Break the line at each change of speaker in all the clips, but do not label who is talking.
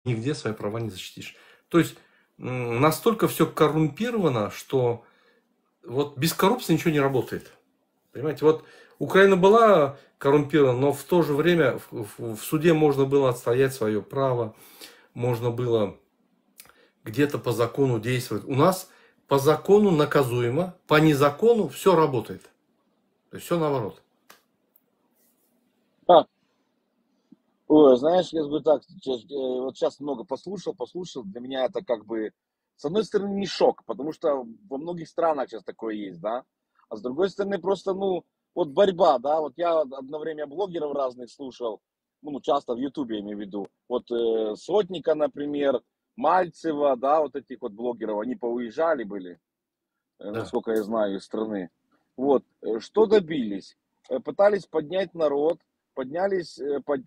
Нигде свои права не защитишь. То есть настолько все коррумпировано, что вот без коррупции ничего не работает. Понимаете, вот Украина была коррумпирована, но в то же время в суде можно было отстоять свое право, можно было где-то по закону действовать. У нас по закону наказуемо, по незакону все работает. То есть все наоборот.
А. Ой, знаешь, я говорю так, вот сейчас много послушал, послушал, для меня это как бы, с одной стороны, не шок, потому что во многих странах сейчас такое есть, да, а с другой стороны, просто, ну, вот борьба, да, вот я одно время блогеров разных слушал, ну, часто в Ютубе я имею в виду, вот Сотника, например, Мальцева, да, вот этих вот блогеров, они поуезжали были, насколько я знаю, из страны. Вот, что добились? Пытались поднять народ, поднялись,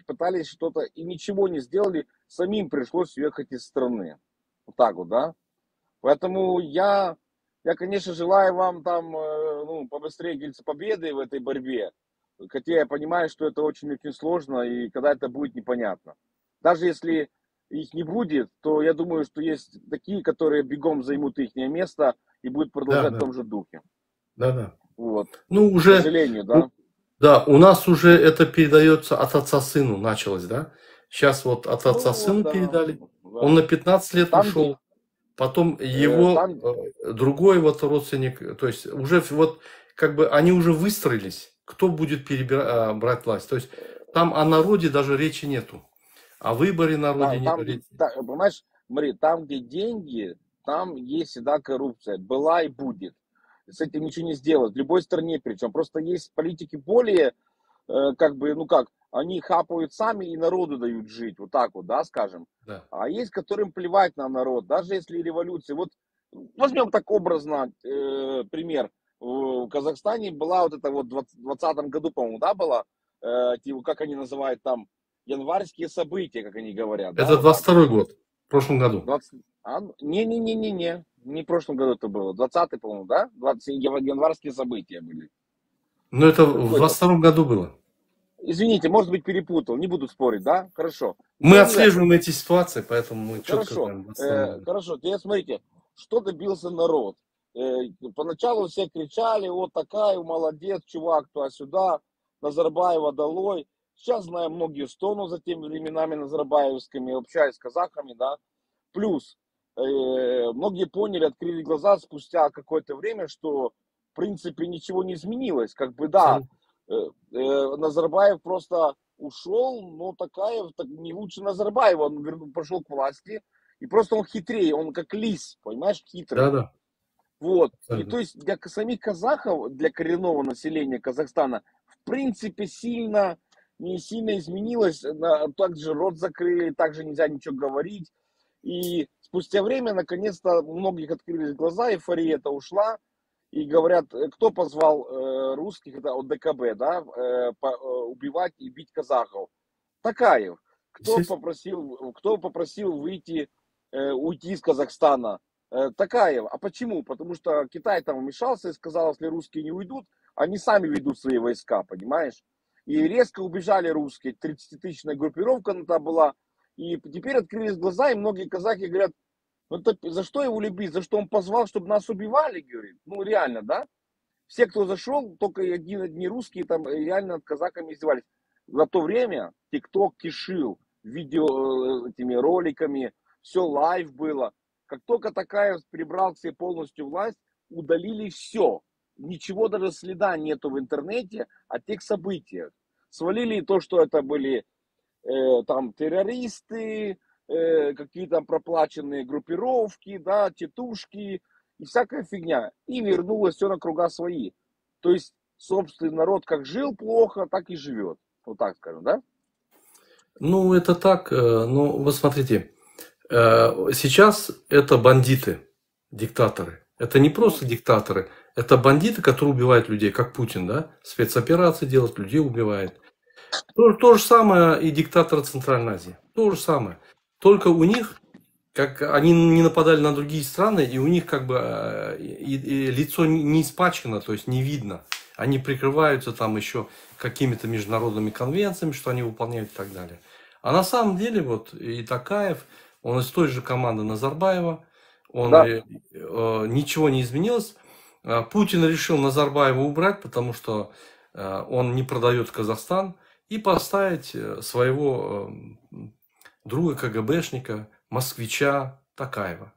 пытались что-то, и ничего не сделали, самим пришлось уехать из страны. Вот так вот, да? Поэтому я, конечно, желаю вам там, ну, побыстрее, говорится, победы в этой борьбе, хотя я понимаю, что это очень-очень сложно, и когда это будет, непонятно. Даже если их не будет, то я думаю, что есть такие, которые бегом займут их место и будут продолжать в том же духе.
Да-да.
Вот.
Ну, уже,
К сожалению, да.
Да, у нас уже это передается от отца сыну, началось, да? Сейчас вот от отца сыну передали. Он на 15 лет
Там,
ушел, потом его другой вот родственник, то есть уже вот как бы они уже выстроились, кто будет брать власть. То есть там о народе даже речи нету, о выборе народе нет речи.
Да, понимаешь, смотри, там, где деньги, там есть всегда коррупция, была и будет. С этим ничего не сделать, в любой стране причем. Просто есть политики более, как бы, ну как, они хапают сами и народу дают жить, вот так вот, да, скажем.
Да.
А есть, которым плевать на народ, даже если революция. Вот возьмем так образно пример. В Казахстане была вот это вот в 20-м году, по-моему, да, была, типа, как они называют там, январские события, как они говорят.
Это
да,
22-й год, в прошлом году.
Не-не-не-не-не. Не в прошлом году это было, 20-й, по-моему, да? 20 январские события были.
Ну, это в
Какой-то.
22-м году было.
Извините, может быть, перепутал, не буду спорить, да? Хорошо.
Мы
Ну,
отслеживаем эти ситуации, поэтому мы четко
Хорошо,
знаем, 22-м году.
хорошо. Теперь смотрите, что добился народ. Поначалу все кричали, вот такая, молодец, чувак, туда-сюда, Назарбаева долой. Сейчас, знаю, многие стонут за теми временами назарбаевскими, общаюсь с казахами, да. Плюс, многие поняли, открыли глаза спустя какое-то время, что, в принципе, ничего не изменилось. Как бы, да, Назарбаев просто ушел, но Токаев так, не лучше Назарбаева, он пошел к власти, и просто он хитрее, он как лис, понимаешь, хитрый.
Да-да.
Вот. И
Абсолютно.
то есть для самих казахов, для коренного населения Казахстана, в принципе, сильно, не сильно изменилось. Также рот закрыли, также нельзя ничего говорить. И спустя время, наконец-то, у многих открылись глаза, эйфория эта ушла. И говорят, кто позвал русских, это ОДКБ, да, убивать и бить казахов? Токаев. Кто
Естественно.
попросил уйти из Казахстана? Токаев. А почему? Потому что Китай там вмешался и сказал, если русские не уйдут, они сами ведут свои войска, понимаешь? И резко убежали русские. 30-тысячная группировка она там была. И теперь открылись глаза, и многие казахи говорят, ну это за что его любить, за что он позвал, чтобы нас убивали, говорит. Ну реально, да? Все, кто зашел, только одни русские там реально над казахами издевались. За то время ТикТок кишил видео, этими роликами, все live было. Как только Токаев прибрал к себе полностью власть, удалили все. Ничего даже следа нету в интернете о тех событиях. Свалили то, что это были там террористы, какие-то там проплаченные группировки, да, титушки и всякая фигня. И вернулось все на круга свои. То есть собственный народ как жил плохо, так и живет. Вот так скажем, да?
Ну, это так. Ну, вот смотрите, сейчас это бандиты, диктаторы. Это не просто диктаторы, это бандиты, которые убивают людей, как Путин, да? Спецоперации делает, людей убивает. То же самое и диктаторы Центральной Азии. То же самое. Только у них, как они не нападали на другие страны, и у них как бы и лицо не испачкано, то есть не видно. Они прикрываются там еще какими-то международными конвенциями, что они выполняют и так далее. А на самом деле вот и Токаев, Он из той же команды Назарбаева. Он
Да.
Ничего не изменилось. Путин решил Назарбаева убрать, потому что он не продает Казахстан, и поставить своего друга КГБшника, москвича Токаева.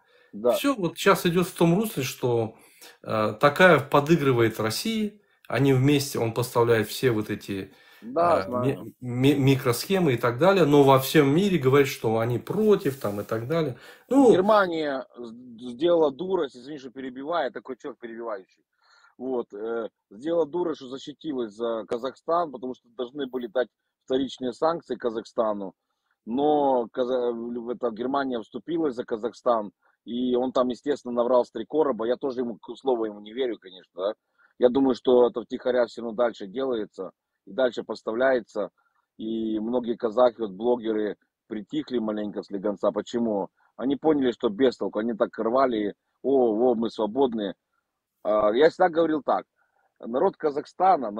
Все вот сейчас идет в том русле, что Токаев подыгрывает России, они вместе, он поставляет все вот эти
Да, знаю.
микросхемы и так далее, но во всем мире говорит, что они против там и так далее. Ну,
Германия сделала дурость, извини, что перебиваю, такой человек перебивающий. Вот, сделала дурость, что защитилась за Казахстан, потому что должны были дать вторичные санкции Казахстану, но Германия вступилась за Казахстан, и он там, естественно, наврал с три короба. Я тоже ему, слову ему не верю, конечно, да. Я думаю, что это втихаря все равно дальше делается и дальше поставляется. И многие казахи, вот блогеры, притихли маленько с легонца. Почему? Они поняли, что без толку. Они так рвали, о, о, мы свободны. Я всегда говорил так. Народ Казахстана,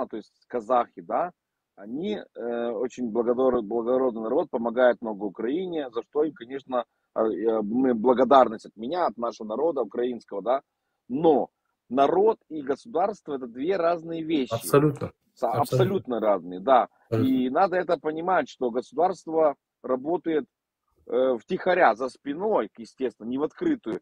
то есть казахи, да, они очень благородный народ, помогает много Украине, за что им, конечно, мы благодарность от меня, от нашего народа украинского, да, но народ и государство — это две разные вещи.
Абсолютно.
Абсолютно разные, да. И надо это понимать, что государство работает втихаря, за спиной, естественно, не в открытую,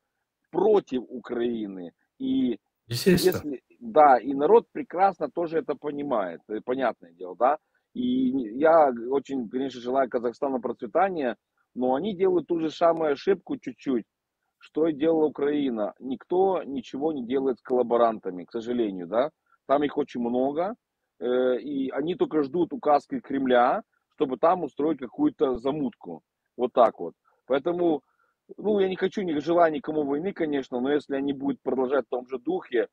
против Украины. И если, да, и народ прекрасно тоже это понимает, понятное дело, да. И я очень, конечно, желаю Казахстану процветания, но они делают ту же самую ошибку чуть-чуть, что и делала Украина. Никто ничего не делает с коллаборантами, к сожалению, да. Там их очень много, и они только ждут указки Кремля, чтобы там устроить какую-то замутку. Вот так вот. Поэтому, я не хочу, не желаю никому войны, конечно, но если они будут продолжать в том же духе,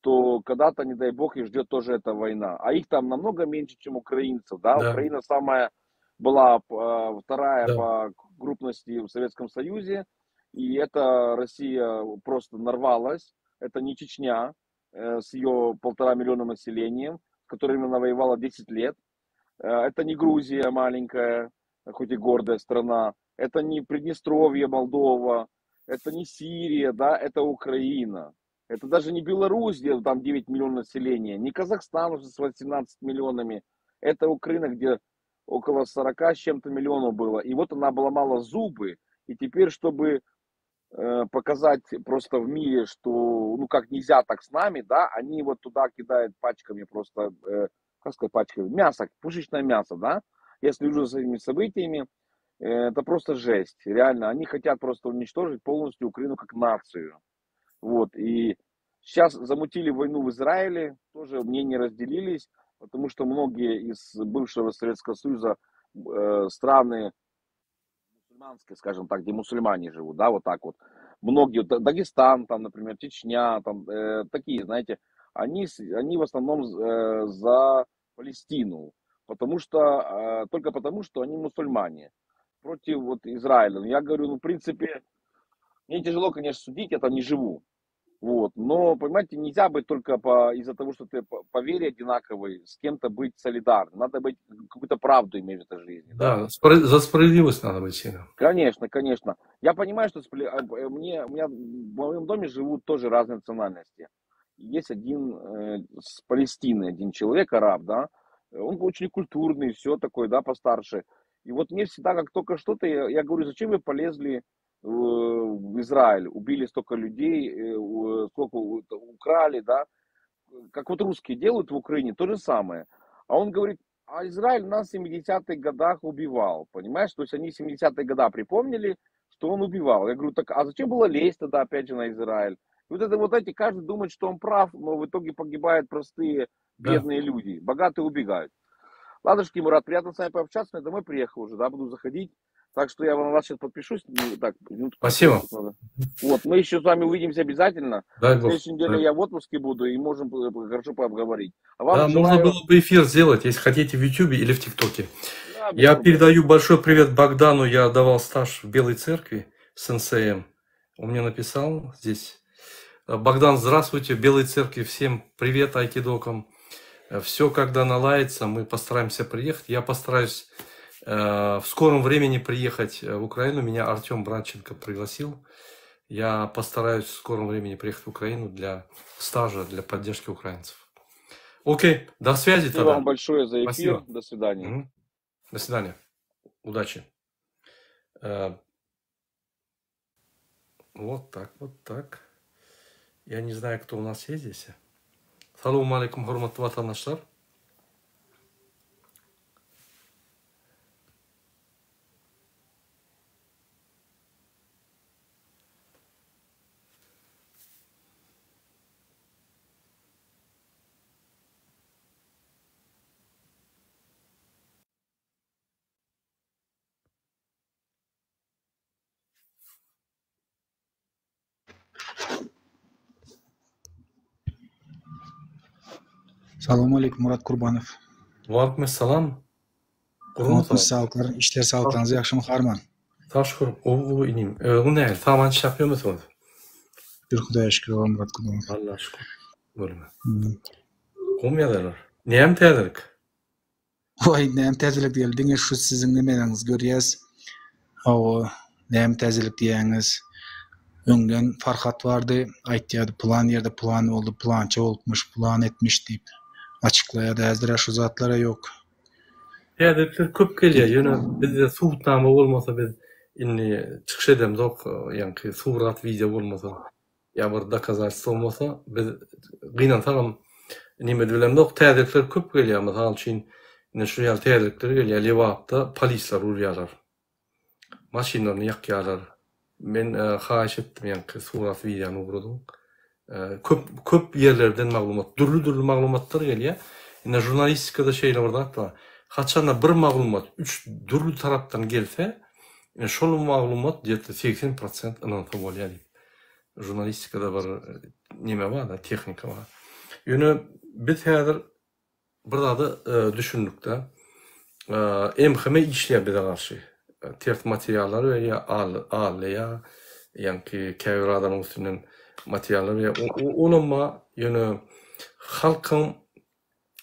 то когда-то, не дай бог, их ждет тоже эта война. А их там намного меньше, чем украинцев, да? Украина самая была вторая по крупности в Советском Союзе, и это Россия просто нарвалась. Это не Чечня с ее полтора миллиона населением, с которыми она воевала 10 лет. Это не Грузия маленькая, хоть и гордая страна. Это не Приднестровье, Молдова, это не Сирия, да, это Украина. Это даже не Беларусь, где там 9 миллионов населения, не Казахстан с 18 миллионами. Это Украина, где около 40 с чем-то миллионов было. И вот она обломала зубы. И теперь, чтобы показать просто в мире, что, как нельзя так с нами, да, они вот туда кидают пачками просто, как сказать, пачками, мясо, пушечное мясо, да. Я слежу за этими событиями, это просто жесть, реально. Они хотят просто уничтожить полностью Украину как нацию. И сейчас замутили войну в Израиле, тоже мнения разделились, потому что многие из бывшего Советского Союза страны мусульманские, скажем так, где мусульмане живут, да, вот так вот. Многие, Дагестан, там, например, Чечня, там, такие, знаете, они в основном за Палестину, только потому, что они мусульмане, против Израиля. Но я говорю, в принципе, мне тяжело, конечно, судить, я там не живу. Но, понимаете, нельзя быть только из-за того, что ты по вере одинаковый, с кем-то быть солидарным. Надо быть, какую-то правду иметь в этой жизни.
Да, за справедливость надо быть всегда.
Конечно, конечно. Я понимаю, что у меня в моем доме живут тоже разные национальности. Есть один с Палестины, один человек, араб, да, он очень культурный, все такое, да, постарше. И вот мне всегда, как только что-то, я говорю, зачем вы полезли в Израиль, убили столько людей, сколько украли, да, как вот русские делают в Украине, то же самое. А он говорит, а Израиль нас в 70-х годах убивал, понимаешь, то есть они 70-е годы припомнили, что он убивал. Я говорю, так а зачем было лезть тогда опять же на Израиль? И вот это вот эти, каждый думает, что он прав, но в итоге погибают простые бедные люди, богатые убегают. Ладушки, Мурат, приятно с вами пообщаться, я домой приехал уже, да, буду заходить. Так что я на вас сейчас подпишусь. Ну, так, минутку.
Спасибо.
Надо. Мы еще с вами увидимся обязательно.
Дай
В
бог.
следующей неделе я в отпуске буду, и можем хорошо поговорить. А вам
Да,
желаю...
можно было бы эфир сделать, если хотите, в Ютубе или в ТикТоке.
Да, без
Я
проблем.
передаю большой привет Богдану. Я давал стаж в Белой Церкви с сенсеем. Он мне написал здесь. Богдан, здравствуйте. В Белой Церкви всем привет айкидокам. Все, когда наладится, мы постараемся приехать. Я постараюсь В скором времени приехать в Украину. Меня Артем Братченко пригласил. Я постараюсь в скором времени приехать в Украину для стажа, для поддержки украинцев. Окей, до связи
Спасибо
тогда.
вам большое за эфир.
Спасибо.
До свидания.
Мгм. До свидания. Удачи. Э, Вот так, вот так. Я не знаю, кто у нас есть здесь. Salowmaleýkum, hormatly watandaşlar.
Salowmaleýkum Murat Kurbanow.
Waleýkim salam.
Gurban saglyklar, işler saglyklaryňyz ýagşymy Harman?
Sag şükür, gowy gowy inim. Özüň nähili? Saman iş ýapýarmysyňyz?
Şükür Hudaýa şükür gowy Murat Kurbanow.
Allaha şükür. Bolma. Gowmy ýagdaýlar? Näme täzelik?
Waý näme täzelik diýeli diňe şu siziň nemeleriňizi görýäs. Hawa näme täzelik diýýäňiz. Öňden Farhat bardy aýtýardy pylan ýerde pylan boldy pylança bolupmyş pylan etmiş diýip açyklaýardy häzirä şu zatlara ýok.
Täzelikler köp gelýär ýöne bizde subutnama bolmasa biz indi çykyş edemzok ýaňky surat wideo bolmasa. Ýa bir dokazalstwo bolmasa biz gynansagam neme bilemzok täzelikler köp gelýär mysal üçin ine şu ýaly täzelikler gelýär Lebapda polisler urýarlar maşynlaryny ýakýarlar men haýyş etdim ýaňky surat wideony ugradyň köp köp ýerlerden maglumat dürli dürli maglumatlar gelýär ine žurnalistikada şeýle bir zat bar haçanda bir maglumat üç dürli tarapdan gelse ine şol maglumat gde-to 80 prosent ynansa bolýar diýip Žurnalistikada bir neme bar-da, tehnika bar. Ýöne biz häzir bir zada düşündikde, MHM işleýär bize garşy. Ters materiallar berýär, aldaýar, ýaňky käbir adamyň üstünden materiallar berýär. Olam bar, ýöne halkyň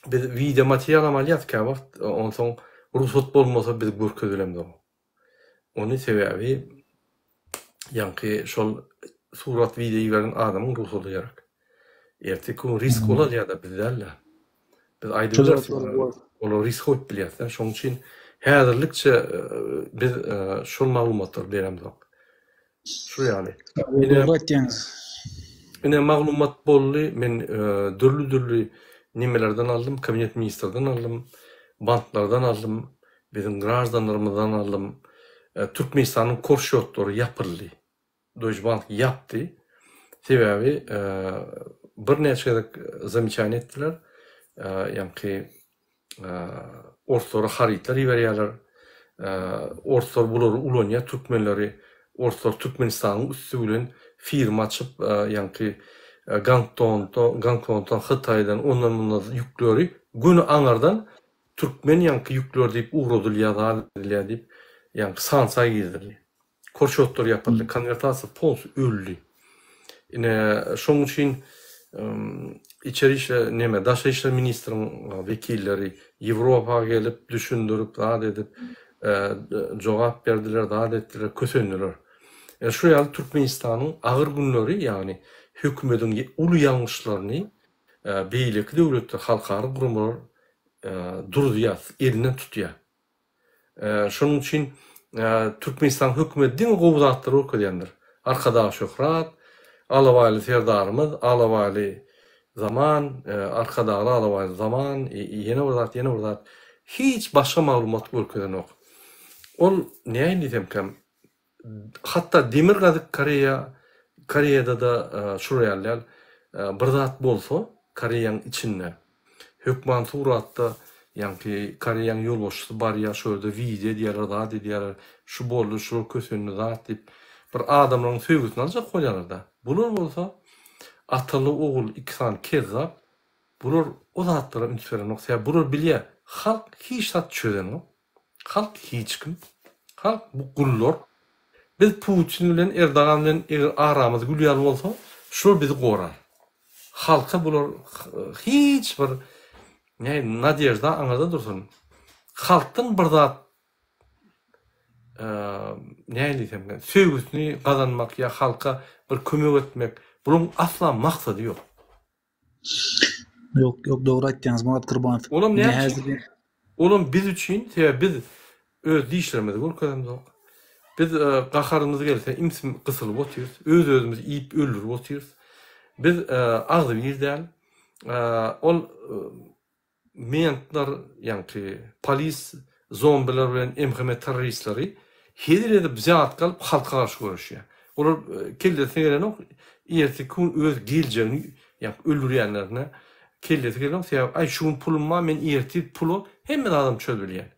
biz wideo materialam alýas käwagt, onsoň rugsat bolmasa biz görkezilemzok. Ony sebäbi ýaňky şol surat wideo iberen adamyň rugsady gerek. Erteki gün risk ol alýada biz dälde. Biz aýdyp bileris olar risk goýup bilýäsda. Şonuň üçin häzirlikçe biz şol maglumatlary beremzok. Şu ýaly.
Dogry aýtýaňyz.
Ine maglumat boldy. Men dürli-dürli nimelerden aldym, kabinet ministrden aldym, banklardan aldym, biziň graždanlarymyzdan aldym. Türkmenistanyň korşýotlary ýapyldy. Deutsche Bank ýapdy. Sebäbi birnäçe gezek zameçaniýe etdiler. Ýaňky Orslara harytlar iberýärler. Orslar bulary ulanýar türkmenleri. Orslar Türkmenistanyň üsti bilen firma açyp, ýaňky Gangtondan, Gangkongdan, Hytaýdan, ondan mundan ýükleri göni aňardan türkmen ýaňky ýükleri diýip ugradylýar, zat edilýär diýip, ýaňky sanksiýa girizildi. Korşotlar ýapyldy, konwertasiýa polnsy öldi. Ine, şonuň üçin içeri işler, neme, daşary işler ministriň wekilleri Ýewropa gelip, düşündirip, zat edip, jogap berdiler, zat etdiler, kösendiler. Ine, şu ýaly Türkmenistanyň agyr günleri, ýagny hökümediň uly ýalňyşlaryny beýleki döwletler, halkara guramalar duruzýar, elinden tutýar. Şonuň üçin Türkmenistanyň hökümeti diňe gowy zatlary görkezýändir. Arkadag şöhrat, Alabaýly Serdarymyz, Alabaýly zaman, Arkadagly Alabaýly zaman, ýene bir zat, ýene bir zat. Hiç başga maglumat görkezenok. Ol näin diýsemkäm, Hatda Demirgazyk Koreýa Koreýada-da şular ýaly däl. Bir zat bolsa Koreýaň içinde hökman suratda ýaňky Koreýaň ýolbaşçysy barýar şo ýerde wideo edýärler zat edýärler şu boldy şular kösendi zat diýip bir adamlaryň söýgüsini aljak bolýarlarda. Bular bolsa ataly ogul iki sany kezzap bular o zatlara üns berenok sebäbi bular bilýär halk hiç zat çözenok. Halk hiç kim. Halk bu gullar. Biz Putin bilen Erdogan bilen eger aramyz gül ýaly bolsa, şular bizi gorar. Halka bular hiç bir ne nadežda aňyrda dursun. Halkdan bir zat. nähili diýsem, söýgüsini gazanmak ýa halka bir kömek etmek, bularyň asla maksady ýok.
Ýok, ýok, dogry aýtýaňyz Myrat Gurbanow.
Olam näme üçin? Olam biz üçin, sebäbi biz öz dişlerimizi görkezemzok. Biz gaharymyz gelse imsim gysylyp otyrys, öz-özümizi iýip öldürip otyrys. Biz agzybir däl. Ol Mentler, ýaňky polis zombiler bilen MHM terroristleri hezil edip wzýatka alyp halka garşy göreşýär. Olar kellesine gelenok, erteki gün öz geljegini ýaňky öldürýänlerine kellesi gelenok, sebäbi aý şu gün pulum bar, men ertir pula hemme zadam çözübilýän.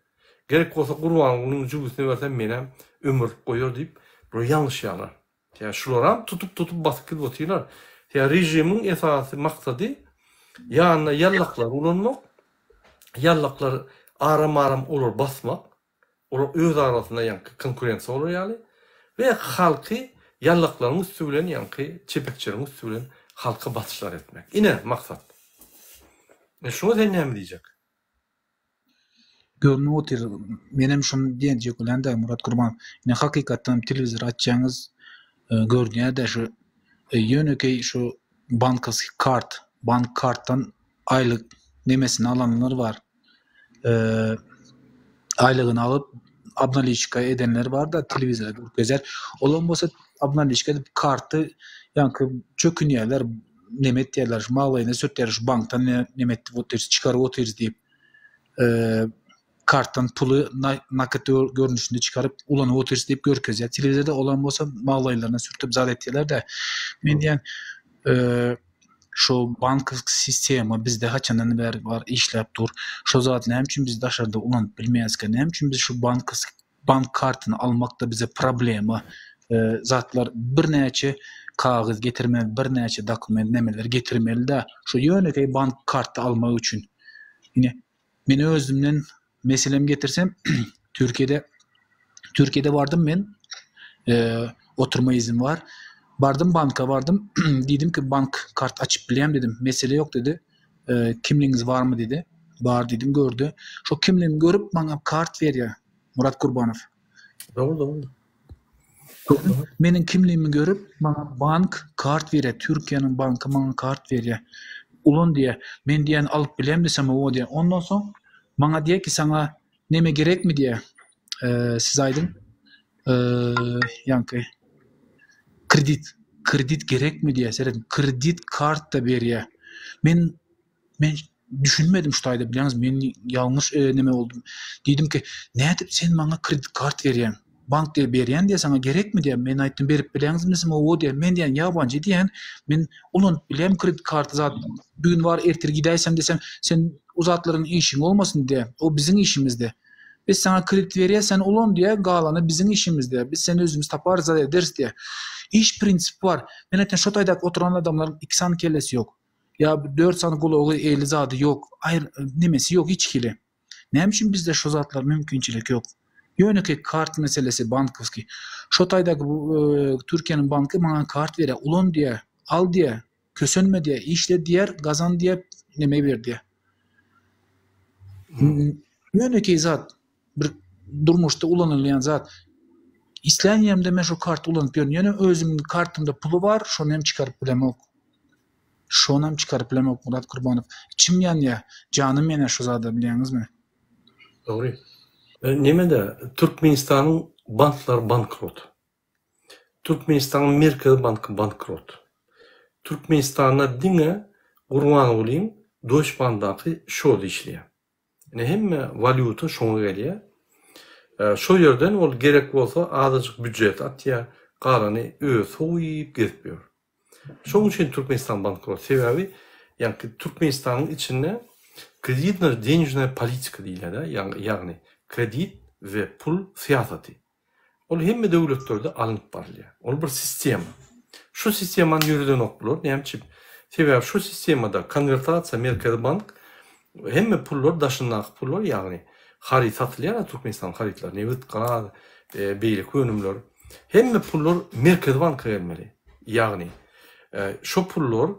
Gerek bolsa Gurbangulynyň jübüsine bersem menem ömürlik goýar diýip, bular ýalňyşýarlar. Ýa şularam tutup tutup basyp gidip otyrlar. Ýa režimiň esasy maksady ýanynda ýallaklary ulanmak, ýallaklar aram aram olary basmak, olar öz arasynda ýaňky konkurensiýa bolar ýaly we halky ýallaklaryň üsti bilen ýaňky çepekçileriň üsti bilen halka basyşlar etmek. Ine maksat. E şuňa sen näme diýjek?
Görnüp otyr. Menem şony diýenjek bolýan-da, Myrat Gurbanow. Ine hakykatdan telewizor açýaňyz, görünýär-de şu ýönekeý şu bankowskiý kart, bank kartdan aýlyk nemesini alanlar bar. Aýlygyny alyp obnaliçka edenler bar-da telewizorda görkezýär. Olam bolsa obnaliçka edip karty ýaňky çökünýärler. neme etýärler, şu maglaýyna sürtýärler, şu bankdan neme etdik otyrys, çykaryp otyrys diýip, kartdan puly nakyt görnüşinde çykaryp ulanyp otyrys diýip görkezýär. Telewizorda olam bolsa maglaýlaryna sürtüp zat etýärler-de. Men diýen şu bankowski sistema bizde haçandan bäri bar, işläp dur. Şo zat näme üçin biz daşarda ulanyp bilmeýäskä? Näme üçin biz şu bankowski bank kartyny almakda bize problema zatlar birnäçe kagyz getirmeli birnäçe dokument nemeler getirmelida şu ýönekeý bank karty almak üçin ine men özümden meselem getirsem Türkiýede Türkiýede bardym men oturma izin bar bardym banka bardym diýdim ki bank kart açyp bilýän dedim mesele ýok dedi kimligiňiz barmy diýdi. Bar diýdim, gördi. Şo kimligimi görüp maňa kart berýär Murat Gurbanow.
Dogry, dogry.
Meniň kimligimi görüp maňa bank kart berýär. Türkiýäniň banky maňa kart berýär. Ulan diýýär. Men diýýän alyp bilemmi desem hawa diýýär. Ondan soň maňa diýýär ki saňa neme gerekmi diýýär. Siz aýdyň. Ýaňky kredit kredit gerekmi diýýär. Serediň kredit kart-da berýär. Men men düşünmedim şu taýda bilýäňiz men ýalňyş neme boldum. Diýdim ki, nädip sen maňa kredit kart berýäň? Bank diýýär berýän diýýär saňa gerekmi diýýär. Men aýtdym berip bilýäňizmi desem hawa diýýär. Men diýýän ýabanjy diýýän. Men ulanyp bilýän kredit karty zat bu gün bar ertir gidäýsem desem sen o zatlaryň işiň bolmasyn diýýär. O biziň işimizde. Biz saňa kredit berýäs, sen ulan diýýär, galany biziň işimizde. Biz seni özümiz taparys, zat ederis diýýär. Iş prinsipi bar. Men aýtýan, şo taýdaky oturan adamlaryň iki sany kellesi ýok. Ýa dört sany gulagy, eli zady ýok. Aýr nemesi ýok hiç hili. Näme üçin bizde şo zatlar mümkinçilik ýok? Ýönekeý kart meselesi bankowskiý. Şo taýdaky bu Türkiýäniň banky maňa kart berýär, ulan diýýär, al diýýär, kösenme diýýär, işle diýýär, gazan diýýär, neme ber diýýär. Ýönekeý zat, bir durmuşda ulanylýan zat. Islän ýerimde men şu karty ulanyp ýörün. Ýöne özümiň kartymda puly bar, şony hem çykaryp bilemok. Şonam çykaryp bilemok Myrat Kurbanow. Içim ýanýar, janym ýanýar şu zada bilýäňizmi?
Dogry. Nemede Türkmenistanyň banklary bankrot. Türkmenistanyň Merkezi banky bankrot. Türkmenistanda diňe Gurbangulyň Deutsche Bankdaky şody işleýär. Ine hemme walýuta şoňa gelýär. Şo ýerden ol gerek bolsa azajyk býujet atýar, galany özi soýup gezip ýör. Şonuň üçin Türkmenistan bankrot. Sebäbi ýaňky Türkmenistanyň içinde kreditno-denежная politika diýilýär-de, ýagny kredit we pul syýasaty. Ol hemme döwletlerde alnyp barylýar. Ol bir sistema. Şu sistemany ýöredenok bular. Näme üçin? Sebäbi şu sistemada konwertasiýa Merkezi bank hemme pullar daşyndaky pullar ýagny haryt satylýar Türkmenistanyň harytlary nebit, gaz, beýleki önümler hemme pullar Merkezi banka gelmeli. Ýagny şo pullar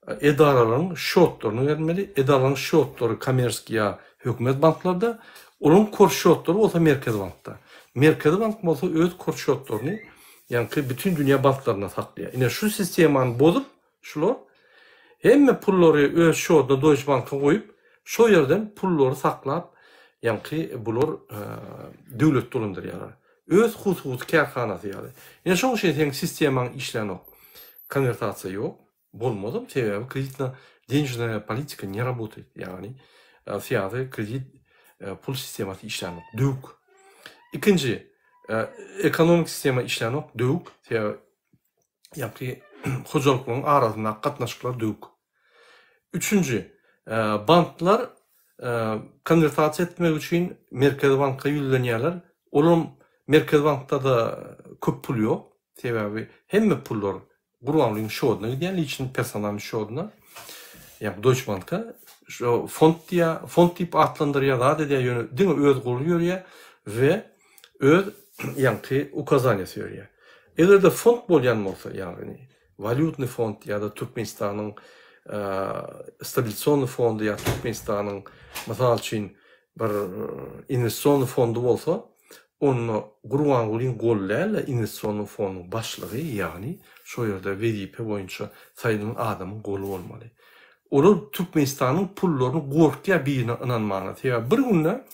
edaralaryň şotlaryna berilmeli, edaralaryň şotlary kommerskiý ýa hökümet banklarda, olaryň kor şotlary bolsa Merkezi bankda. Merkezi bank bolsa öz korçotlaryny ýaňky bütin dünýä banklarynda saklaýar. Ine şu sistemany bozup şular hemme pullary öz şoduna Deutsche Banka goýup, şo ýerden pullary saklap ýaňky bular döwlet dolandyrýarlar. Öz hususy kärhanasy ýaly. Ine şoň üçin seň sistemaň işlänok. Konwertasiýa ýok. Bolmazam, sebäbi kreditno denежная politika ne rabotaýt, ýagny syýasy kredit pul sistemasy işlänok, döwük. Ikinji, ekonomik sistema işlänok, döwük, sebäbi ýagny hojalyklaryň arasyndaky gatnaşyklar döwük. Üçünji, banklar konwertasiýa etmek üçin Merkezi banka ýüzlenýärler, olam Merkezi bankda-da köp pul ýok, sebäbi hemme pullar Gurbangulyň şoduna gidýän liçni personalnyý şoduna ýa Deutsche Banka şo fond diýýär, fond diýip atlandyrýar, zat edýär, ýöne diňe öz goly ýörýär we öz ýaňky ukazaniýasy ýörýär. Eger-de fond bolýan bolsa, ýagny walýutnyý fond ýa-da Türkmenistanyň stabilisionnyý fondy ýa Türkmenistanyň mysal üçin bir investisionnyý fondy bolsa, Onda Gurbangulyň goly däl-de, investisionnyý fonduň başlygy, ýagny şo ýerde wezipe boýunça saýlanan adamyň goly bolmaly. Olar Türkmenistanyň pullaryny gorkýar birine ynanmana. Sebäbi bir günde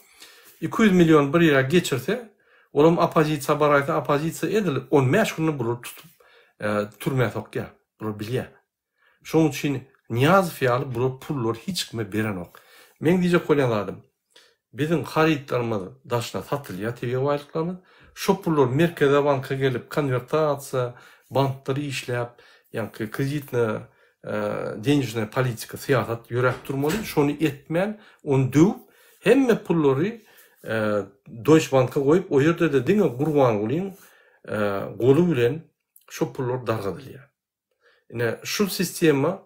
200 million bir ýere geçirse, olam oppozisiýa baraýsa, oppozisiýa edil on bäş günde bulary tutup türmä sokýar. Bular bilýär. Şonuň üçin Nyýazow ýaly bular pullary hiç kime berenok. Meň diýjek bolýan zadym, biziň harytlarymyz daşyna satylýar, tebigy baýlyklarymyz. Şo pullar Merkezi banka gelip, konwertasiýa, banklar işläp, ýaňky kreditna, denежная politika, syýasat ýöräp durmaly. Şony etmän, ony döwüp, hemme pullary Deutsche Banka goýup, o ýerde-de diňe Gurbangulyň goly bilen şo pullar dargadylýar. Ine şu sistema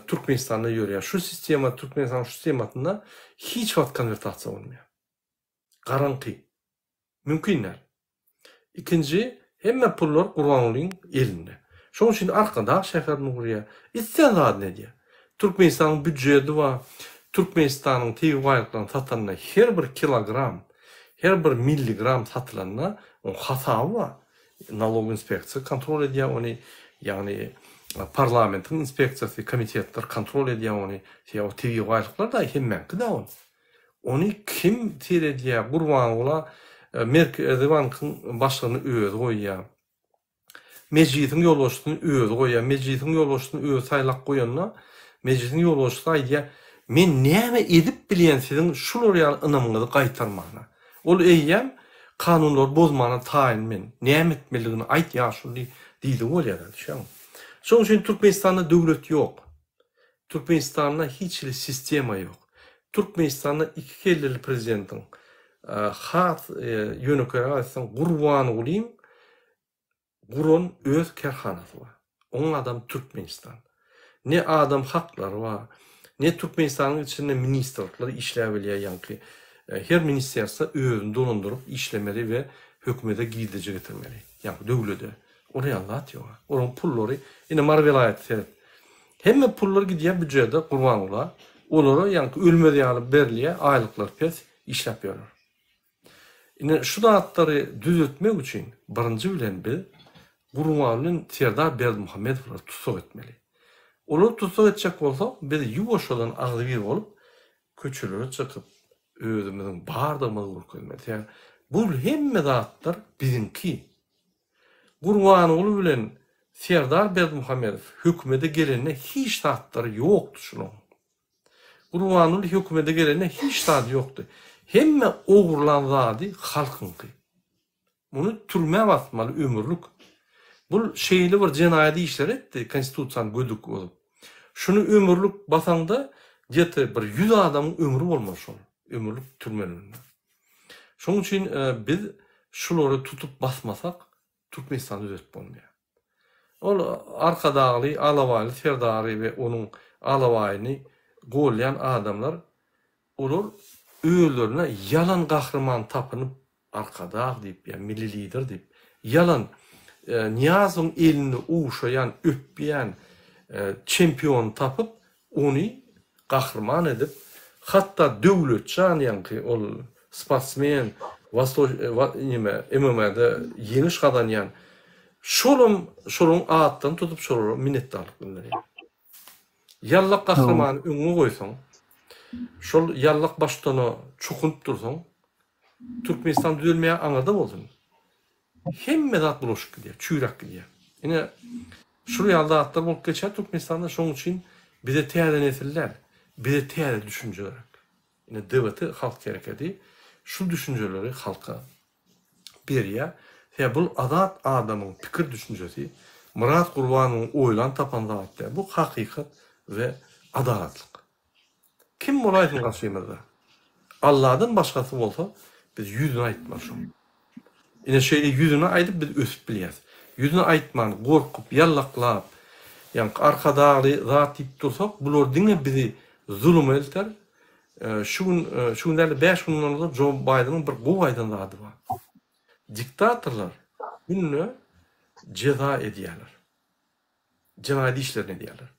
Türkmenistanda ýörýär. Şu sistema Türkmenistanyň şu sistemasynda hiç wagt konwertasiýa bolmaýar. Garaňky. Mümkin däl. Ikinji, hemme pullar Gurbangulyň elinde. Şonuň üçin Arkadag şäherini gurýar. Islän zadyny edýär. Türkmenistanyň býudjeti bar. Türkmenistanyň tebigy baýlyklaryny satanda her bir kilogram, her bir milligram satylanda onuň hasaby bar. Nalog inspeksiýa kontrol edýär ony, ýagny parlamentiň inspeksiýasy, komitetler kontrol edýär ony. Sebäbi o tebigy baýlyklar-da hemmäňki-dä ol. Ony kim seredýär? Gurbangula Merkezi bankyň başlygyny özi goýýar. Mejlisiň ýolbaşçysyny özi goýýar. Mejlisiň ýolbaşçysyny özi saýlap goýanda, Mejlisiň ýolbaşçysy aýdýar, Men näme edip bilýän siziň şular ýaly ynamyňyzy gaýtarmana? Ol eýýäm kanunlary bozmana taýyn men. Näme etmelidigini aýt ýaşuly diýdigi bolýar-da, düşýäňmi? Şonuň üçin Türkmenistanda döwlet ýok. Türkmenistanda hiç hili sistema ýok. Türkmenistanda iki kelleli prezidentiň, has ýönekeýräk aýtsaň Gurbangulyň guran öz kärhanasy bar. Oň adam Türkmenistan. Ne adam haklary bar, ne Türkmenistanyň içinde ministrlikler işläp bilýär ýaňky her ministerstwo özüni dolandyryp işlemeli we hökümete girdeji getirmeli. Ýaňky döwlede. Olar ýaly zat ýok. Olaryň pullary ine Mary welaýaty seret. Hemme pullar gidýär býujete Gurbangula. Olara ýaňky ölmez ýaly berilýär, aýlyklar pes, işläp ýörler. Ine şu zatlary düzetmek üçin birinji bilen biz Gurbanguly Serdar Berdimuhamedowlary tussag etmeli. Olary tussag etjek bolsak biz ýuwaşjadan agzybir bolup köçelere çykyp özümiziň bardygymyzy görkezmeli. Sebäbi bu hemme zatlar biziňki. Gurbanguly bilen Serdar Berdimuhamedow hökümede gelende hiç zatlary ýokdy şularyň. Gurbanguly hökümete gelende hiç zady ýokdy. Hemme ogurlan zady halkyňky. Muny türmä basmaly ömürlik. Bul şeýle bir jenaýat işleri etdi konstitusiýany gödük bozup. Şuny ömürlik basaňda gde-to bir ýüz adamyň ömri bolmaz şol ömürlik türmeliginde. Şoň üçin biz şulary tutup basmasak Türkmenistany düzetip bolmaýar. Ol Arkadagly Alabaýly Serdary we onuň Alabaýyny golýan adamlar olar özlerine ýalan gahryman tapynyp Arkadag diýip ýa Milli Lider diýip ýalan Nyýazowyň elini ogşaýan öpýän çempiony tapyp ony gahryman edip hatda Döwletjan ýaňky ol sportsmen. Wostoç neme MMA-da ýeňiş gazanýan şolam şolaryň atlaryny tutup şolara minnetdarlyk bildirýär. Ýallak gahrymany öňüňe goýsaň, şol ýallak baştutana çokunyp dursaň, Türkmenistan düzelmeýär aňyrda bolsun. Hemme zat bulaşyp gidýär, çüýräp gidýär. Ine, şul ýaly zatlar bolup geçýär Türkmenistanda, şonuň üçin bize täze nesil däl, bize täze düşünje gerek. Ine, DWT halk hereketi şu düşünjeleri halka berýär. Sebäbi bul azat adamyň pikir düşünjesi, Myrat Gurbanowyň oýlan tapan zady däl. Bu hakykat we adalatlyk. Kim bolaýsyn garşymyzda. Alladan başgasy bolsa biz ýüzüne aýtmaly şoň. Ine şeýle ýüzüne aýdyp biz ösüp bilýäs. Ýüzüne aýtman gorkup ýallaklap ýaňky arkadagly zat diýip dursak bular diňe bizi zuluma elter. Şu gün şu gün dälde 5 gün mundan ozal Jo Baýdeniň bir gowy aýdan zady bar. Diktatorlar günde jeza edýärler. Jenaýat işlerini edýärler.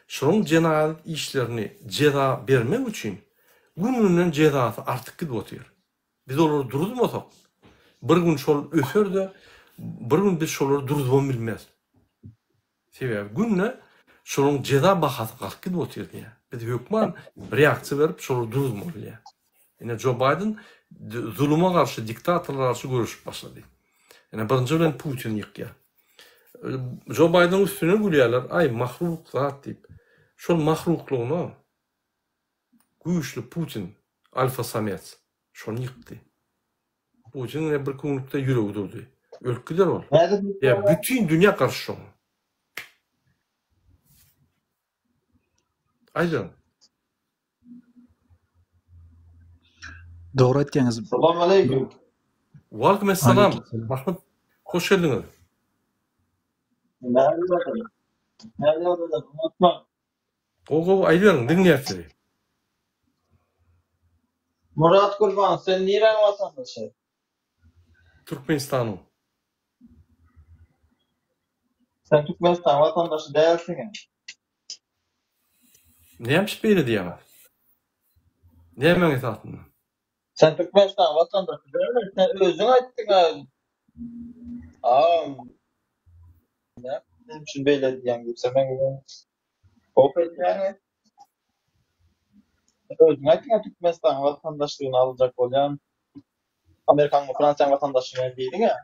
Şolaryň jenaýat işlerini jeza bermek üçin gün-günden jezasy artyp gidip otyr. Biz olary duruzmasak, bir gün şol öser-de, bir gün biz şolary duruzybam bilmeris. Sebäbi günde şolaryň jeza bahasy galyp gidip otyr diýýär. Biz hökman reaksiýa berip şolary duruzmaly diýýär. Ine Jo Baýden zuluma garşy, diktatorlara garşy göreşip başlady. Ine birinji bilen Putini ýykýar. Jo Baýdeniň üstüne gülýärler, aý mahluk zat diýip. Şol mahluklygyna güýçli Putin, alfa samec, şony ýykdy. Putin ine bir günlükde ýüregi durdy. Ölüp gider ol. Ýa bütin dünýä garşy şoňa. Aýdyň.
Dogry aýtýaňyz.
Salam aleýkum.
Waleýkim essalam. Mahmut, hoş geldiňiz.
Näme ýagdaýlar? Näme ýagdaýlar? Unutma.
Gowy gowy aýdyberiň, diňleýäs sizi.
Murat Gurban, sen niräň watandaşy?
Türkmenistanyň.
Sen Türkmenistan watandaşy dälsiň.
Näme üçin beýle diýýäňiz? Nämäň esasynda?
Sen Türkmenistan watandaşy dälmi? Sen özüň aýtdyň-a. Agam. Näme üçin beýle diýýäň diýip, sen meň gowy edýäňi. Özüň aýtdyň-a Türkmenistan watandaşlygyny aljak bolýan. Amerikanyň we Fransiýanyň watandaşlygyny diýdiň-ä.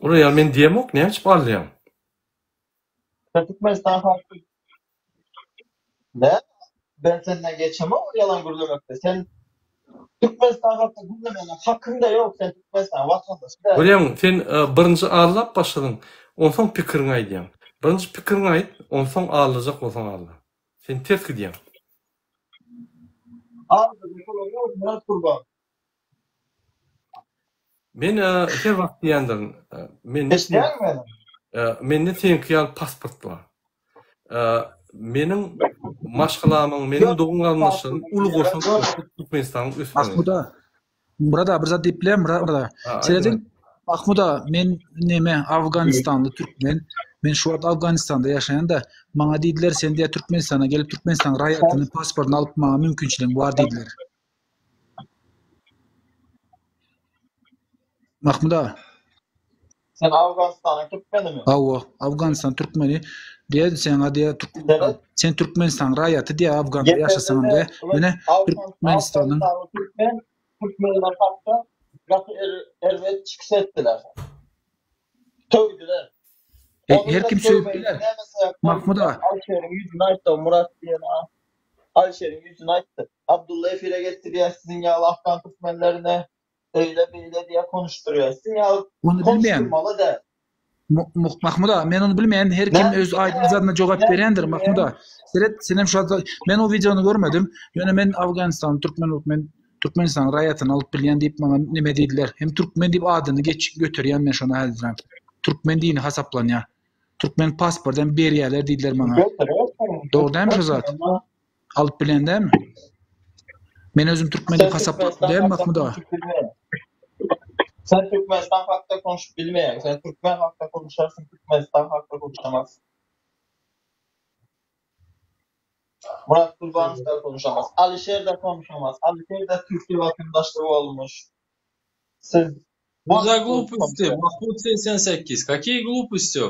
Olar ýaly men diýemok, näme üçin alýaň?
Sen Türkmenistan halky Näme? Ben senden geçemok ol ýalan gürlemekde. Sen Türkmenistan hakda gürlemäne hakyň-da ýok. Sen Türkmenistan watandaşy däl.
Görýäňmi, sen birinji aldap başladyň, onsoň pikiriňi aýdýaň. Birinji pikiriňi aýt, onsoň aldajak bolsaň alda. Sen ters gidýäň.
Aldajak bolan ýok, Myrat Gurban.
Men her wagt diýendirin, mende
Eşidýäňmi meni?
Mende seňki ýaly pasport bar. Meniň maşgalamyň, meniň dogan-garyndaşlarymyň uly goşant goşup Türkmenistanyň ösmegine.
Mahmuda, Murada bir zat diýip bilermi Murada? Serediň, Mahmuda men neme Afganistanly türkmen. Men şu wagt Afganistanda ýaşaýan-da, maňa diýdiler sen diýä Türkmenistana gelip Türkmenistanyň raýatyny pasportyny alyp maňa mümkinçiligiň bar diýdiler. Mahmud aga.
Sen Awganystanyň türkmenimi?
Hawa, Awganystan türkmeni. Diýýär sen diýýär Türkmenistan. Sen Türkmenistan raýaty diýýär Awganda ýaşasaňam diýýär. Ýöne Türkmenistanyň
Türkmen türkmenler hakda gaty er, erbet çykyş etdiler. Söwdüler.
E, her kim söwüp biler. Mahmud aga.
Alişeriň ýüzüne aýtdy Murat diýen Alişeriň ýüzüne aýtdy. Abdulla efire getirýär siziň ýaly afgan türkmenlerine öýle beýle diýe konuşdurýar. Siziň ýaly
Ony bilmeýän.
konuşdurmaly däl.
Mahmud aga, men ony bilmeýän. Her kim öz aýdan zadyna jogap berýändir Mahmud aga. Seret, senem şu wagt men o wideony görmedim. Ýöne men Afganistanly türkmen bolup men Türkmenistanyň raýatyny alyp bilýän diýip maňa neme diýdiler. Hem türkmen diýip adyny geç göterýän men şony häzirem. Türkmen dini hasaplanýar. Türkmen pasport hem berýärler diýdiler maňa. Dogry dälmi şu zat? Alyp bilen dälmi? Men özüm türkmen diýip hasaplap däl Mahmud aga.
Sen Türkmenistan hakda konuşup bilmeýäň. Sen türkmen hakda konuşarsyň, Türkmenistan hakda konuşamazsyň. Murat Gurbanow da konuşamaz. Alişer de konuşamaz. Alişer de Türkiye vatandaşlığı olmuş. Siz
Za gluposti, Mahmut 88. Какие глупости?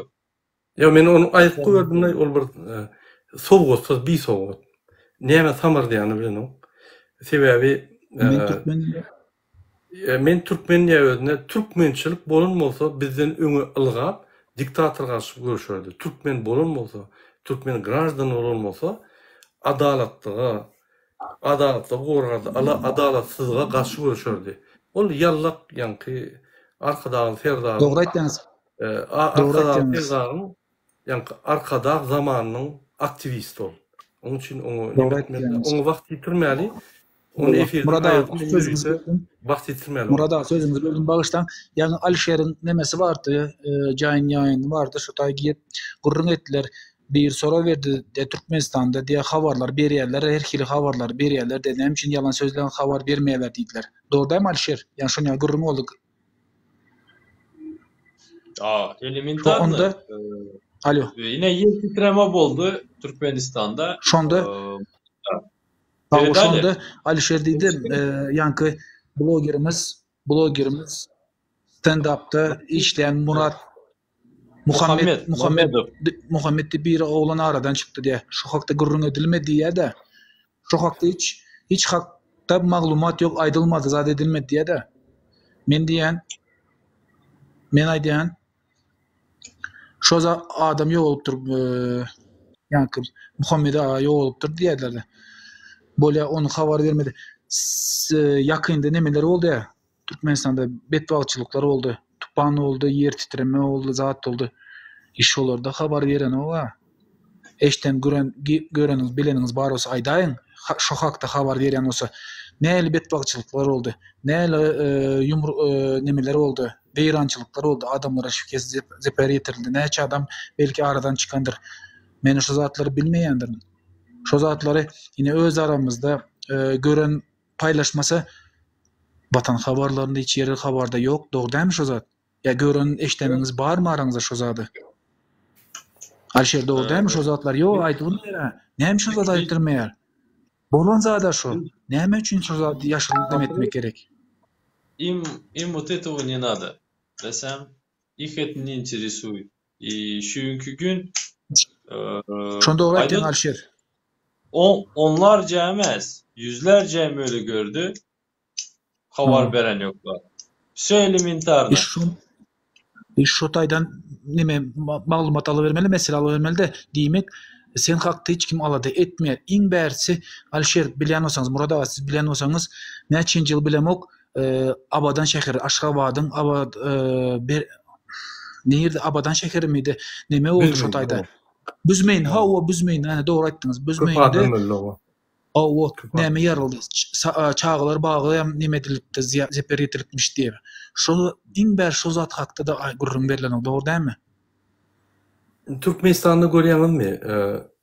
Ýok, men ony aýdyp goýberdimle, ol bir sowgatsyz, bisowgat. Näme samyrdaýanyny bilenok. Sebäbi
Men türkmen
Men türkmen diýýär özüne, türkmençilik bolan bolsa bizden öňe ylgap diktator garşy göreşerdi. Türkmen bolan bolsa, türkmen graždany bolan bolsa adalatlyga, adalatlygy gorardy, ala adalatsyzlyga garşy göreşerdi. Ol ýallak ýaňky Arkadagly Serdaryň
Dogry aýtýaňyz. Dogry
Arkadagly
aýtýaňyz.
Serdaryň ýaňky Arkadag zamanynyň aktiwisti ol. Onuň üçin oňa
Dogry
neme etmeli,
aýtýaňyz.
oňa wagt ýitirmäli. Ony efirden
Murad aga
aýyrdyp men
sözüňizi
ýörite
böldüm.
wagt ýitirmäli
Murad
oňa.
aga sözüňizi böldüm bagyşlaň. Ýaňy Alişeriň nemesi bardy, jaýyn ýaýyny bardy şo taý girip gürrüň etdiler. Bir sorag berdi de Türkmenistanda diýe habarlar berýärler, her hili habarlar berýärler de näme üçin ýalan sözleň habar bermeýärler diýdiler. Dogry dämi Alişer? Ýaňy şony ýaly gürrüň boldy.
A,
Şo
elementarny.
onda Alo.
Ine ýer titreme boldy Türkmenistanda.
Şonda Hawa şonda Alişer diýdi, ýaňky blogerimiz, blogerimiz stand-upda işleýän Murat Muhammet Muhammet Muhammet diýip bir oglan aradan çykdy diýýär. Şu hakda gürrüň edilmedi diýýär-de. Şu hakda hiç hiç hakda maglumat ýok, aýdylmady, zat edilmedi diýýär-de. Men diýýän men aýdýan Şo adam ýogalypdyr, ýaňky Muhammet aga ýogalypdyr diýýärler-de. Bolýa, ony habar bermedi. Ýakynda nemeler boldy-ä, Türkmenistanda betbagtçylyklar boldy. Tupan boldy, ýer titreme boldy, zat boldy. E şolarda habar berenog-a. Eşden gören göreniňiz bileniňiz bar bolsa aýdaýyň şo hakda habar berýän bolsa nähili betbagtçylyklar boldy nähili ýumr nemeler boldy weýrançylyklar boldy adamlara şikes zeper ýetirildi näçe adam belki aradan çykandyr men şo zatlary bilmeýändirin şo zatlary ine öz aramyzda gören paýlaşmasa watan habarlarynda hiç ýerde habarda ýok dogry dälmi şo zat Ýa gören eşdeniňiz barmy araňyzda şo zady? Alişer dogry dälmi şo zatlar? Ýok aýdylmaýar. Näme üçin şo zat aýtdyrmaýar? Bolan zada şo. Näme üçin şo zady ýaşyryn dem etmek gerek?
Им им вот этого не надо. Desem их это не интересует. И şu günki gün
Şony dogry aýtdyň Alişer.
Onlarca emes, ýüzlerce hem öli gördi. Habar beren ýoklar. Wsё elementarno.
Iş şo taýdan neme maglumat alybermeli, mesele alybermelide. Diýmek, sen hakda hiç kim alada etmeýär. Iň bärsi Alişer bilýän bolsaňyz, Murad aga siz bilýän bolsaňyz, näçenji ýyl bilemok, Abadan şäheri, Aşgabadyň Abad nirde Abadan şäherimidi, neme boldy şo taýda? Büzmeýin, hawa Büzmeýin, ene dogry aýtdyňyz, Büzmeýinde.
Köp adam öldi oba.
Hawa, näme ýaryldy? Çagalar bagy hem neme edilipdi, zeper ýetirilipmiş diýip. Şol iň bäri şo zat hakda-da gürrüň berlenok, dogry dälmi?
Türkmenistanda görýäňizmi,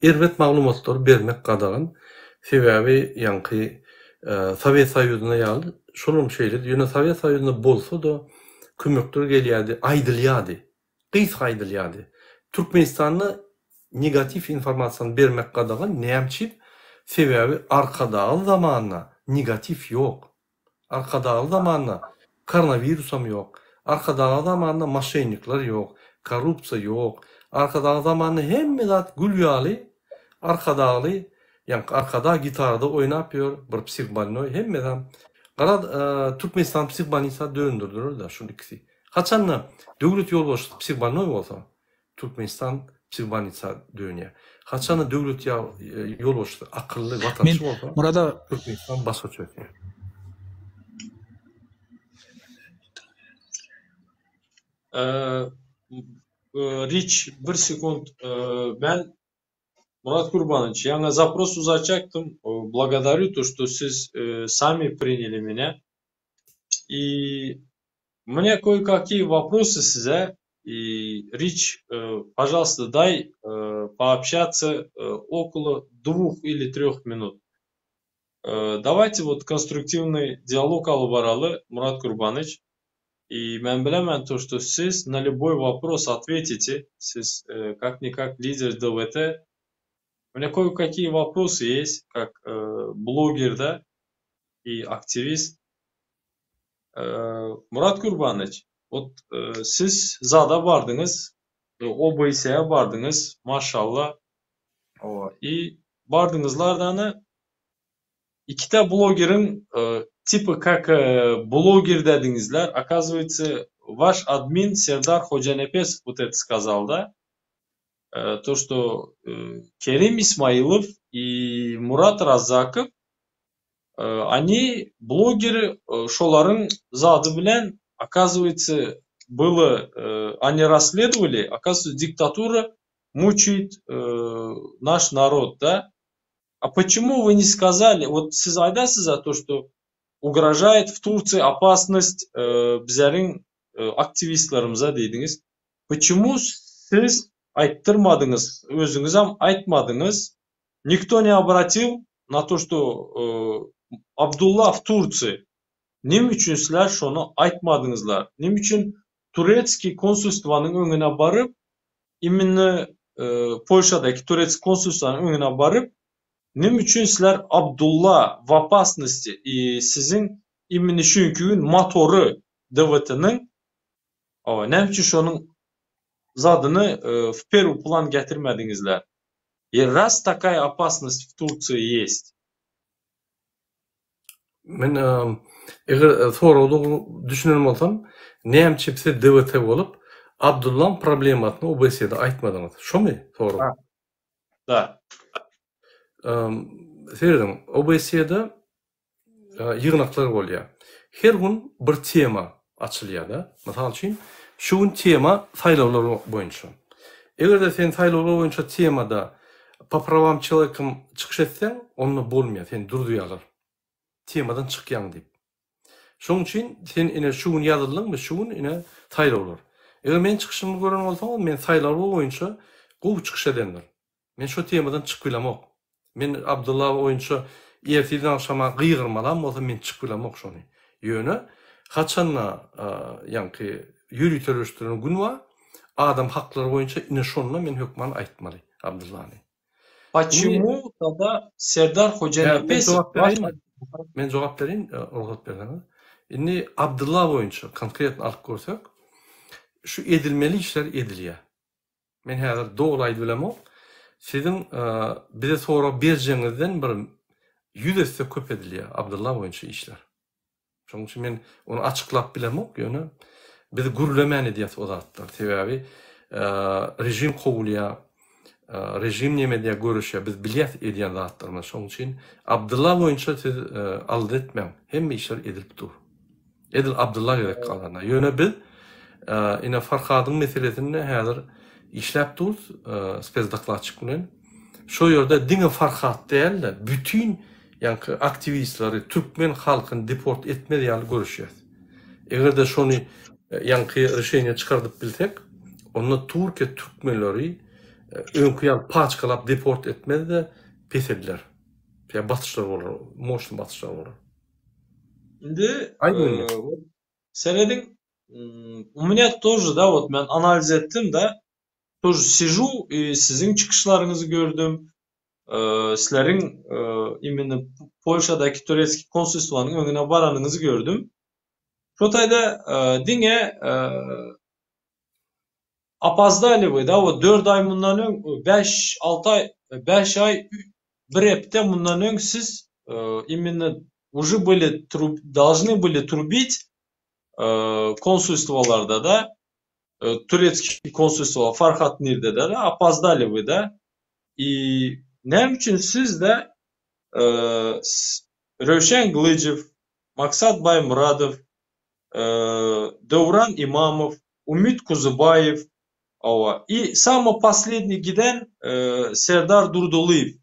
erbet maglumatlary bermek gadagan. Sebäbi ýaňky Sowet Soýuzynda ýaly, şolam şeýledi. Ýöne Sowet Soýuzynda bolsa-da kömekler gelýärdi, aýdylýardy. Gysga aýdylýardy. Türkmenistanda negatiw informasiýany bermek gadagan näme üçin? Sebäbi Arkadagly zamanynda negatiw ýok. Arkadagly zamanynda koronawirusam ýok. Arkadagly zamanynda moşennikler ýok, korrupsiýa ýok. Arkadagly zamanynda hemme zat gül ýaly. Arkadagly, ýaňky Arkadag gitarada oýnap ýör, bir psihbolnoý hemme zat. Garaz, Türkmenistany psihbolnisa döndürdiler-de şul ikisi. Haçanda döwlet ýolbaşçysy psihbolnoý bolsa, Türkmenistan psihbolnisa dönýär. Haçanda döwlet ýolbaşçysy akylly, watançy bolsa, Türkmenistan başgaça ösýär.
Rich bir sekunt men Murat Kurbanoviç ýaňy zaпрос uzatjakdym благодарю то что siz sami приняли меня и У меня кое-какие вопросы size. И Rich, пожалуйста, дай пообщаться около двух или трех минут. Давайте вот конструктивный диалог alyp baraly, Murat Kurbanoviç. И men bilemen то, что siz на любой вопрос ответите. Siz как-никак лидер ДВТ. У меня кое-какие вопросы есть, как блогер, да, и активист. Murat Gurbanowiç, wot siz zada bardyňyz, OBSE-ä bardyňyz, maşallah. I bardyňyzlardany ikide blogeriň tipa kak bloger dediňizler, оказывается, waş admin Serdar Hojanepesow вот это сказал, да? То, что Kerim Ismailow и Murat Razzakow они blogery şolaryň zady bilen оказывается было они расследовали, оказывается diktatura мучает наш народ, да? А почему вы не сказали, вот siz aýdasyz то, что угрожает в Турции опасность bizleriň aktiwistlerimize diýdiňiz. Почему siz aýtdyrmadyňyz, özüňizem aýtmadyňyz? Никто не обратил на то, что Abdulla в Турции. Näme üçin sizler şony aýtmadyňyzlar? Näme üçin турецкий konsulstwanyň öňüne baryp, именно Polşadaky турецкий konsulstwanyň öňüne baryp, näme üçin sizler Abdulla в опасности и siziň именно şu gün motory DWT-niň näme üçin şonuň zadyny в первый plan getirmediňizler? И раз такая опасность в Турции есть.
Men eger soragy dogry düşünen bolsam, näme üçin siz DWT bolup Abdullaň problemasyny OBSE-de aýtmadyňyz? Şomy sorag?
Da.
Serediň, OBSE-de ýygnaklar bolýar. Her gün bir tema açylýar-da. Mysal üçin, şu gün tema saýlawlar boýunça. Eger-de sen saýlawlar boýunça temada po prawam çelowekam çykyş etseň, onda bolmaýar, seni duruzýarlar. Temadan çykýaň diýip. Şonuň üçin sen ine şu gün ýazyldyňmy, şu gün ine saýlawlar. Eger meniň çykyşymy gören bolsaňyz, men saýlawlar boýunça gowy çykyş edendir. Men şo temadan çykyp bilemok. Men Abdylla boýunça ertirden agşama gygyrmalam bolsa men çykyp bilemok şony. Ýöne haçanda ýaňky ýöriteleşdirilen gün bar, adam haklary boýunça ine şonda men hökman aýtmaly Abdyllany.
Почему тогда Serdar Hojanepesow
baş Men jogap bereýin, rugsat berseňiz. Indi Abdylla boýunça konkretno alyp görsek, şu edilmeli işler edilýär. Men häzir doly aýdyp bilemok. Siziň bize sorag berjegiňizden bir ýüz esse köp edilýär Abdylla boýunça işler. Şonuň üçin men ony açyklap bilemok, ýöne biz gürlemän edýäs o zatlary. Sebäbi režim kowulýar, režim neme edýär, göreşýär. Biz bilýäs edýän zatlarymyzy. Şonuň üçin Abdylla boýunça siz alada etmäň. Hemme işler edilip dur. Edil Abdylla gerek galanda. Ýöne biz ine Farhadyň meselesinde häzir işläp durus spesdokladçik bilen. Şo ýerde diňe Farhat däl-de, bütin ýaňky aktiwistleri, türkmen halkyny deport etmez ýaly göreşýäs. Eger-de şony ýaňky rişeniýe çykardyp bilsek, onda Türkiýe türkmenleri öňki ýaly paçkalap deport etmez-de, pesediler. Ýa basyşlar bolar, moşny basyşlar bolar.
Indi serediň, u меня тоже da wot men analiz etdim da, тоже sижу и siziň çykyşlaryňyzy gördüm. Sizleriň именно Polşadaky turetskiý konsulstwanyň öňüne baranyňyzy gördüm. Şo taýda diňe Опоздали вы, да, вот dört aý mundan öň, bäş, alty aý, bäş aý, bir hepde mundan öň siz именно уже были, должны были trubить konsulstwalarda da, turetskiý konsulstwa Farhat nirde da, опоздали вы, да. И näme üçin siz de Röwşen Gylyjow, Maksat Baýmyradow, Döwran Imamow, Umyt Kuzubaýew, hawa, i samo posledniý giden Serdar Durdylyýew.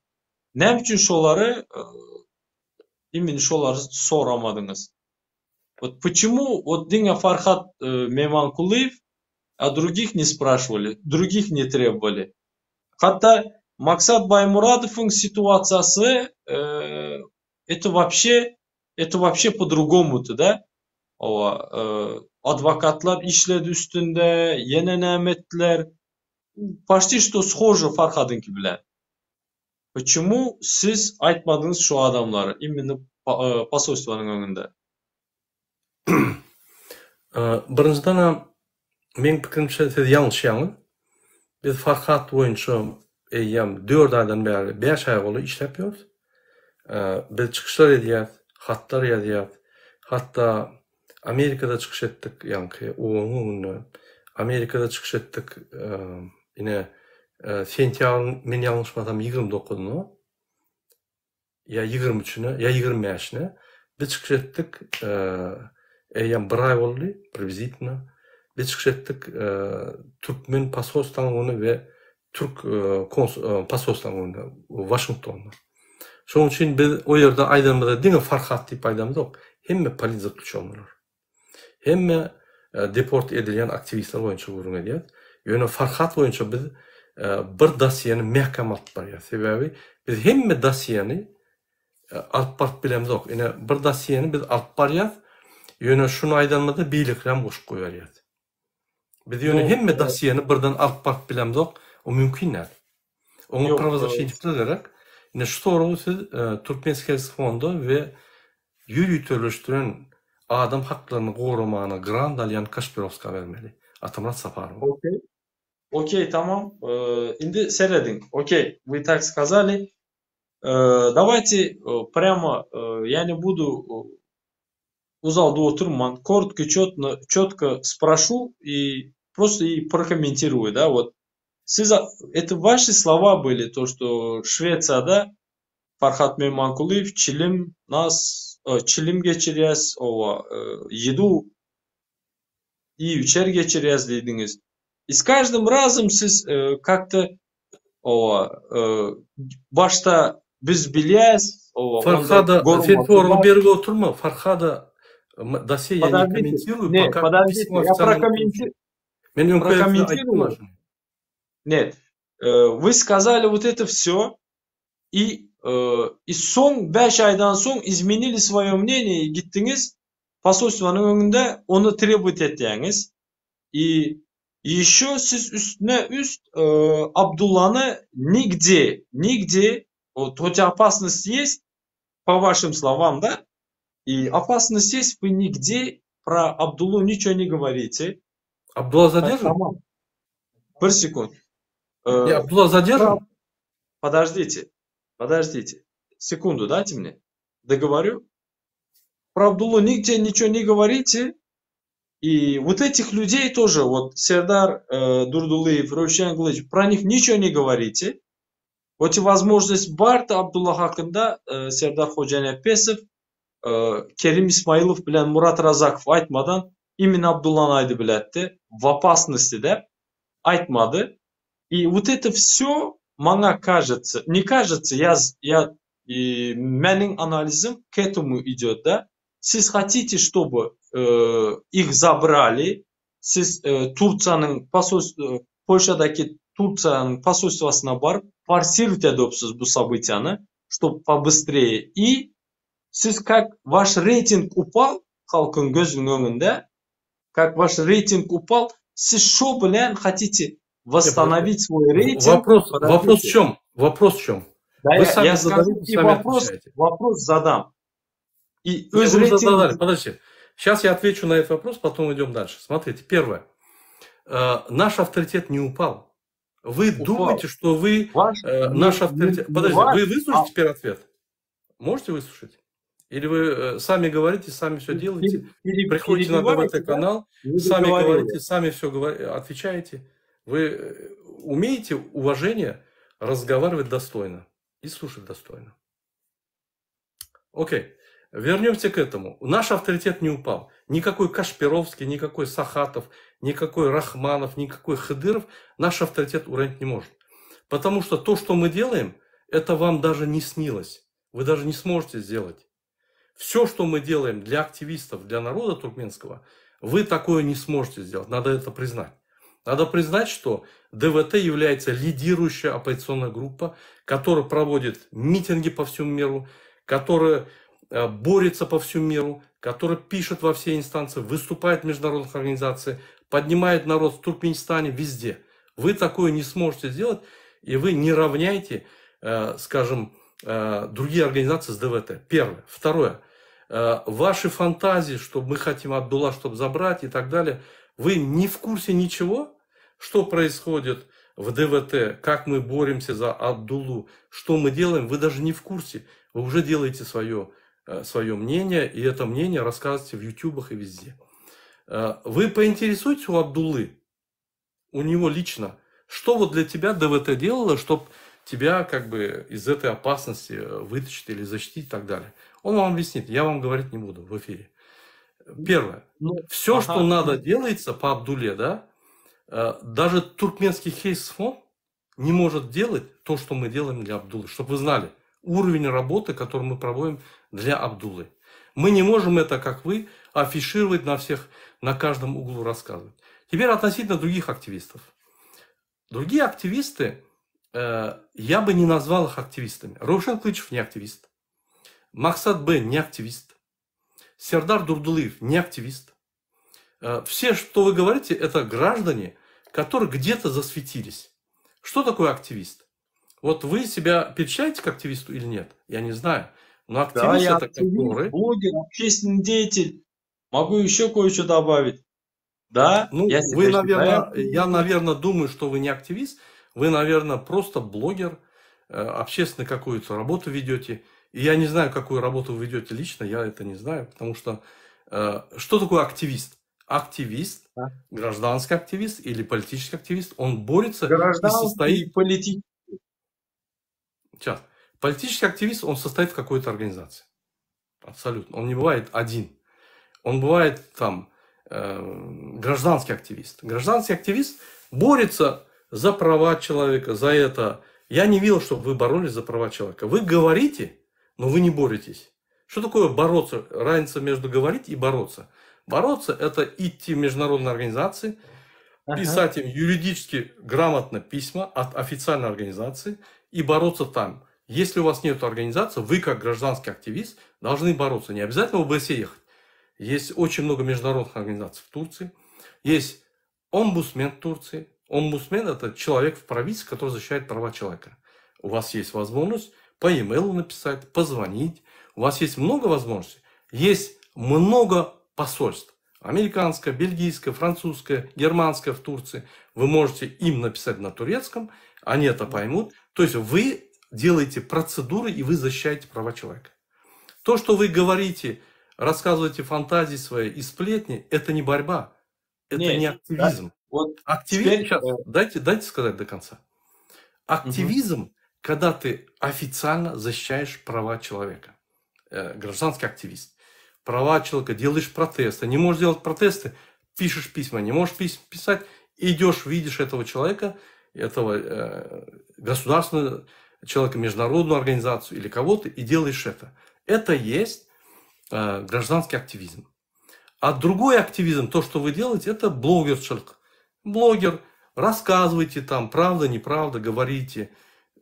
Näme üçin şolary imенно şolary soramadyňyz? Wot počemu wot diňe Farhat Memankulyýew, a drugih ne spraşiwali, drugih ne trebowali? Hatda Maksat Baýmuradowyň situasiýasy это wapşe Это wapşe po-drugomu-to da. Hawa, adwokatlar işledi üstünde, ýene näme etdiler. Paçti şto shoži Farhadyňky bilen. Poçemu siz aýtmadyňyz şu adamlary imенно posolstwanyň öňünde?
Birinjiden-ä meň pikirimçe siz ýalňyşýaňyz. Biz Farhat boýunça eýýäm dört aýdan bäri, bäş aýa golaý işläp ýörüs. Biz çykyşlar edýäs, hatlar ýazýas. Hatda Amerikada çykyş etdik, ýaňky OON-yň öňünde. Amerikada çykyş etdik, ine, sentýabryň, men ýalňyşmasam, 29-na. ýa 23-üne, ýa 25-ine biz çykyş etdik, eýýäm bir aý boldy, priblizitilno. Biz çykyş etdik türkmen posolstwanyň öňünde we türk posolstwanyň öňünde Waşingtonda. Şonuň üçin biz o ýerde aýdanymyzda diňe Farhat diýip aýdamyzok, hemme politzaklýuçennylar. Hemme deport edilýän aktiwistler boýunça gürrüň edýäs. Ýöne Farhat boýunça biz bir dosýeni mäkäm alyp barýas. Sebäbi biz hemme dosýeni alyp baryp bilemzok. Ine bir dosýeni biz alyp barýas. Ýöne şuny aýdanymyzda beýlekilerem goşup goýberýäs. Biz ýöne hemme dosýeni birden alyp baryp bilemzok, o mümkin däl. Oňa prawozasşitnikler gerek. Ine şu soragy siz Türkmenskiý fonda we ýöriteleşdiren adam haklaryny goramana grant alýan Kaşpirowska bermeli. Atamyrat Saparowa.
Okey. Okey tamam. Indi serediň. Okey. Вы так сказали. Давайте прямо я не буду uzaldyp oturman, korotko çotno çotko sproşu i prosto i prokommentiruýu da wot. Siz eto waşi slowa byli to şto Şwesiýada Farhat Meýmankulyýew çilim nas çilim geçirýäs owa ýedu iýip içer geçirýäs diýdiňiz. I s každym razym siz kak-to Owa, başda biz bilýäs, owa, onda
Farhada, sen soragy berip oturma, Farhada, dosýe ýa ne kommentiruý, poka pismo ofitsialno ne получил. Men öňki aýtdym a şuny.
Net, вы сказали вот это все и и soň bäş aýdan soň izmenili svoýo mneniýe i gitdiňiz posolstwanyň öňünde ony trebowat etýäňiz i Ýeşo siz üstüne üst Abdullany nigde, nigde, wot hotýa opasnost ýest, po waşim slowam da, i opasnost ýest we nigde pro Abdullu niço ne goworite.
Abdulla zadержan?
Bir sekund.
Ne, Abdulla zadержan?
Podожdite, podожdite, sekundu dajte mne, dogovorю. Pro Abdullu nigde niço ne goworite, И вот этих людей тоже, вот Сердар э, Дурдулыев, Рövşen Gylyç, про них ничего не говорите. Вот и возможность bardy Abdulla hakynda э, Serdar Hojanepesow, э, Kerim Ismailow bilen Murat Razakow aýtmadan именно Abdullany aýdybilätdi. В опасности diýip aýtmady. И вот это все maňa кажется, не кажется, я, я и meniň analizim к этому идет, да? Siz хотите, чтобы их zabrali, siz Tursiýanyň posolstw Polşadaky Tursiýanyň posolstwasyna baryp forsировать edipsiz bu sobytiýany, чтоб побыстрее и siz как waş reýting upal halkyň gözüniň öňünde, как waş reýting upal, siz şo bilen хотите восстановить свой рейтинг.
Вопрос, вопрос в чем? Вопрос в чем?
Да,
Вы
я,
сами
я скажу
зададите,
и
сами
вопрос,
отвечаете.
вопрос задам. И
Не,
öz
вы
рейтинг
задали. Подожди. Сейчас я отвечу на этот вопрос, потом идем дальше. Смотрите, первое. Наш авторитет не упал. Вы
упал.
думаете, что вы
Ваш
э,
не,
наш
не,
авторитет...
не
Подожди,
ваш,
вы выслушаете
а
теперь ответ? Можете выслушать? Или вы сами говорите, сами все делаете, приходите на
перебиваете, да?
ДВТ-канал,
Не
сами
договорил я.
говорите, сами все отвечаете. Вы умеете уважение разговаривать достойно и слушать достойно. Окей, вернемся к этому. Наш авторитет не упал. Никакой Кашпировский, никакой Сахатов, никакой Рахманов, никакой Хыдыров наш авторитет уронить не может. Потому что то, что мы делаем, это вам даже не снилось. Вы даже не сможете сделать. Все, что мы делаем для активистов, для народа туркменского, вы такое не сможете сделать. Надо это признать. Надо признать, что ДВТ является лидирующая оппозиционная группа, которая проводит митинги по всему миру, которая борется по всему миру, которая пишет во все инстанции, выступает в международных организациях, поднимает народ в Туркменистане, везде. Вы такое не сможете сделать, и вы не равняете, скажем, другие организации с ДВТ. Первое. Второе. Ваши фантазии, что мы хотим Абдулла, чтобы забрать и так далее, вы не в курсе ничего, что происходит в ДВТ, как мы боремся за Абдуллу, что мы делаем, вы даже не в курсе. Вы уже делаете свое, свое мнение, и это мнение рассказываете в ютубах и везде. Вы поинтересуетесь у Абдуллы, у него лично, что вот для тебя ДВТ делало, чтобы тебя как бы из этой опасности вытащить или защитить и так далее. Он вам объяснит, я вам говорить не буду в эфире. Первое.
Ну,
Все, что
ага.
надо, делается по Абдуле, да? Даже туркменский Хейс-фонд не может делать то, что мы делаем для Абдулы. Чтобы вы знали, уровень работы, который мы проводим для Абдулы. Мы не можем это, как вы, афишировать на всех, на каждом углу рассказывать. Теперь относительно других активистов. Другие активисты, я бы не назвал их активистами. Ровшан Клычев не активист. Максат Б не активист. Сердар Дурдулыев не активист. Все, что вы говорите, это граждане, которые где-то засветились. Что такое активист? Вот вы себя перечисляете к активисту или нет? Я не знаю. Но
Да,
активист
я
это
активист,
который...
блогер, общественный деятель. Могу еще кое-что добавить. Да,
Ну,
я себя
вы,
считаю
наверное, я,
активистом.
наверное, думаю, что вы не активист. Вы, наверное, просто блогер, общественную какую-то работу ведете. И я не знаю, какую работу вы ведете лично, я это не знаю, потому что что такое активист? Активист,
Да.
гражданский активист или политический активист, он борется и
Гражданский
состоит...
политический.
Сейчас. Политический активист, он состоит в какой-то организации. Абсолютно. Он не бывает один. Он бывает там гражданский активист. Гражданский активист борется за права человека, за это. Я не видел, чтобы вы боролись за права человека. Вы говорите, но вы не боретесь. Что такое бороться? Разница между говорить и бороться. Бороться – это идти в международные организации,
Ага.
писать им юридически грамотно письма от официальной организации и бороться там. Если у вас нет организации, вы как гражданский активист должны бороться. Не обязательно в ОБСЕ ехать. Есть очень много международных организаций в Турции. Есть омбудсмен Турции. Омбудсмен – это человек в правительстве, который защищает права человека. У вас есть возможность по e-mail написать, позвонить. У вас есть много возможностей. Есть много посольств. Американское, бельгийское, французское, германское в Турции. Вы можете им написать на турецком, они это поймут. То есть вы делаете процедуры и вы защищаете права человека. То, что вы говорите, рассказываете фантазии свои и сплетни, это не борьба, это
Не,
не
да.
активизм.
Вот
Активизм,
теперь,
сейчас, дайте сказать до конца. Активизм, когда ты официально защищаешь права человека. Гражданский активист. Права человека, делаешь протесты. Не можешь делать протесты, пишешь письма. Не можешь писать, идешь, видишь этого человека, этого государственного человека, международную организацию или кого-то, и делаешь это. Это есть гражданский активизм. А другой активизм, то, что вы делаете, это блогерчик. Блогер, рассказывайте там, правда, неправда, говорите.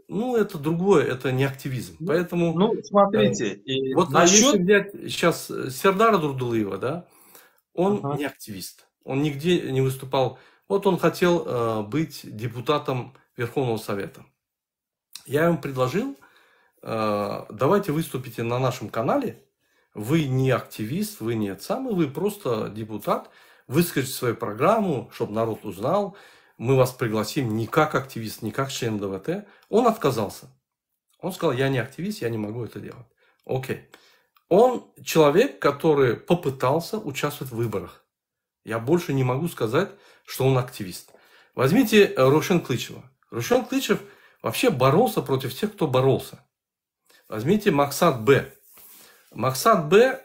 Ну, это другое, это не активизм.
Ну,
Поэтому,
ну, смотрите, и
вот
насчет...
если взять сейчас Сердара Дурдулыева, да, он
Ага.
не активист. Он нигде не выступал. Вот он хотел быть депутатом Верховного Совета. Я ему предложил, давайте выступите на нашем канале. Вы не активист, вы не это самое, вы просто депутат. Выскажите свою программу, чтобы народ узнал. Мы вас пригласим не как активист, не как член ДВТ. Он отказался. Он сказал, я не активист, я не могу это делать. Окей. Он человек, который попытался участвовать в выборах. Я больше не могу сказать, что он активист. Возьмите Рушен Клычева. Рушен Клычев вообще боролся против тех, кто боролся. Возьмите Максат Б. Максат Б,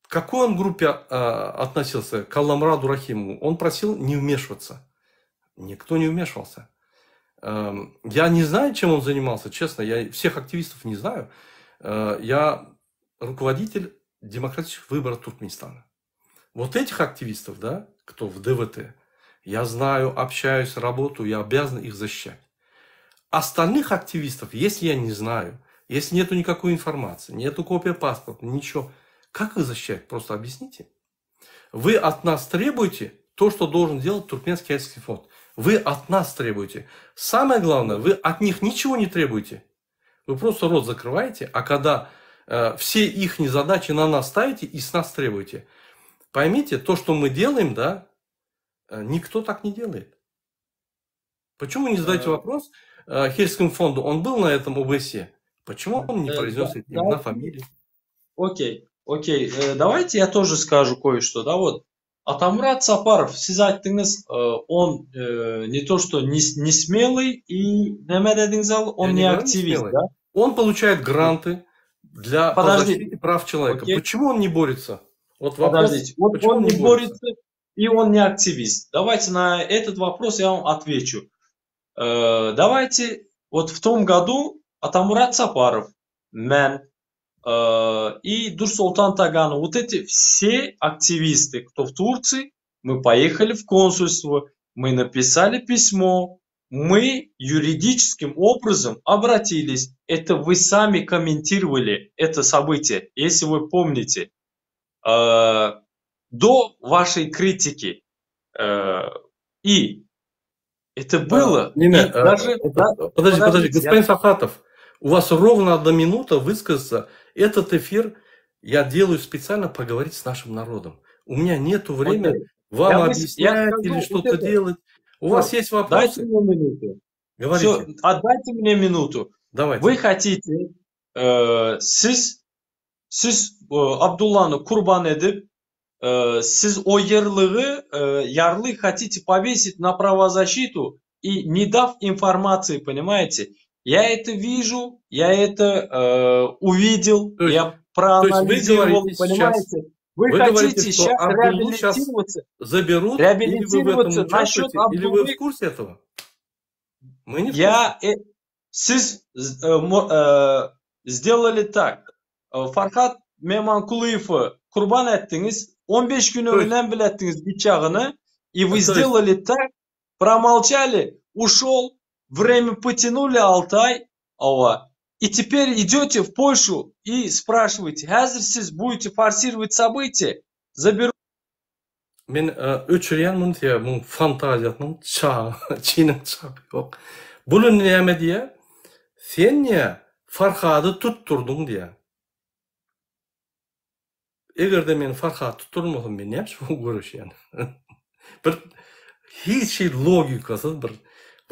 к какой он группе относился? К Алламраду Рахимову. Он просил не вмешиваться. Никто не вмешивался. Я не знаю, чем он занимался, честно. Я всех активистов не знаю. Я руководитель демократических выборов Туркменистана. Вот этих активистов, да, кто в ДВТ, я знаю, общаюсь, работаю, я обязан их защищать. Остальных активистов, если я не знаю, если нету никакой информации, нету копии паспорта, ничего, как их защищать? Просто объясните. Вы от нас требуете то, что должен делать Туркменский Хельсинкский фонд. Вы от нас требуете. Самое главное, вы от них ничего не требуете. Вы просто рот закрываете, а когда Все их задачи на нас ставите и с нас требуете. Поймите, то, что мы делаем, да, никто так не делает. Почему не задаете вопрос Хельскому фонду? Он был на этом ОБСЕ. Почему он не произнес эти имена, фамилии?
Окей, окей. Давайте я тоже скажу кое-что. Да, вот Атамурат Сапаров, siz aýtdyňyz, он не то что не, не смелый и näme diýdiňiz он не, не активист, да?
Он получает гранты для Подождите. защиты прав человека. Окей. Почему он не борется?
Вот вопрос, Подождите, вот почему он не борется? борется и он не активист. Давайте на этот вопрос я вам отвечу. Давайте, вот в том году Атамурат Сапаров, men, и Дурсултан Таганов, вот эти все активисты, кто в Турции, мы поехали в консульство, мы написали письмо, мы юридическим образом обратились. Это вы сами комментировали это событие, если вы помните. До вашей критики. И это было.
Не, не, даже, это, да, подожди, подожди, господин я... Сахатов, у вас ровно одна минута высказаться. Этот эфир я делаю специально поговорить с нашим народом. У меня нету времени Окей. вам я объяснять я скажу, или что-то вот делать. У вас есть вопросы?
Дайте мне минуту.
Говорите.
Все, отдайте мне минуту.
Давайте.
Вы хотите, э, siz, siz э, Abdullany gurban edip, э, siz o ярлык, э, ярлык хотите повесить на правозащиту и не дав информации, понимаете? Я это вижу, я это э, увидел,
то есть,
я проанализировал, понимаете?
Сейчас,
вы,
вы
хотите
говорите,
сейчас
реабилитироваться, заберут,
реабилитироваться
или вы в этом
насчет
Абдуллы, или вы в курсе этого? Мы не в
я, э, siz э, э, сделали так. Farhad Mehmankulyýewi gurban etdiňiz, 15 gün öňünden biletdiňiz bıçagyny, и вы сделали так, промолчали, ушел, время потянули alty aý, ава, и теперь идете в Польшу и спрашиваете, häzir siz будете форсировать события, заберу
Men öçürýän muny sebäbi muň fantaziýasynyň çagy, çynyň çagy ýok. Bul indi näme diýýär? Sen diýýär, Farhady tutdurdyň diýýär. Eger-de men Farhady tutdurmasam, men näme üçin göreşýän? Bir hiç hili logikasyz bir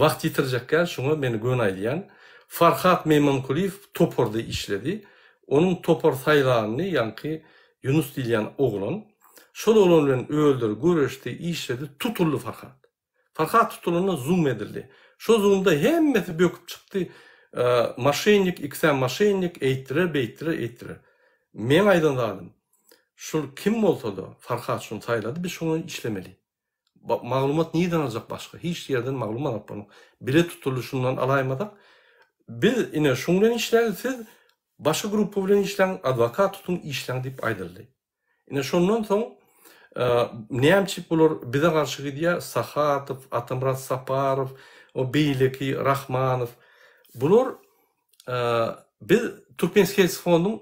wagt ýitirjek däl, şuňa men göni aýdýan. Farhat Meýmankulyýew toparda işledi. Onuň topar saýlanyny ýaňky Ýunus diýilýän oglan. Şol oglan bilen özleri göreşdi, işledi, tutuldy Farhat. Farhat tutulanda zoom edildi. Şo zoomda hemmesi böküp çykdy. Moşennik, ikisem moşennik, eýtdiler, beýtdiler, eýtdiler. Meň aýdan zadym, şul kim bolsa-da Farhat şuny saýlady, biz şoňa işlemeli. Maglumat nirden aljak başga? Hiç ýerden maglumat alyp bolmaz. Bile tutuldy şundan alaýmasak, biz ine şuň bilen işläli, siz başga gruppa bilen işläň, adwokat tutuň, işläň diýip aýdyldy. Ine şondan soň näme üçin bular bize garşy gidýär? Sahatow, Atamyrat Saparow, o beýleki Rahmanow. Bular biz Türkmenskiý fonduň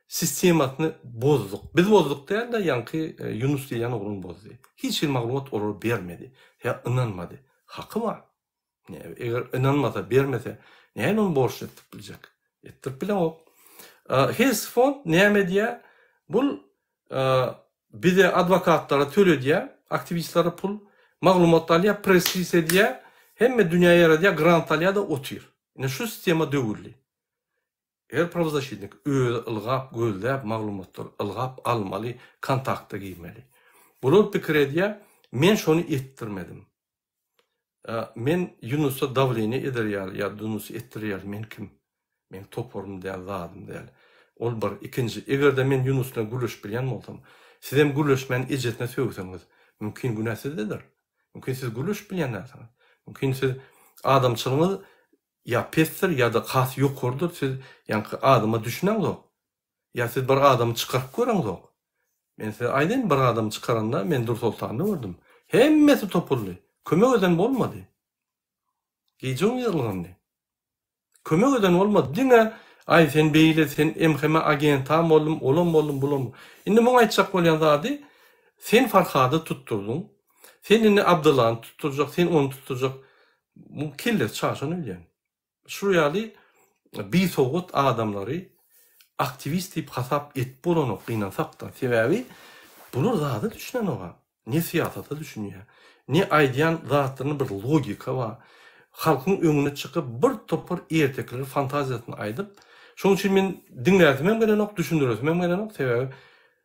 sistemasyny bozduk. Biz bozduk däl-de, ýaňky Ýunus diýilýän oglan bozdy. Hiç hili maglumat olara bermedi. Ýa ynanmady. Haky bar. Eger ynanmasa, bermese, nähili ony borçly etdirip biljek? Etdirip bileňok. Hes fond näme edýär? Bul bize adwokatlara töledýär, aktiwistlere pul, maglumat alýar, press-release edýär, hemme dünýä ýaradýar, grant alýar-da otyr. Ine şu sistema döwüldi. Her prawozasşitnik özi ylgap, gözläp maglumatlary ylgap almaly, kontakta girmeli. Bular pikir edýär, men şony etdirmedim. Men Ýunusa dawleniýe eder ýaly ýa Ýunusy etdirer ýaly men kim? Meň toparym däl, zadym däl. Ol bir. Ikinji, eger-de men Ýunus bilen gürleşip bilýän bolsam, sizem gürleşmän ejesine sögseňiz, mümkin günä sizdedir. Mümkin siz gürleşip bilýän dälsiňiz. Mümkin siz adamçylygyňyz ýa pesdir ýa-da has ýokarydyr, siz ýaňky adama düşüneňzok. Ýa siz bir adamy çykaryp göreňzok. Men size aýdaýyn bir adamy çykaranda men Dursoltanda gördüm. Hemmesi topuldy. Kömek eden bolmady. Gije ýyrylgandy. Kömek eden bolmady. Diňe aý sen beýle sen MHM agentam boldum, olam boldum, bulam. Indi muň aýtjak bolýan zady sen Farhady tutdurdyň. Sen indi Abdyllany tutdurjak, sen ony tutdurjak. Muň kellesi çaşan öýdýän. Şu ýaly bisowat adamlary. Aktiwist diýip hasap edip bolanok gynansakda. Sebäbi bular zada düşünenoga. Ne syýasata düşünýär, ne aýdýan zatlarynda bir logika bar. Halkyň öňüne çykyp bir topar ertekileri fantaziýasyny aýdyp, şonuň üçin men diňläsimem gelenok, düşündiresimem gelenok. Sebäbi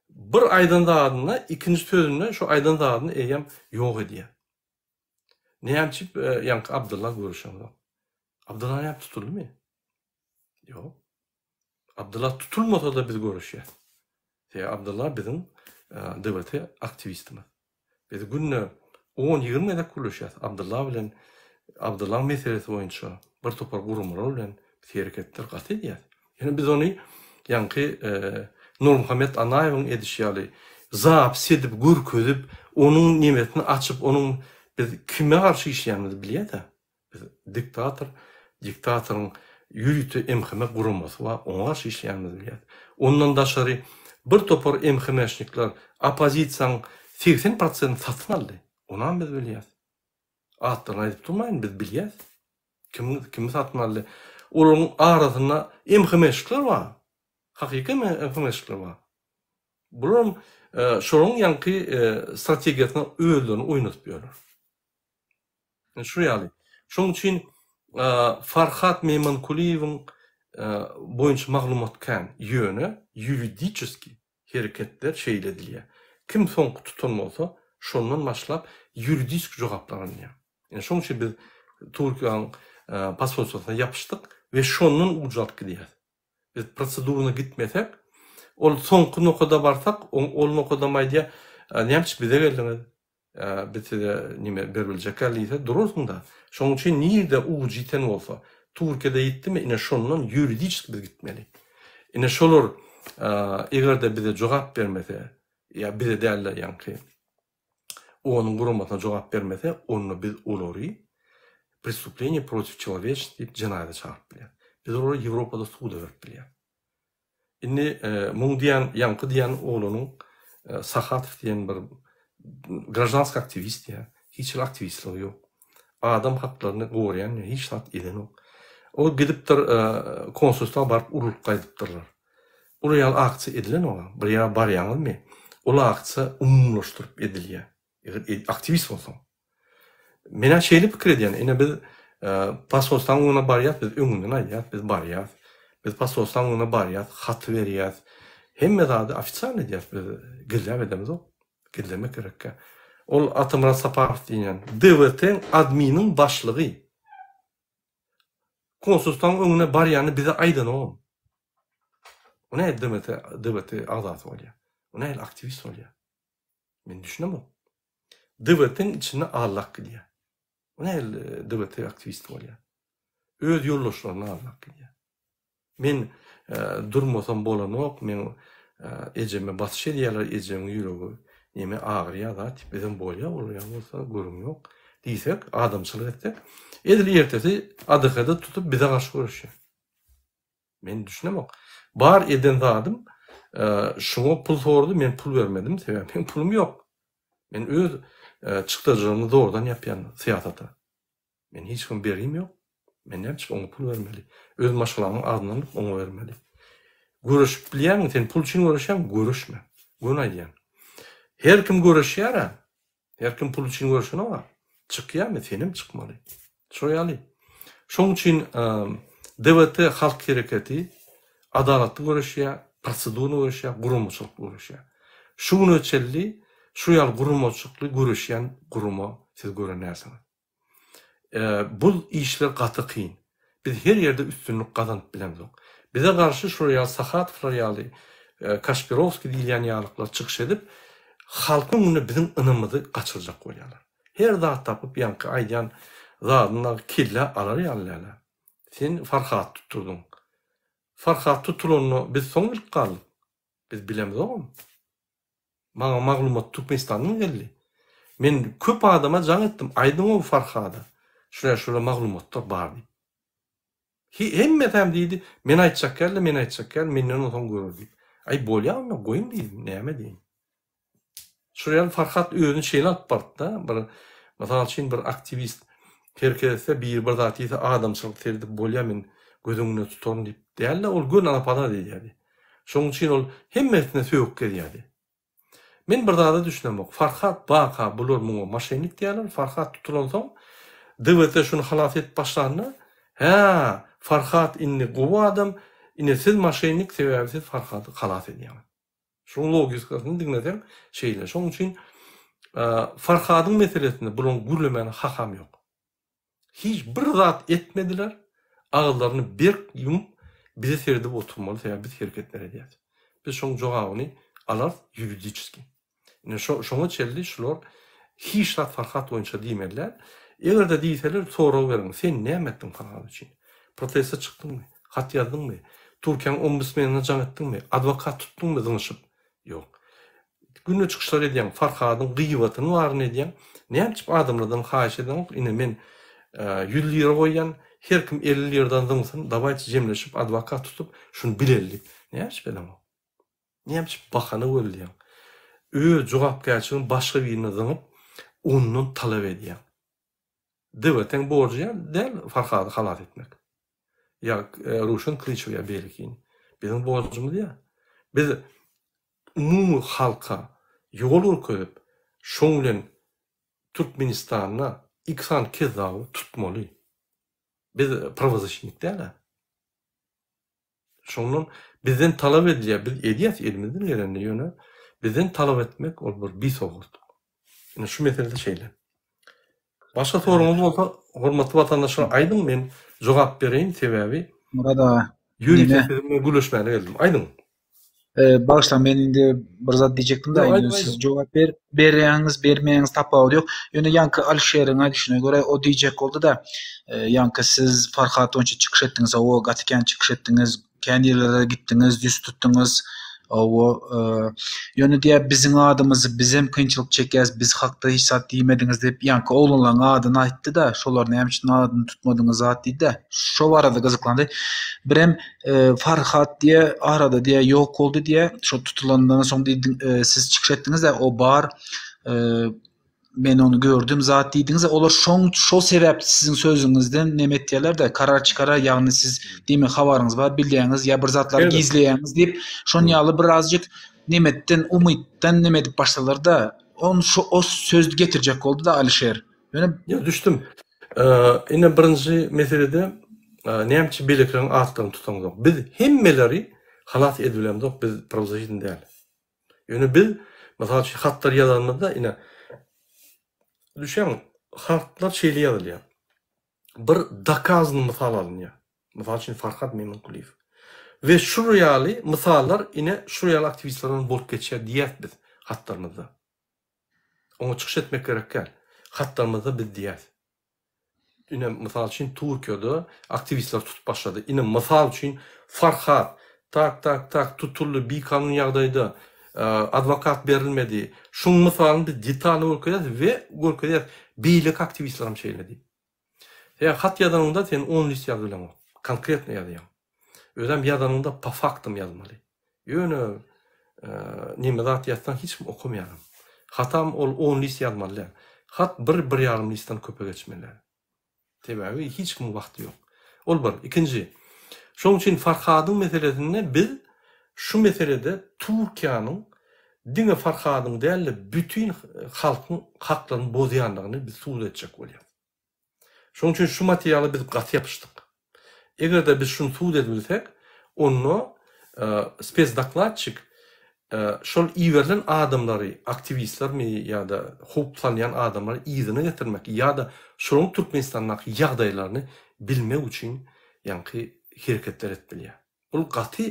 bir aýdan zadynda ikinji sözünde şo aýdan zadyny eýýäm ýok edýär. Näme üçin ýaňky Abdylla görüşeňzok? Abdylla näme tutuldymy? Ýok. Abdylla tutulmasa-da biz görüşýäs. Sebäbi Abdylla biziň DWT aktiwistimiz. Biz günde on-ýigrimi gezek gürleşýäs Abdylla bilen, Abdyllaň meselesi boýunça bir topar guramalar bilen biz hereketler gaty edýäs. Ýöne biz ony ýaňky Nurmuhammet Annaýewiň edişi ýaly zapis edip, görkezip, onuň nemesini açyp, onuň biz kime garşy işleýänimizi bilýäs-ä. Biz diktator, diktatoryň ýörite MHM guramasy bar, oňa garşy işleýänimizi bilýäris. Ondan daşary bir topar MHM-şnikler oppozisiýanyň 80 prosentini satyn aldy. Onam biz bilýäris. Atlaryny aýdyp durmaýyn, biz bilýäris. Kim kimi satyn aldy. Olaryň arasynda MHM-şnikler bar. Hakyky MHM-şnikler bar. Bularam şolaryň ýaňky strategiýasyna özlerini oýnadyp ýörler. Şu ýaly. Şonuň üçin Farhat Meýmankulyýewiň boýunça maglumat kän. Ýöne ýuridiçeskiý hereketler şeýle edilýär. Kim soňky tutan bolsa, şondan başlap ýuridiski jogaplar alynýar. Ine şonuň üçin biz Türkiýäniň posolstwasyna ýapyşdyk we şondan uç alyp gidýäris. Biz prosedurna gitmesek, ol soňky nokada barsak, ol nokadam aýdýar, näme üçin bize geldiňiz? Biz size nime beribiljek ýaly diýse durarsyňda. Şonuň üçin nirde ujy ýiten bolsa, Türkiýede ýitdimi, ine şondan ýuridiçeski biz gitmeli. Ine şolar eger-de bize jogap bermese, ýa bize däl-de ýaňky onuň guramasyna jogap bermese, onda biz olary prestuplenýe protiw çelowečnosti diýip jenaýata çagyryp bilýäris. Biz olary Ýewropada suda berip bilýäris. Indi muň diýen, ýaňky diýen oglanyň Sahatow diýen bir graždanskiý aktiwist diýýär. Hiç hili aktiwistligi ýok. Adam haklaryny goraýan ýa hiç zat edenok. Ol gidipdir konsulstwa baryp urlup gaýdypdyrlar. Ol ýaly aksiýa edilenok-a. Bir ýere barýaňyzmy, ol aksiýa umumylaşdyryp edilýär. Eger aktiwist bolsaň. Men-ä şeýle pikir edýän, ine biz posolstwaň öňüne barýas, biz öňünden aýdýas, biz barýas. Biz posolstwaň öňüne barýas, haty berýäs. Hemme zady ofitsialny edýäs biz, gizläp edemizok. Gizlemek gerekkä. Ol Atamyrat Saparow diýýän DWT-iň adminiň başlygy. Konsulstwaň öňüne barýany bize aýdanogam. O nähili DWT, DWT agzasy bolýar? O nähili aktiwist bolýar? Men düşünemok. DWT-iň içinde allak gidýär. O nähili DWT aktiwisti bolýar? Öz ýoldaşlaryny allak gidýär. Men durmasam bolanok, meň ejeme basyş edýärler, ejemiň ýüregi neme agyrýar zat diýip, bizem bolýar, bolýan bolsa görüň ýok diýsek, adamçylyk etsek, edil ertesi ADH-da tutup bize garşy göreşýär. Men düşünemok. Bar eden zadym şuňa pul sordy, men pul bermedim, sebäbi meň pulum ýok. Men öz çykdajylarymy zordan ýapýan syýasata. Men hiç kim bergim ýok. Men näme üçin oňa pul bermeli? Öz maşgalamyň adyndan alyp oňa bermeli. Göreşip bilýäňmi? Sen pul üçin göreşýäňmi? Göreşme. Göni aýdýan. Her kim göreşýär-ä. Her kim pul üçin göreşenok-a. Çykýarmy, senem çykmaly. Şo ýaly. Şoň üçin DWT halk hereketi adalatly göreşýär, prosedurny göreşýär, guramaçylykly göreşýär. Şu güne çenli şu ýaly guramaçylykly göreşýän gurama siz gören dälsiňiz. Bu işler gaty kyn. Biz her ýerde üstünlik gazanyp bilemzok. Bize garşy şular ýaly Sahatowlar ýaly, Kaşpirowskiý diýilýän ýalyklar çykyş edip, halkyň öňünde biziň ynamymyzy gaçyrjak bolýarlar. Her zat tapyp ýaňky aýdýan zadyny dagy kellä alar ýaly däl-ä. Sen Farhady tutdurdyň. Farhat tutulanyny biz soň bilip galdyk. Biz bilemzogam. Maňa maglumat Türkmenistandan geldi. Men köp adama jaň etdim, aýdyň-ow Farhada, şular-şular maglumatlar bar diýip. Hemmesem diýdi, men aýtjak däl-de, men aýtjak däl, menden onsoň görer diýip. Aý bolýa onda, goýuň diýdim, näme diýeýin. Şol ýaly Farhat özüni şeýle alyp barypda, bir mysal üçin bir aktiwist hereket etse, biri bir zat diýse, adamçylyk seredip bolýa men göz öňünde tutaryn diýip däl-de, ol göni napadad edýärdi. Şonuň üçin ol hemmesine sögüp gezýärdi. Men bir zada düşünemok. Farhat baka bular muňa moşennik diýýärler. Farhat tutulansoň DWT şuny halas edip başlanda, hä, Farhat indi gowy adam, ine siz moşennik sebäbi siz Farhady halas edýäňiz. Şuň logikasyny diňleseň şeýle. Şonuň üçin Farhadyň meselesinde bularyň gürlemäne hakam ýok. Hiç bir zat etmediler, agyzlaryny berk ýumup bize seredip oturmaly sebäbi biz hereketler edýäs. Biz şoň jogabyny alarys ýuridiçeskiý. Ine şo şoňa çenli şular hiç zat Farhat boýunça diýmeliler. Eger-de diýseler sorag beriň, sen näme etdiň Farhat üçin? Proteste çykdyňmy? Hat ýazdyňmy? Türkiýäň ombudsmenine jaň etdiňmi? Adwokat tutduňmy zyňyşyp? Ýok. Günde çykyşlar edýäň, Farhadyň gyýbatyny baryny edýäň. Näme üçin adamlardan haýyş edeňok, ine men 100 lira goýýan, her kim 50 liradan zyňsyn, dawaýçy jemleşip adwokat tutup, şuny bileli diýip. Näme üçin edeňok? Näme üçin bahana gözleýäň? Öz jogapkärçiligiňi başga birine zyňyp, ondan talap edýäň. Döwletiň borjy däl Farhady halas etmek. Ýa Röwşen Kylyçow ýa beýlekini. Biziň borjumyz ýa. Biz umumy halka ýol görkezip, şoň bilen Türkmenistanda iki sany kezzaby tutmaly. Biz prawozasşitnik däl-ä. Şondan bizden talap edilýär, biz edýäs elimizden gelenini, ýöne bizden talap etmek ol bir bisowatlyk. Ine şu meselede şeýle. Başga soragyňyz bolsa, hormatly watandaşlar aýdyň, men jogap bereýin, sebäbi
Myrat aga,
ýörite siziň bilen gürleşmäne geldim. Aýdyň.
Bagyşlaň men indi bir zat diýjekdim-de,
Ýok,
indi
aýdyň,
siz
aýdyň.
jogap ber berýäňiz, bermeýäňiz tapawudy ýok. Ýöne ýaňky Alişeriň aýdyşyna görä o diýjek boldy-da, ýaňky siz Farhat boýunça çykyş etdiňiz, hawa gaty kän çykyş etdiňiz, kän ýerlere gitdiňiz, ýüz tutduňyz. Hawa, ýöne diýýär biziň adymyzy bizem kynçylyk çekýäs, biz hakda hiç zat diýmediňiz diýip, ýaňky oglanlaryň adyny aýtdy-da, şolar näme üçin adyny tutmadyňyz zat diýdi-de, şo barada gyzyklandy. Birem Farhat diýe arada diýe ýok boldy diýe şo tutulandan soň diýdiň siz çykyş etdiňiz-de o bar men ony gördüm zat diýdiňiz olar şoň şo sebäpli siziň sözüňizden neme etýärler-de karar çykarar ýagny siz diýmek habaryňyz bar bilýäňiz ýa bir zatlar gizleýäňiz diýip şon ýaly birazjyk nemetden umytdan neme edip başladylar-da on şo o söz getirjek boldy-da Alişer
Ýöne Ýa düşdüm. Ine birinji meselede näme üçin beýlekileriň atlaryny tutaňzok. Biz hemmeleri halas edibilemzok, biz prawozasitny däl. Ýöne biz mysal üçin hatlar ýazanymyzda ine düşýäňmi? Hatlar şeýle ýazylýar. Bir dokazny mysal alynýar. Mysal üçin Farhad Memenkulyýew. We şul ýaly mysallar ine şul ýaly aktiwistler bilen bolup geçýär diýýäs biz hatlarymyzda. Oňa çykyş etmek gerek däl. Hatlarymyzda biz diýýäs. Ine, mysal üçin, Türkiýede aktiwistleri tutup başlady. Ine, mysal üçin, Farhat tak, tak, tak tutuldy, bikanun ýagdaýda, adwokat berilmedi. Şuň mysalyny biz detalny görkezýäs we görkezýäs, beýleki aktiwistler hem şeýle diýip. Sebäbi hat ýazanyňda sen on list ýazyp bileňok. Konkretno ýazýaň. Özem ýazanyňda po faktam ýazmaly. Ýöne neme zat ýazsaň hiç kim okamaýaram. Hatam ol on list ýazmaly däl. Hat bir, bir ýarym listden köpe geçmeli däl. Sebäbi hiç kimiň wagty ýok. Ol bir. Ikinji. Şonuň üçin Farhadyň meselesinde biz şu meselede Türkiýäniň diňe Farhadyň däl-de bütin halkyň haklaryny bozýandygyny biz subut etjek bolýas. Şonuň üçin şu materiala biz gaty ýapyşdyk. Eger-de biz şuny subut edibilsek, onda spesdokladçik şol iberilen adamlary, aktiwistlermi ýa-da howp salýan adamlary yzyna getirmek ýa-da şolaryň Türkmenistandaky ýagdaýlaryny bilmek üçin ýaňky hereketler edip bilýär. Bul gaty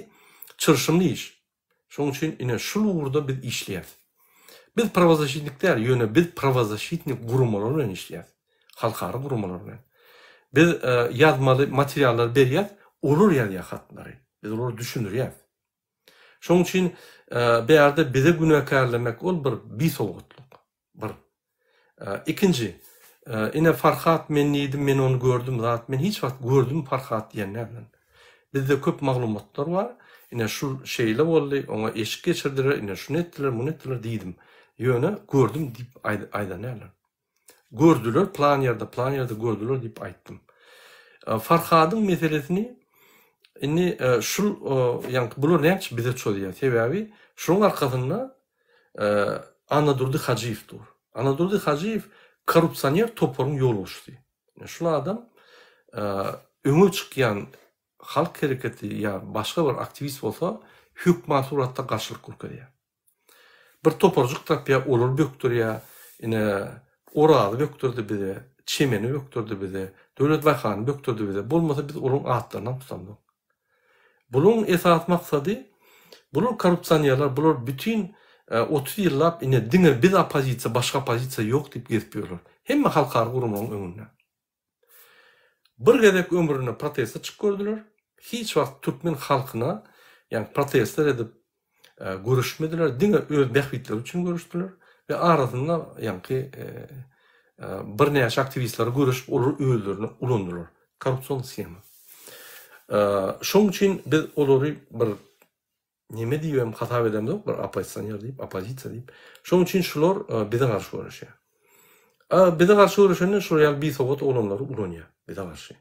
çylşyrymly iş. Şonuň üçin ine şul ugurda biz işleýäris. Biz prawozaşitnik däl, ýöne biz prawozaşitnik guramalar bilen işleýäris. Halkara guramalar bilen. Biz ýazmaly materiallary berýäris, olar ýazýar hatlary. Biz olara düşündirýäris. Şonuň üçin bärde bize günäkärlemek ol bir bisowatlyk. Bir. Ikinji, ine Farhat men diýdim, men ony gördüm zat, men hiç wagt gördüm Farhat diýen däl men. Bizde köp maglumatlar bar, ine şu şeýle boldy, oňa eşik geçirdiler, ine şuny etdiler, muny etdiler diýdim. Ýöne gördüm diýip aýdan däldir. Gördüler, plan ýerde, plan ýerde gördüler diýip aýtdym. Farhadyň meselesini. Indi şul ýaňky bular näme üçin bize çozýar? Sebäbi şunuň arkasynda Annadurdy Hajyýew dur. Annadurdy Hajyýew korrupsioner toparyň ýolbaşçysy. Şul adam öňe çykýan halk hereketi ýa başga bir aktiwist bolsa hökman suratda garşylyk görkezýär. Bir toparjyk tapýar, olary bökdürýär. Ine, Orazy bökdürdi bize, Çemeni bökdürdi bize, Döwletbaýhany bökdürdi bize. Bolmasa biz olaryň atlarynam tutamzok. Bularyň esasy maksady, bular korrupsionerler, bular bütin 30 ýyllap ine diňe biz oppozisiýa, başga oppozisiýa ýok diýip gezip ýörler. Hemme halkara guramalaryň öňünde. Bir gezek ömründe proteste çykyp gördüler. Hiç wagt türkmen halkyna ýagny protestler edip görüşmediler. Diňe öz bähbitleri üçin görüşdiler we arasynda ýaňky birnäçe aktiwistleri görüşip olary özlerine ulandylar. Korrupsion shema. Şonuň üçin biz olary bir Neme diýibem hasap edemzok bir oppozisioner diýip, oppozisiýa diýip. Şonuň üçin şular bize garşy göreşýär. A bize garşy göreşende şular ýaly bisowat oglanlary ulanýar bize garşy.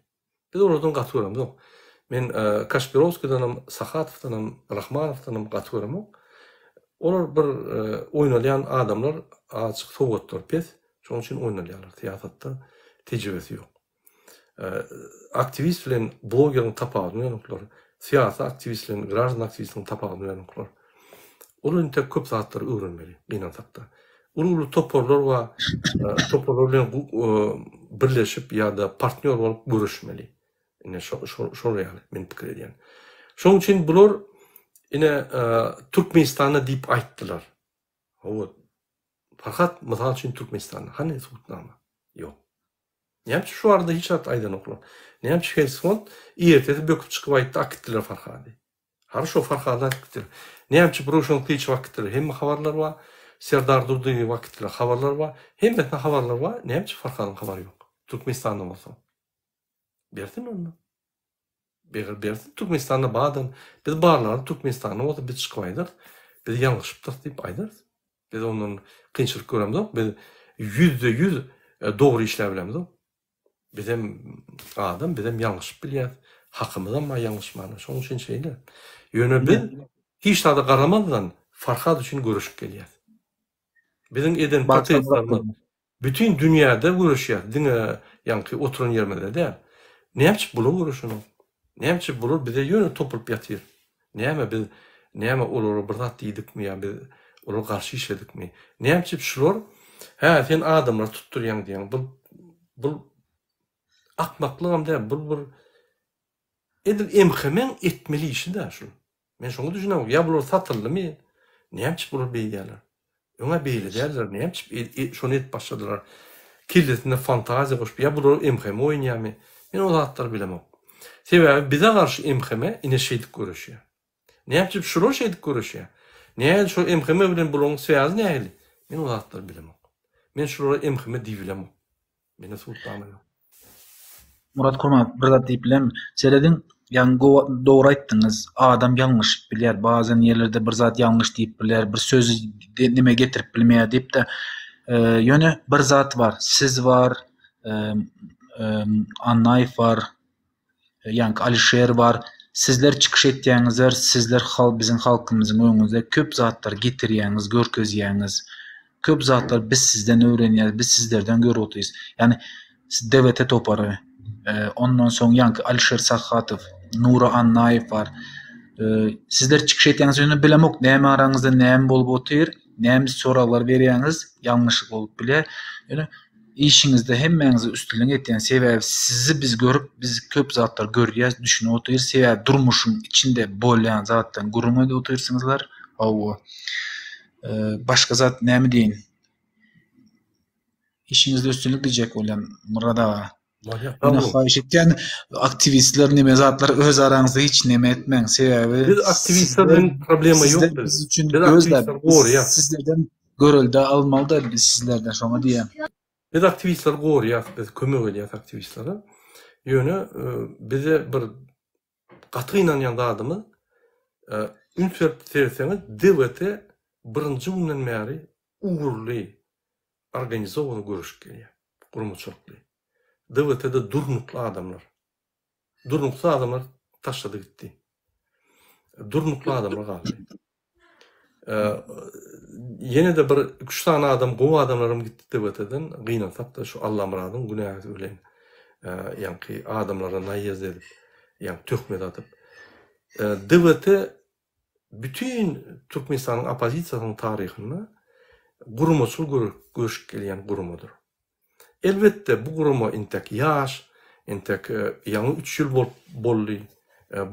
Biz olardan gaty göremzok. Men Kaşpirowskiýdanam, Sahatowdanam, Rahmanowdanam gaty göremok. Olar bir oýnalýan adamlar, azajyk sowatlary pes, şonuň üçin oýnalýarlar. Syýasatda tejribesi ýok. Aktiwist bilen blogeriň tapawudyny bilenoklar. Syýasy aktiwist bilen graždan aktiwistiniň tapawudyny bilenoklar. Olar entek köp zatlary öwrenmeli, gynansakda. Uly-uly toparlar bar, toparlar bilen birleşip ýa-da partnýor bolup göreşmeli. Ine şol ýaly men pikir edýän. Şonuň üçin bular ine Türkmenistanda diýip aýtdylar. Hawa, Farhat mysal üçin Türkmenistanda. Hany subutnama? Ýok. Näme üçin şu barada hiç zat aýdanoklar? Näme üçin Helsfond ertesi böküp çykyp aýtdy akitdiler Farhady. Haraşo Farhady akitdiler. Näme üçin Röwşen Gylyçow akitdiler? Hemme habarlar bar. Serdar Durdyýew akitdiler. Habarlar bar. Hemmesinde habarlar bar. Näme üçin Farhadyň habary ýok? Türkmenistanda bolsa. Bersin onda. Eger bersin Türkmenistanda badan biz barlary Türkmenistanda bolsa biz çykyp aýdarys. Biz ýalňyşypdyrys diýip aýdarys. Biz ondan kynçylyk göremzok. Biz 100% e, dogry işläp bilemzok. Bizem adam, bizem ýalňyşyp bilýäris. Hakymyzam bar ýalňyşmana. Şonuň üçin şeýle. Ýöne biz hiç zada garamazdan Farhad üçin göreşip gelýäris. Biziň eden protestlerimiz Bütin dünýäde göreşýäs, diňe ýaňky oturan ýerimizde däl. Näme üçin bular göreşenok? Näme üçin bular bize ýöne topulyp ýatyr? Näme biz näme olara bir zat diýdikmi ýa biz olara garşy işledikmi? Näme üçin şular hä sen adamlary tutdurýaň diýýäň. Bu bu akmaklygam däl, bu bir edil MHM-iň etmeli işi-dä şul. Men şoňa düşünemok. Ýa bular satyldymy? Näme üçin bular beýdýärler? Öňä beýle däldiler. Näme üçin şony edip başladylar? Kellesinde fantaziýa goşup, ýa bular MHM oýnaýarmy? Men o zatlary bilemok. Sebäbi bize garşy MHM ine şeýdip göreşýär. Näme üçin şular şeýdip göreşýär? Nähili şol MHM bilen bularyň swýazy nähili? Men o zatlary bilemok. Men şulara MHM diýibilemok. Mende subutnama ýok.
Murat Kurmanow bir zat diýip bilermi? Serediň, ýaňy dogry aýtdyňyz, adam ýalňyşyp bilýär, bazen ýerlerde bir zat ýalňyş diýip bilýär, bir sözi neme getirip bilmeýär diýip-de. Ýöne bir zat bar, siz bar, Annaýew bar, Ýaňky Alişer bar. Sizler çykyş etýäňizler, sizler hal biziň halkymyzyň öňünde köp zatlar getirýäňiz, görkezýäňiz. Köp zatlar biz sizden öwrenýäs, biz sizlerden görüp otyrys. Ýagny DWT topary, ondan soň ýaňky Alişer Sahatow, Nura Annaýew bar. Sizler çykyş etýäňiz, ýöne bilemok näme araňyzda näme bolup otyr, näme soraglar berýäňiz, ýalňyşlyk bolup bilýär. Ýöne Işiňizde hemmäňize üstünlik etýän sebäbi sizi biz görüp biz köp zatlar görýäs düşünip otyrys sebäbi durmuşyň içinde bolýan zatdan gürrüň edip otyrsyňyzlar hawa başga zat näme diýeýin işiňizde üstünlik diýjek bolýan Myrat aga Ýöne haýyş etýän aktiwistler neme zatlar öz araňyzda hiç neme etmäň sebäbi
biz aktiwistler bilen problema ýok
biz üçin biz sizlerden Görelde almalyda biz sizlerden şoňa diýýän.
Biz aktiwistleri gorýas biz kömek edýäs aktiwistlere. Ýöne bize bir gaty gynanýan zadymyz üns berip seretseňiz DWT birinji günden bäri ugurly organizowany göreşip gelýär. Guramaçylykly. DWT-de durnukly adamlar. Durnuksyz adamlar. Taşlady gitdi. Durnukly adamlar galdy. Ýene-de bir üç sany adam, gowy adamlaram gitdi DWT-den, gynansak-da şu Allamyradyň günäsi bilen ýaňky adamlara naýez edip, ýaňky töhmet atyp. DWT bütin Türkmenistanyň oppozisiýasynyň taryhynda guramaçyl göreşip gelýän guramadyr. Elbetde, bu gurama entek ýaş, entek ýaňy üç ýyl bolup boldy,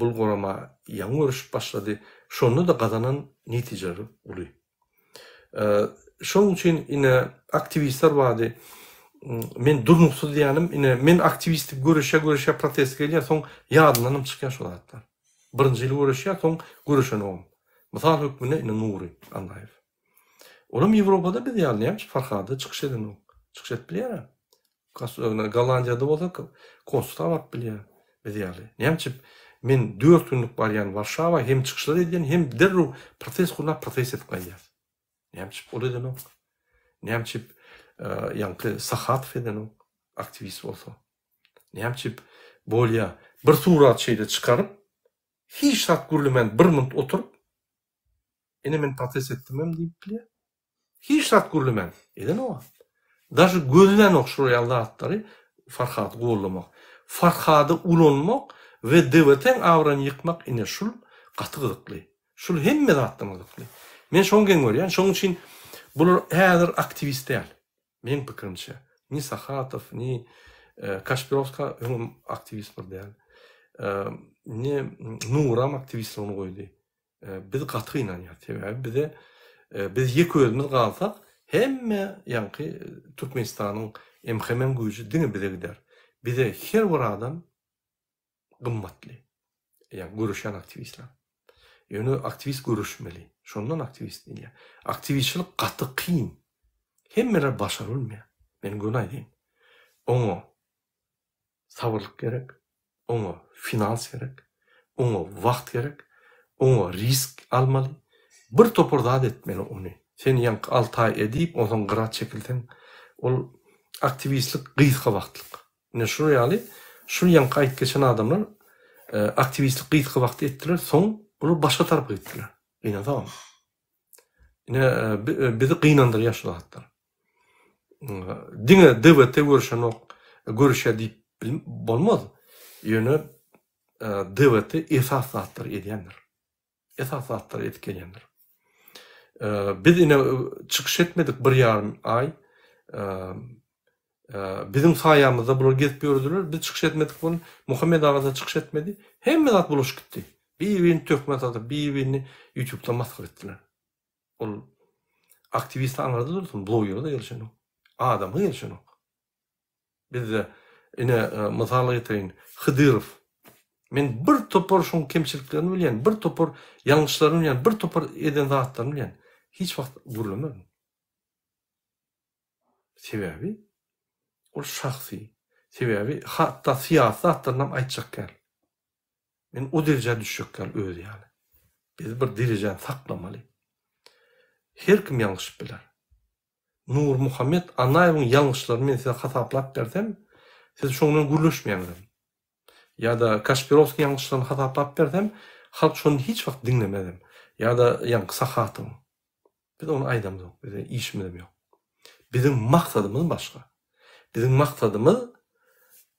bul gurama ýaňy göreşip başlady, şonda-da gazanan netijeleri uly. Şonuň üçin ine aktiwistler bardy, men durnuksyz diýýänim, ine men aktiwist diýip göreşýär, göreşýär, protest gelýär, soň ýadyndanam çykýar şol zatlar. Birinji ýyl göreşýär, soň göreşenogam. Mysal hökmünde ine Nury Annaýew. Olam Ýewropada biz ýaly näme üçin Farhada çykyş edenok? Çykyş edip bilýär-ä. Gollandiýada bolsa konsulta baryp bilýär biz ýaly. Näme üçin men dört günlük barýan Warşawa hem çykyşlar edýän hem derrew protest gurnap protest edip gaýdýas. Näme üçin ol edenok? Näme üçin ýaňky Sahatow edenok aktiwist bolsa? Näme üçin bolýa bir surat şeýle çykaryp hiç zat gürlemän bir minut oturyp Ine men protest etdimem diýip bilýär. Hiç zat gürlemän edenok. Daže gözlänok şular ýaly zatlary Farhady gollamak. Farhady ulanmak we DWT-iň abraýyny ýykmak ine şul gaty gyzykly. Şul hemme zatdan gyzykly. Men şoňy geň görýän. Şonuň üçin bular häzir aktiwist däl. Meň pikirimçe. Ni Sahatow, ni Kaşpirowska öňem aktiwist bir däl. Ni Nuram aktiwistligini goýdy. Biz gaty gynanýas. Sebäbi bize biz ýeke özümiz galsak, hemme ýaňky Türkmenistanyň MHM güýji diňe bize gider. Bize her bir adam gymmatly. Ýa göreşýän aktiwistler. Ýöne aktiwist göreşmeli. Şondan aktiwist diýilýär. Aktiwistçilik gaty kyn. Hemmeler başarylmaýar. Men göni aýdaýyn. Oňa Sabyrlyk gerek, oňa finans gerek, oňa wagt gerek, oňa risk almaly, bir topar zat etmeli ony. Sen ýaňky alty aý edip, onsoň gyra çekilseň, ol aktiwistlik gysga wagtlyk. Ine şular ýaly, şul ýaňky aýdyp geçen adamlar aktiwistlik gysga wagtda etdiler, soň bular başga tarapa gitdiler. Gynansagam. Ine bizi gynandyrýar şu zatlar. Diňe DWT görüşenok, görüşýär diýip bolmaz. Ýöne DWT esas zatlary edýändir. Esas zatlary edip gelýändir. Biz ine çykyş etmedik bir ýarym aý. Biziň saýamyzda bular gezip ýördüler. Biz çykyş etmedik bol. Muhammet aga-da çykyş etmedi. Hemme zat bulaşyp gitdi. Bir-birini töhmet atyp, bir-birini ýutubda masgara etdiler. Ol aktiwist aňyrda dursun, blogere-de gelişenok. Adama gelişenok. Bizde ine mysal getireýin, Hydyrow. Men bir topar şoň kemçiliklerini bilýän, bir topar ýalňyşlaryny bilýän, bir topar eden zatlaryny bilýän. Hiç wagt gürlemerin. Sebäbi ol şahsy. Sebäbi hatda syýasy zatlarynam aýtjak däl. Men o derejä düşjek däl özi ýaly. Biz bir derejäni saklamaly. Her kim ýalňyşyp biler. Nurmuhammet Annaýewiň ýalňyşlaryny men size hasaplap bersem, siz şoň bilen gürleşmeýäňizem. Ýa-da Kaşpirowskiň ýalňyşlaryny hasaplap bersem, halk şony hiç wagt diňlemezem. Ýa-da ýaňky Sahatowyň. Biz ony aýdamzok, bize işimizem ýok. Biziň maksadymyz başga. Biziň maksadymyz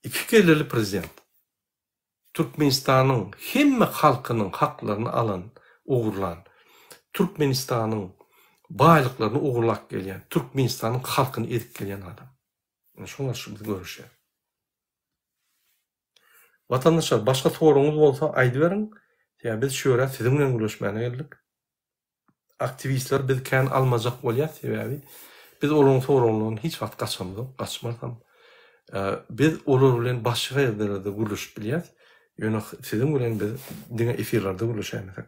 iki kelleli prezident. Türkmenistanyň hemme halkynyň haklaryny alan, ogurlan, Türkmenistanyň baýlyklaryny ogurlap gelýän, Türkmenistanyň halkyny ezip gelýän adam. Ine şoň garşy biz göreşýäris. Watandaşlar başga soragyňyz bolsa aýdyberiň. Sebäbi biz şu ýere siziň bilen gürleşmäne geldik. Aktiwistler biz kän almajak bolýas sebäbi biz olaryň soragyndan hiç wagt gaçamzok, gaçmasam. Biz olar bilen başga ýerlerde gürleşip bilýäs. Ýöne siziň bilen biz diňe efirlerde gürleşäýmesek.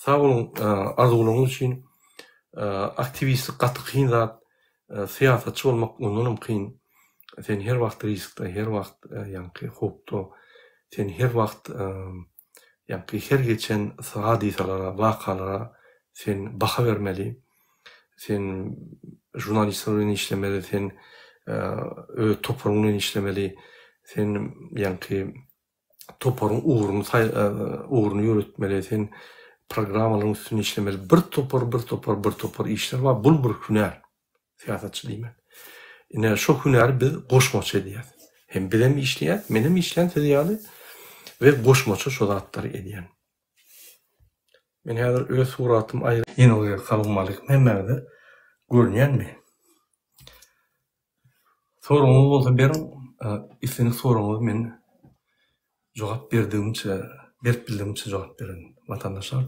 Sag boluň arzuwlaryňyz üçin. Aktiwistlik gaty kyn zat. Syýasatçy bolmak ondanam kyn. Sen her wagt riskde, her wagt ýaňky howpda. Sen her wagt ýaňky her geçen hadysalara, wakalara sen baha bermeli. Sen žurnalistler bilen işlemeli, sen öz toparyň bilen işlemeli. Sen ýaňky toparyň ugruny ugruny ýöretmeli, sen programmalaryň üstünde işlemeli. Bir topar, bir topar, bir topar işler bar. Bul bir hünär. Syýasatçy diýmek. Ine şo hünäri biz goşmaça edýäs. Hem bizem işleýäs, menem işleýän siz ýaly we goşmaça şo zatlary edýän. Men häzir öz suratym aýry. Ýene bir gezek salowmaleýkim hemmäňize. Görünýänmi? Soragyňyz bolsa beriň, islendik soragyňyzy men jogap berdigimçe, berip bildigimçe jogap bererin watandaşlar.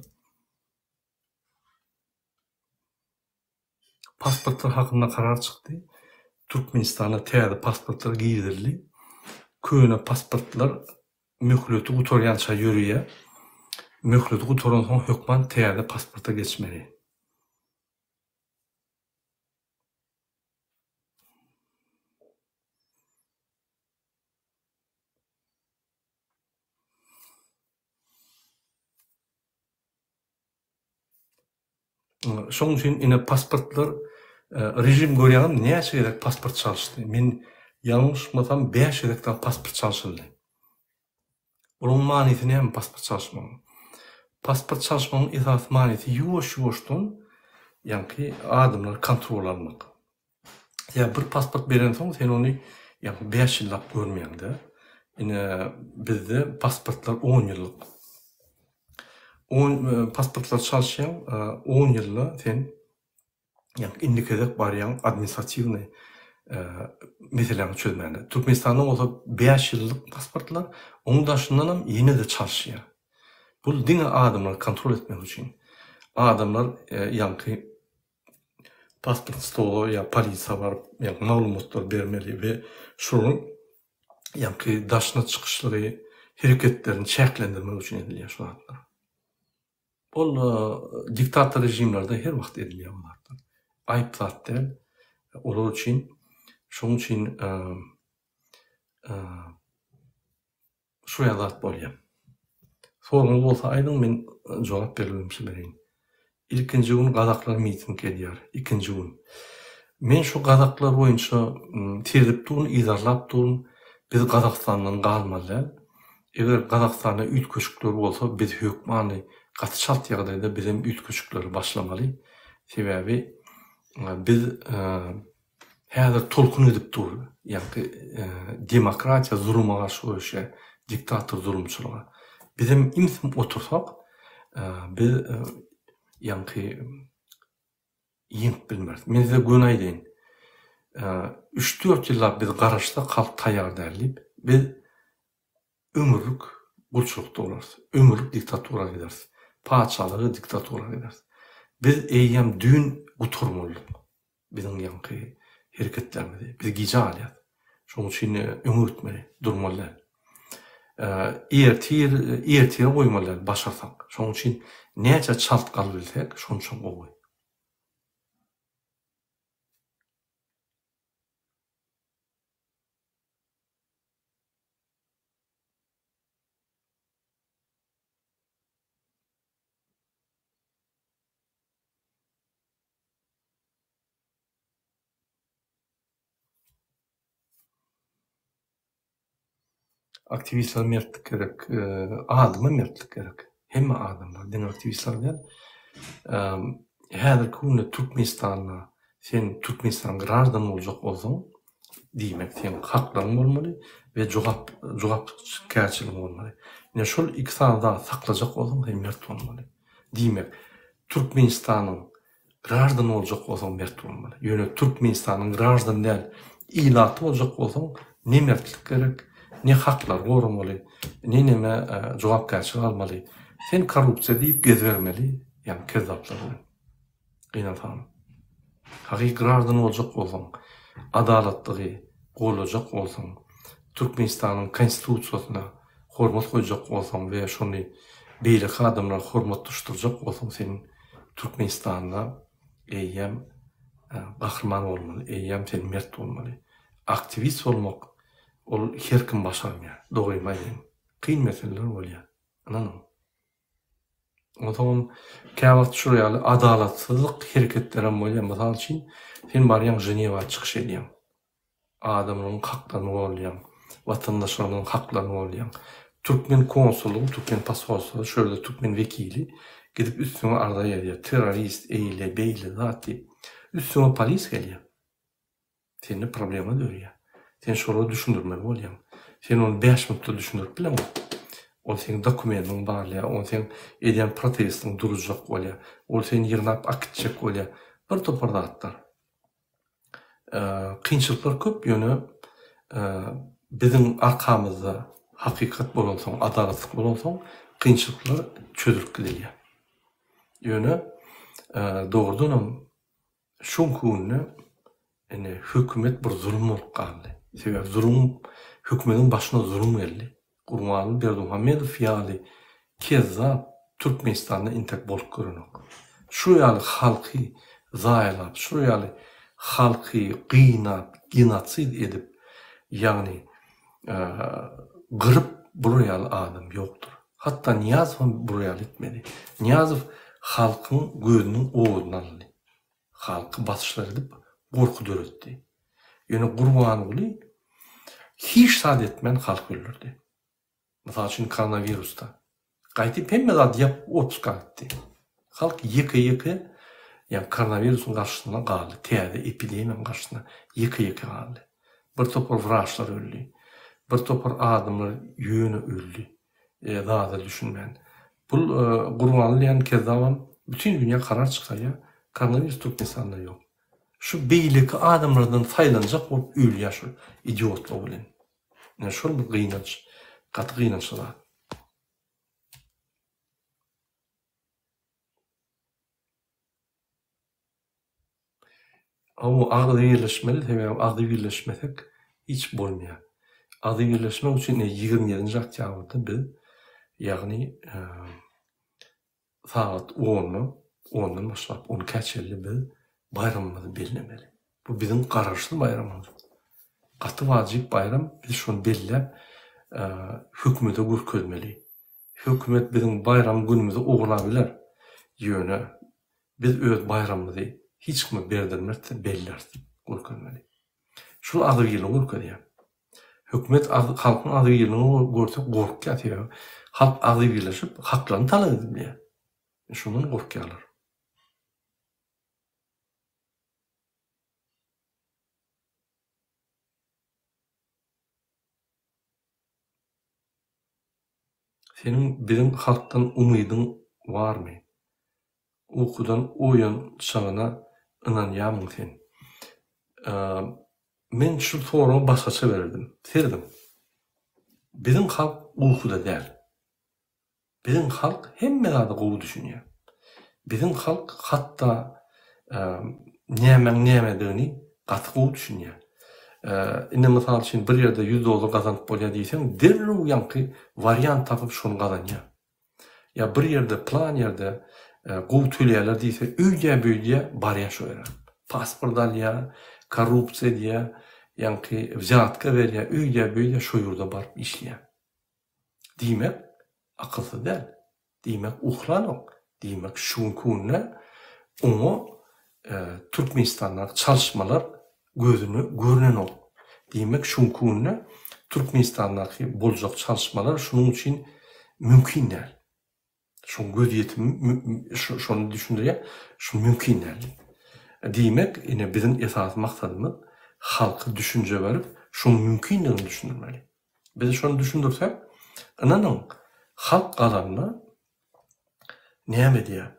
Pasportlar hakynda karar çykdy. Türkmenistana täze pasportlar girizildi. Köne pasportlar möhleti gutarýança ýöreýär. Möhleti gutaransoň hökman täze pasporta geçmeli. Şonuň üçin ine pasportlar režim görýäňizmi näçe gezek pasport çalyşdy. Men ýalňyşmasam 5 gezek dagy pasport çalşyldy. Onuň manysy näme pasport çalyşmagyň? Pasport çalyşmagyň esasy manysy ýuwaş-ýuwaşdan ýaňky adamlary kontrola almak. Ýa bir pasport berensoň sen ony ýaňky 5 ýyllap görmeýäň-de. Ine bizde pasportlar on ýyllyk. On pasportlary çalyşýaň, on ýylda sen Ýa indiki gezek barýaň administratiwnyý meseläňi çözmäne. Türkmenistanda bolsa 5 ýyllyk pasportlar, onuň daşyndanam ýene-de çalyşýar. Bul diňe adamlary kontrol etmek üçin. Adamlar ýaňky pasport stola ýa polisiýa baryp ýaňky maglumatlary bermeli we şolaryň ýaňky daşyna çykyşlary, hereketlerini çäklendirmek üçin edilýär şu zatlar. Ol diktator režimlerde her wagt edilýän bu zatlar. Aýyp zat däl olar üçin. Şonuň üçin şuýa zat bolýar. Soragyňyz bolsa aýdyň men jogap beribimçe bereýin. Ilkinji gün gazaklar miting edýär. Ikinji gün. Men şu gazaklar boýunça sezip durun, yzarlap durun. Biz Gazagystandan galmaly däl. Eger Gazagystanda üýtgeşikler bolsa biz hökmany gaty çalt ýagdaýda bizem üýtgeşikleri başlamaly. Sebäbi biz häzir tolkun gidip dur. Ýagny demokratiýa zuluma garşy göreşýär, diktator zulumçylyga. Bizem imsim otursak biz ýaňky ýeňip bilmeris. Men size göni aýdaýyn. Üç-dört ýyllap biz garaşsak halk taýýar däl diýip, biz ömürlik gulçulykda bolarys. Ömürlik diktatura gideris. Patyşalyga diktatura gideris. Biz eýýäm düýn gutarmalydyk biziň ýaňky hereketlerimizi. Biz gijä galýas. Şonuň üçin öňe gitmeli, durmaly däl. Ertir, ertire goýmaly däl başarsak. Şonuň üçin näçe çalt galybilsek, şonça gowy. Aktiwistlere mertlik gerek, adama mertlik gerek. Hemme adamlara, diňe aktiwistlere däl. Häzirki günde Türkmenistanda sen Türkmenistanyň graždany boljak bolsaň, diýmek seň haklaryň bolmaly we jogap jogapkärçiligiň bolmaly. Ine şol iki sany zady saklajak bolsaň sen mert bolmaly. Diýmek, Türkmenistanyň Graždan boljak bolsaň mert bolmaly. Ýöne Türkmenistanyň graždany däl, ilaty boljak bolsaň ne mertlik gerek, ne haklary goramaly, ne neme jogapkärçilik almaly. Sen korrupsiýa diýip gezibermeli, ýagny kezzaplar bilen. Gynansagam. Hakyky graždan boljak bolsaň, adalatlygy gollajak bolsaň, Türkmenistanyň konstitusiýasyna hormat goýjak bolsaň we şony. beýleki adamlara hormat duşdurjak bolsaň sen Türkmenistanda eýýäm gahryman bolmaly, eýýäm sen mert bolmaly. Aktiwist bolmak ol her kim başarmaýar, dogrymy aýdaýyn. Kyn meseleler bolýar, ynanyň. Onsoňam käwagt şular ýaly adalatsyzlyk hereketlerem bolýar. Mysal üçin, sen barýaň Ženewa çykyş edýäň. Adamlaryň haklaryny goldaýaň, watandaşlarynyň haklaryny goldaýaň. Türkmen konsullygy, türkmen posolstwosy, şu ýerde türkmen wekili gidip üstüňe arza ýazýar, terrorist, eýle, beýle zat diýip. Üstüňe polis gelýär. Sende problema döreýär. Sen şolara düşündirmeli bolýaň. Sen ony bäş minutda düşündirip bileňok. Ol seň dokumendiňi barlaýar, ol seň edýän protestiňi duruzjak bolýar, ol seni ýygnap akitjek bolýar. Bir topar zatlar. Kynçylyklar köp, ýöne biziň arkamyzda hakykat bolansoň, adalatlyk bolansoň kynçylyklar çözülip gidilýär. Ýöne dogrudanam Şu günde indi hökümet bir zulum bolup galdy. Sebäbi zulum hökümediň başyna zulum geldi. Gurbanguly Berdimuhamedow ýaly kezzap Türkmenistanda intek bolup görenok. Şu ýaly halky zaýalap, şu ýaly halky gynap, genosid edip, ýagny gyryp bular ýaly adam ýokdur. Hatda Nyýazow hem bular ýaly etmedi. Nyýazow halkyň gözüniň owazyny aldy. Halky basyşlar edip gorky döretdi. Ýöne Gurbanguly hiç zat etmän halky öldürdi. Mysal üçin koronawirusda. Gaýdyp hemme zady ýapyp otpuska gitdi. Halk ýeke-ýeke ýa koronawirusyň garşysynda galdy, täze epidemiýanyň garşysynda ýeke-ýeke galdy. Bir topar wraçlar öldi. Bir topar adamlar ýöne öldi. Zada düşünmän. Bul Gurbanly diýen kezzabam bütin dünýä karar çykarýar, koronawirus Türkmenistanda ýok. Şu beýleki adamlardan saýlanjak bolup ölýär şul idiotlygy bilen. Ine şol bir gynanç, gaty gynançly zat. Hawa agzybirleşmeli sebäbi agzybirleşmesek hiç bolmaýar. Agzybirleşmek üçin ine 27-nji oktýabrda biz ýagny sagat onda ondan başlap on ikä çenli biz baýramymyzy bellemeli. Bu biziň garaşsyz baýramymyz. Gaty wajyp baýram biz şony belläp hökümete görkezmeli. Hökümet biziň baýram günümizi ogurlabiler. Ýöne Biz öz baýramymyzy hiç kime berdirmeris, belläris, görkezmeli. Şul agzybirligi görkezýär. Hökümet halkyň agzybirligini görse gorkýar, sebäbi halk agzybirleşip haklaryny talap edip bilýär. Şondan gorkýarlar. Seniň biziň halkdan umydyň barmy? Ukudan oýançagyna ynanýamyň sen? Men şu soragy başgaça bererdim. Serediň. Biziň halk ukuda däl. Biziň halk hemme zada gowy düşünýär. Biziň halk hatda nämäň nämedigini gaty gowy düşünýär. Indi mysal üçin bir ýerde ýüz dollar gazanyp bolýar diýseň, derrew ýaňky wariant tapyp şony gazanýar. Ýa bir ýerde plan ýerde gowy töleýärler diýse öýdýä beýdýä barýa şo ýere. Pasport alýa, korrupsiýa edýä, ýaňky wzýatka berýä, öýdýä beýdýä şo ýurda baryp işleýä. Diýmek akylsyz däl. Diýmek uhlanok. Diýmek şu günki günde oňa Türkmenistandaky çalyşmalar gözüne görnenok. Diýmek, şu günki günde Türkmenistandaky boljak çalyşmalar şunuň üçin mümkin däl. Şoň gözýetimi şony düşündirýär, şu mümkin däl diýip. Diýmek, ine biziň esasy maksadymyz halka düşünje berip, şuň mümkindigini düşündirmeli. Biz şony düşündirsek, ynanyň, halk galanda Näme edýär?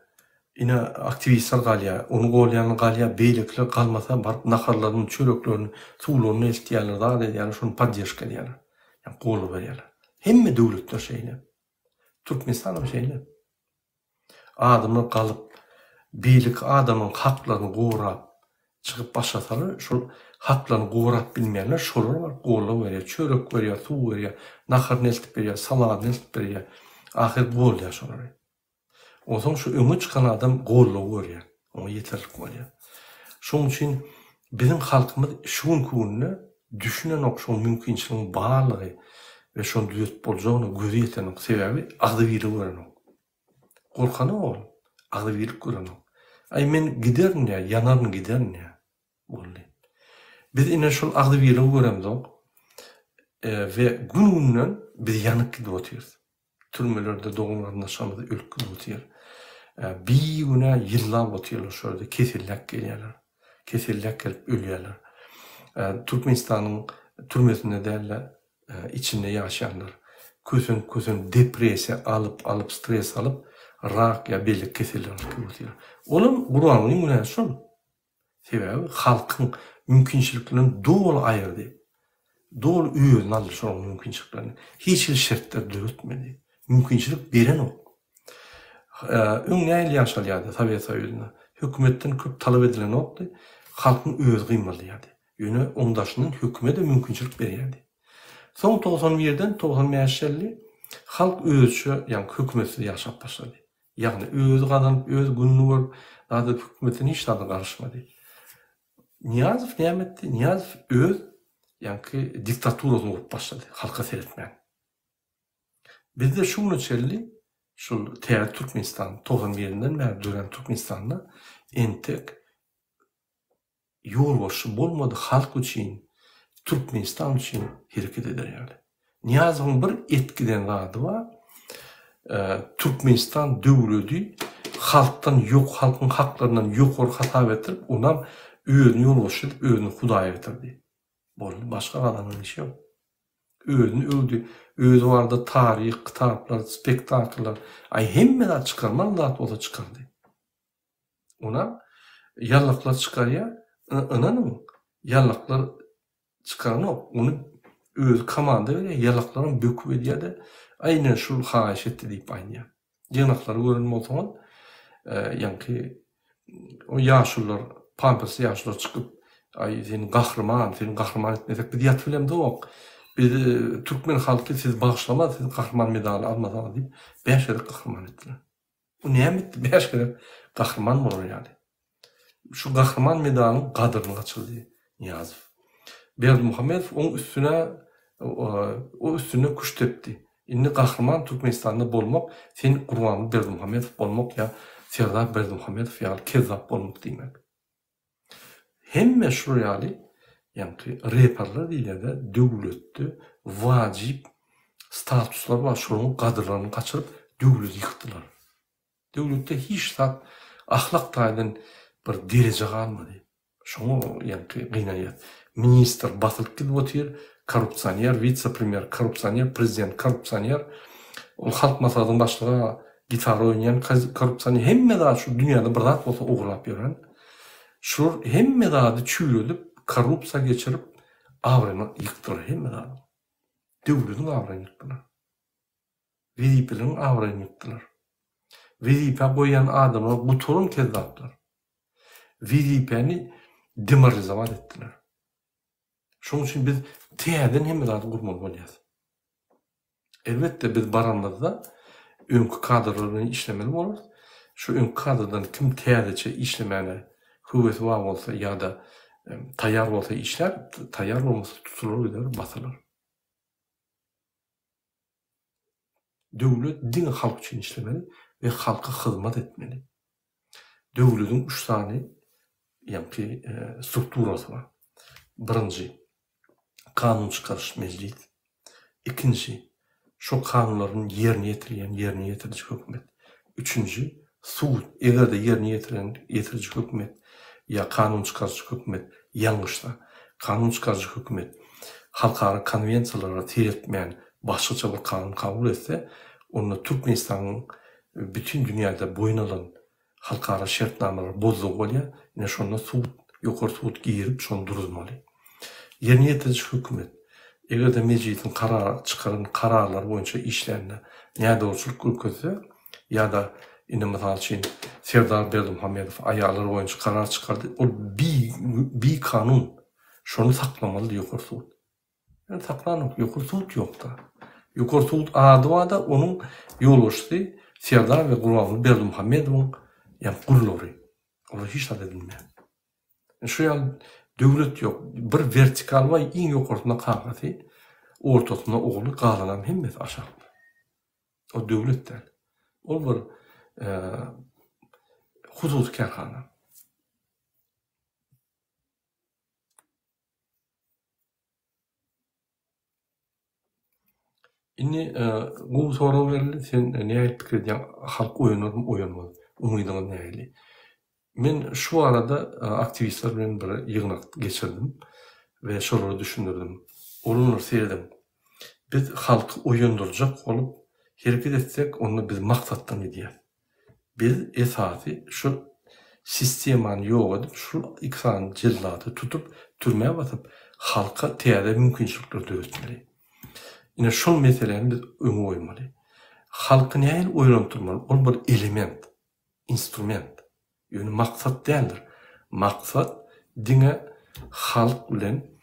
Ine, aktiwistler galýar, ony golýanlar galýar, beýlekiler galmasa baryp naharlaryny, çöreklerini, suwlaryny eltýärler, zat edýärler, şony podderžka edýärler. Ýagny goldaw berýärler. Hemme döwletler şeýle. Türkmenistanam şeýle. Adamlar galyp, beýleki adamyň haklaryny gorap, Çykyp başlasalar şol haklaryny gorap bilmeýänler şolara baryp goldaw berýär, çörek berýär, suw berýär, naharyny eltip berýär, saladyny eltip berýär. Ahyry goldaýar şolary. Onsoň şu öňe çykan adam goldaw görýär. Oňa ýeterlik bolýar. Şonuň üçin biziň halkymyz şu günki günde düşünenok şoň mümkinçiligiň barlygy we şony düzetip boljagyna gözi ýetenok. Sebäbi agzybirligi görenok. Gorkanok ol. Agzybirlik görenok. Aý men giderin ýa ýanaryn giderin ýa. Boldy. Biz ine şol agzybirligi göremzok we gün-günden biz ýanyp gidip otyrys. Türmelerde dogan-garyndaşlarymyz ölüp gidip otyr. Bigünä ýyllap otyrlar şo ýerde, keselläp gelýärler. Keselläp gelip ölýärler. Türkmenistanyň türmesinde däl-de, içinde ýaşaýanlar kösenip-kösenip depressiýa alyp-alyp, stres alyp, rak ýa beýleki keseller alyp gelip otyrlar. Olam Gurbangulyň günäsi şol. Sebäbi halkyň mümkinçiliklerinden doly aýyrdy. Doly özüne aldy şolaryň mümkinçiliklerini. Hiç hili şertler döretmedi. Mümkinçilik berenok. Öň nähili ýaşalýardy Sowet Soýuzynda? Hökümetden köp talap edilenokdy. Halkyň özi gymyldaýardy. Ýöne oň daşyndan hökümede mümkinçilik berýärdi. Soň 91-den 95 çenli halk özüçe, ýagny hökümetsiz ýaşap başlady. Ýagny özi gazanyp, öz gününi görüp, zat edip hökümetden hiç zada garyşmady. Nyýazow näme etdi? Nyýazow öz ýaňky diktaturasyny gurup başlady, halka seretmän. Bizde şu güne çenli şul täze Türkmenistan, 91-inden bäri dörän Türkmenistanda entek ýolbaşçy bolmady halk üçin, Türkmenistan üçin hereket eder ýaly. Nyýazowyň bir etgiden zady bar, Türkmenistan döwledi halkdan ýok halkyň haklaryndan ýokary hasap etdirip onam özüni ýolbaşçy edip özüni hudaýa getirdi. Boldy başga gazanan işi ýok. Özüni öwdi, özi barada taryh, kitaplar, spektakllar, aý hemme zat çykarmaly zat bolsa çykardy. Onam ýallaklar çykarýar. Ynanyň, ýallaklar çykaranok. Ony özi komanda berýär, ýallaklaram böküp edýär-de, aý ine şul haýyş etdi diýip aýdýar. Ýygnaklary gören bolsaňyz, ýaňky o ýaşulular, pampersli ýaşulular çykyp, aý sen gahryman, seni gahryman etmesek biz ýatyp bilemzok. Biz türkmen halky sizi bagyşlamaz, siz gahryman medaly almasaňyz diýip, bäş gezek gahryman etdiler. Bu näme etdi bäş gezek gahryman bolar ýaly. Şu gahryman medalyň gadyryny gaçyrdy Nyýazow. Berdimuhamedow oň üstüne o üstünde küşt depdi. Indi gahryman Türkmenistanda bolmak sen Gurbanguly Berdimuhamedow bolmak ýa Serdar Berdimuhamedow ýaly kezzap bolmak diýmek. Hemme şular ýaly ýaňky reperler diýilýärde döwletde wajyp statuslar bar şolaryň gadyrlaryny gaçyryp döwleti ýykdylar. Döwletde hiç zat ahlak taýdan bir dereje galmady. Şoňa ýaňky gynanýas. Ministr basylyp gidip otyr, korrupsioner, wise-premýer korrupsioner, prezident korrupsioner. Ol halk maslahatynyň başlygy Gitara oýnaýan korrupsioner hemme zat şu dünýäde bir zat bolsa ogurlap ýören. Şular hemme zady çüýredip korrupsiýa geçirip abraýyny ýykdylar hemme zadyň. Döwlediň abraýyny ýykdylar. Wezipeleriň abraýyny ýykdylar. Wezipä goýýan adamlar gutaran kezzaplar. Wezipäni demoralizowat etdiler. Şonuň üçin biz täzeden hemme zady gurmaly bolýas. Elbetde biz baranymyzda öňki kadrlar bilen işlemeli bolarys. Şu öňki kadrdan kim täzeçe işlemäne höwesi bar bolsa ýa-da taýýar bolsa işlär, taýýar bolmasa tutular gider, basylar. Döwlet diňe halk üçin işlemeli we halka hyzmat etmeli. Döwlediň üç sany ýaňky strukturasy bar. Birinji, kanun çykaryş mejlis. Ikinji, şol kanunlaryň ýerine ýetirýän ýerine ýetiriji hökümet. Üçünji, sud. Eger-de ýerine ýetiren ýetiriji hökümet ýa kanun çykaryjy hökümet ýalňyşsa, kanun çykaryjy hökümet halkara konwensiýalara seretmän başgaça bir kanun kabul etse, onda Türkmenistanyň bütin dünýäde boýun alan halkara şertnamalary bozdugy bolýar. Ine şonda sud, ýokary sud girip şony duruzmaly. Ýerine ýetiriji hökümet, eger-de mejlisiň karar çykaran kararlary boýunça işlände nädogruçylyk görkezse ýa-da indi mysal üçin Serdar Berdimuhamedow aýallar boýunça karar çykardy, ol bi bikanun, şony saklamalydy ýokary sud. Ýöne saklanok, ýokary sud ýokda. Ýokary sud ady barda onuň ýolbaşçysy Serdar we Gurbanguly Berdimuhamedowyň ýa gullary. Olar hiç zat edilmeýär. Şu ýaly döwlet ýok. Bir wertikal bar, iň ýokarsynda kakasy, ortasynda ogly, galanam hemmesi aşakda. O döwlet däl. Ol bir hususy kärhana. Indi gowy sorag berildi. Sen nähili pikir edýäň, halk oýanarmy, oýanmaz? Umydyňyz nähili? Men şu barada aktiwistler bilen bir ýygnak geçirdim we şolara düşündirdim. Oglanlar serediň, biz halky oýandyrjak bolup hereket etsek, onda biz maksatdan gidýäs. Biz esasy şu sistemany ýok edip şul iki sany jellady tutup türmä basyp halka täze mümkinçilikler döretmeli. Ine şol meseläni biz öňe goýmaly. Halky nähili oýlantdyrmaly ol bir element, instrument. Ýöne maksat däldir. Maksat diňe halk bilen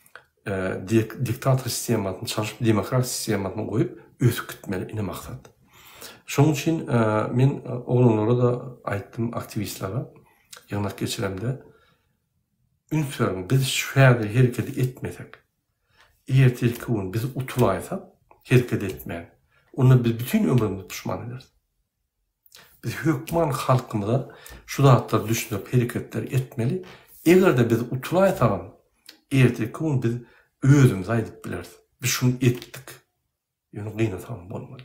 diktator sistemasyny çalşyp demokrat sistemasyny goýup ösüp gitmeli ine maksat. Şonuň üçin men oglanlara-da aýtdym aktiwistlere ýygnak geçiremde üns beriň biz şu häzir hereket etmesek ertirki gün biz utulaýsak hereket etmän onda biz bütin ömrümizi puşman ederis. Biz hökman halkymyza şu zatlary düşündirip hereketler etmeli. Eger-de biz utulaýsagam, ertirki gün biz özümize aýdyp bileris. Biz şuny etdik. Ýöne gynasagam bolmady.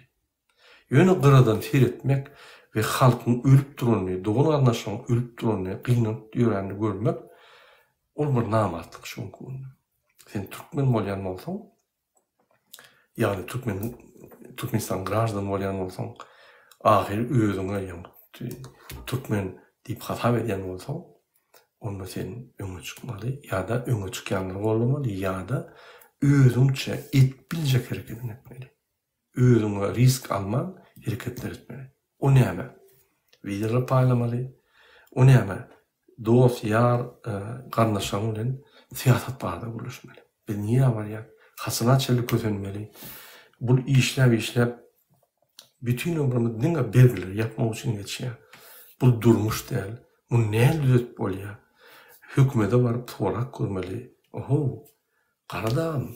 Ýöne gyradan seretmek we halkyň ölüp duranyny, dogan-garyndaşlaryň ölüp duranyny, gynanyp ýörenini görmek, ol bir namartlyk şu günki günde. Sen türkmen bolýan bolsaň, Ýagny türkmen Türkmenistan graždany bolýan bolsaň, ahyry özüňe ýa türkmen diýip hasap edýän bolsaň, onda sen öňe çykmaly ýa-da öňe çykýanlary goldamaly ýa-da özüňçe edip biljek herekediňi etmeli. Özüňe risk alman hereketler etmeli. O näme? Wideolar paýlamaly. O näme? Dost, ýar, garyndaşlaryň bilen syýasat barada gürleşmeli. Biz nirä barýas? Haçana çenli kösenmeli? Bul işläp-işläp bütin ömrümiz diňe bergileri ýapmak üçin geçýär. Bul durmuş däl. Muny nädip düzetip bolýar? Hökümete baryp sorap görmeli. Ohow, gara dagym,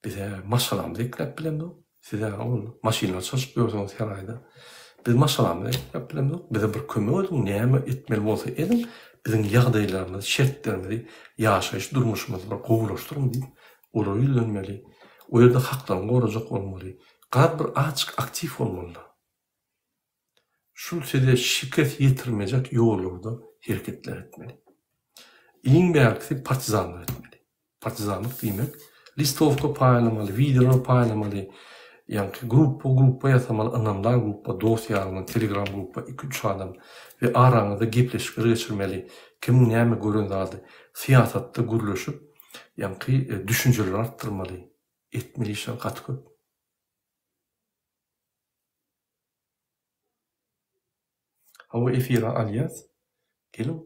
Biz-ä maşgalamyzy ekläp bilemzok. Siz-ä ol maşynlary çalşyp ýörsüňiz her aýda. Biz maşgalamyzy ekläp bilemzok. Bize bir kömek ediň, näme etmeli bolsa ediň, biziň ýagdaýlarymyzy, şertlerimizi, ýaşaýyş durmuşymyzy bir gowulaşdyryň diýip, olara ýüzlenmeli. O ýerde haklaryňy gorajak bolmaly. Garaz bir azjyk aktiw bolmalyda. Şul size şikes ýetirmejek ýollarda hereketler etmeli. Iň bärkisi partizanlyk etmeli. Partizanlyk diýmek, listowka paýlamaly, wideolar paýlamaly, ýaňky gruppa gruppa ýasamaly, ynamdar gruppa, dost ýaryňdan telegram gruppa iki-üç adam we araňyzda gepleşikler geçirmeli, kimiň näme gören zady, syýasatda gürleşip, ýaňky düşünjeleri artdyrmaly. Etmeli işler gaty köp. Hawa efire alýas. Geliň.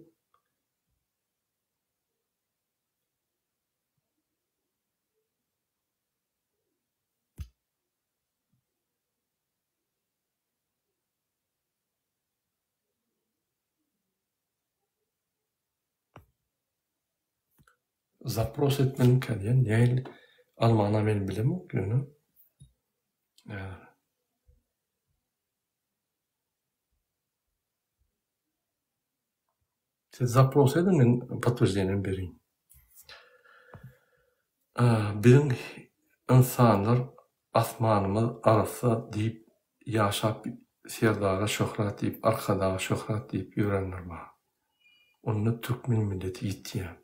Zapros etmelikä diýen nähili almana men bilemok ýöne. Siz zapros ediň men podtwерждение bereýin. Biziň ynsanlar asmanymyz arassa diýip ýaşap Serdara şöhrat diýip Arkadaga şöhrat diýip ýörenler bar. Onda türkmen milleti ýitýär.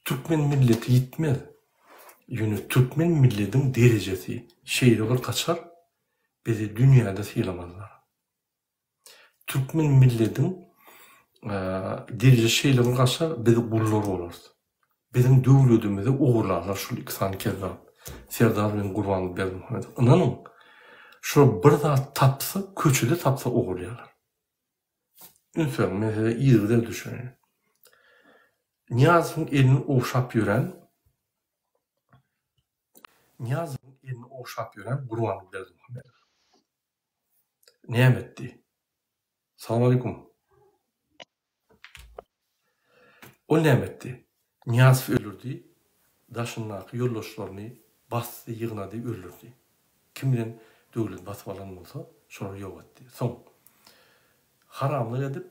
Türkmen milleti ýitmez. Ýöne türkmen millediň derejesi şeýle bir gaçar, bizi dünýäde sylamazlar. Türkmen millediň derejesi şeýle bir gaçar, biz gullar bolarys. Biziň döwledimizi ogurlarlar şul iki sany kezzap, Serdar bilen Gurbanguly Berdimuhamedow. Ynanyň, şular bir zat tapsa, köçede tapsa ogurlaýarlar. Üns beriň, men size yzygider düşüneýin. Nyýazowyň elini ogşap ýören Nyýazowyň. elini ogşap ýören Gurbanguly Berdimuhamedow. Näme etdi? Salam aleýkum. Ol näme etdi? Nyýazowy öldürdi, daşyndaky ýoldaşlaryny basdy, ýygnady, öldürdi. Kim bilen döwlet basyp alan bolsa, şolary ýok etdi. Soň haramlyk edip,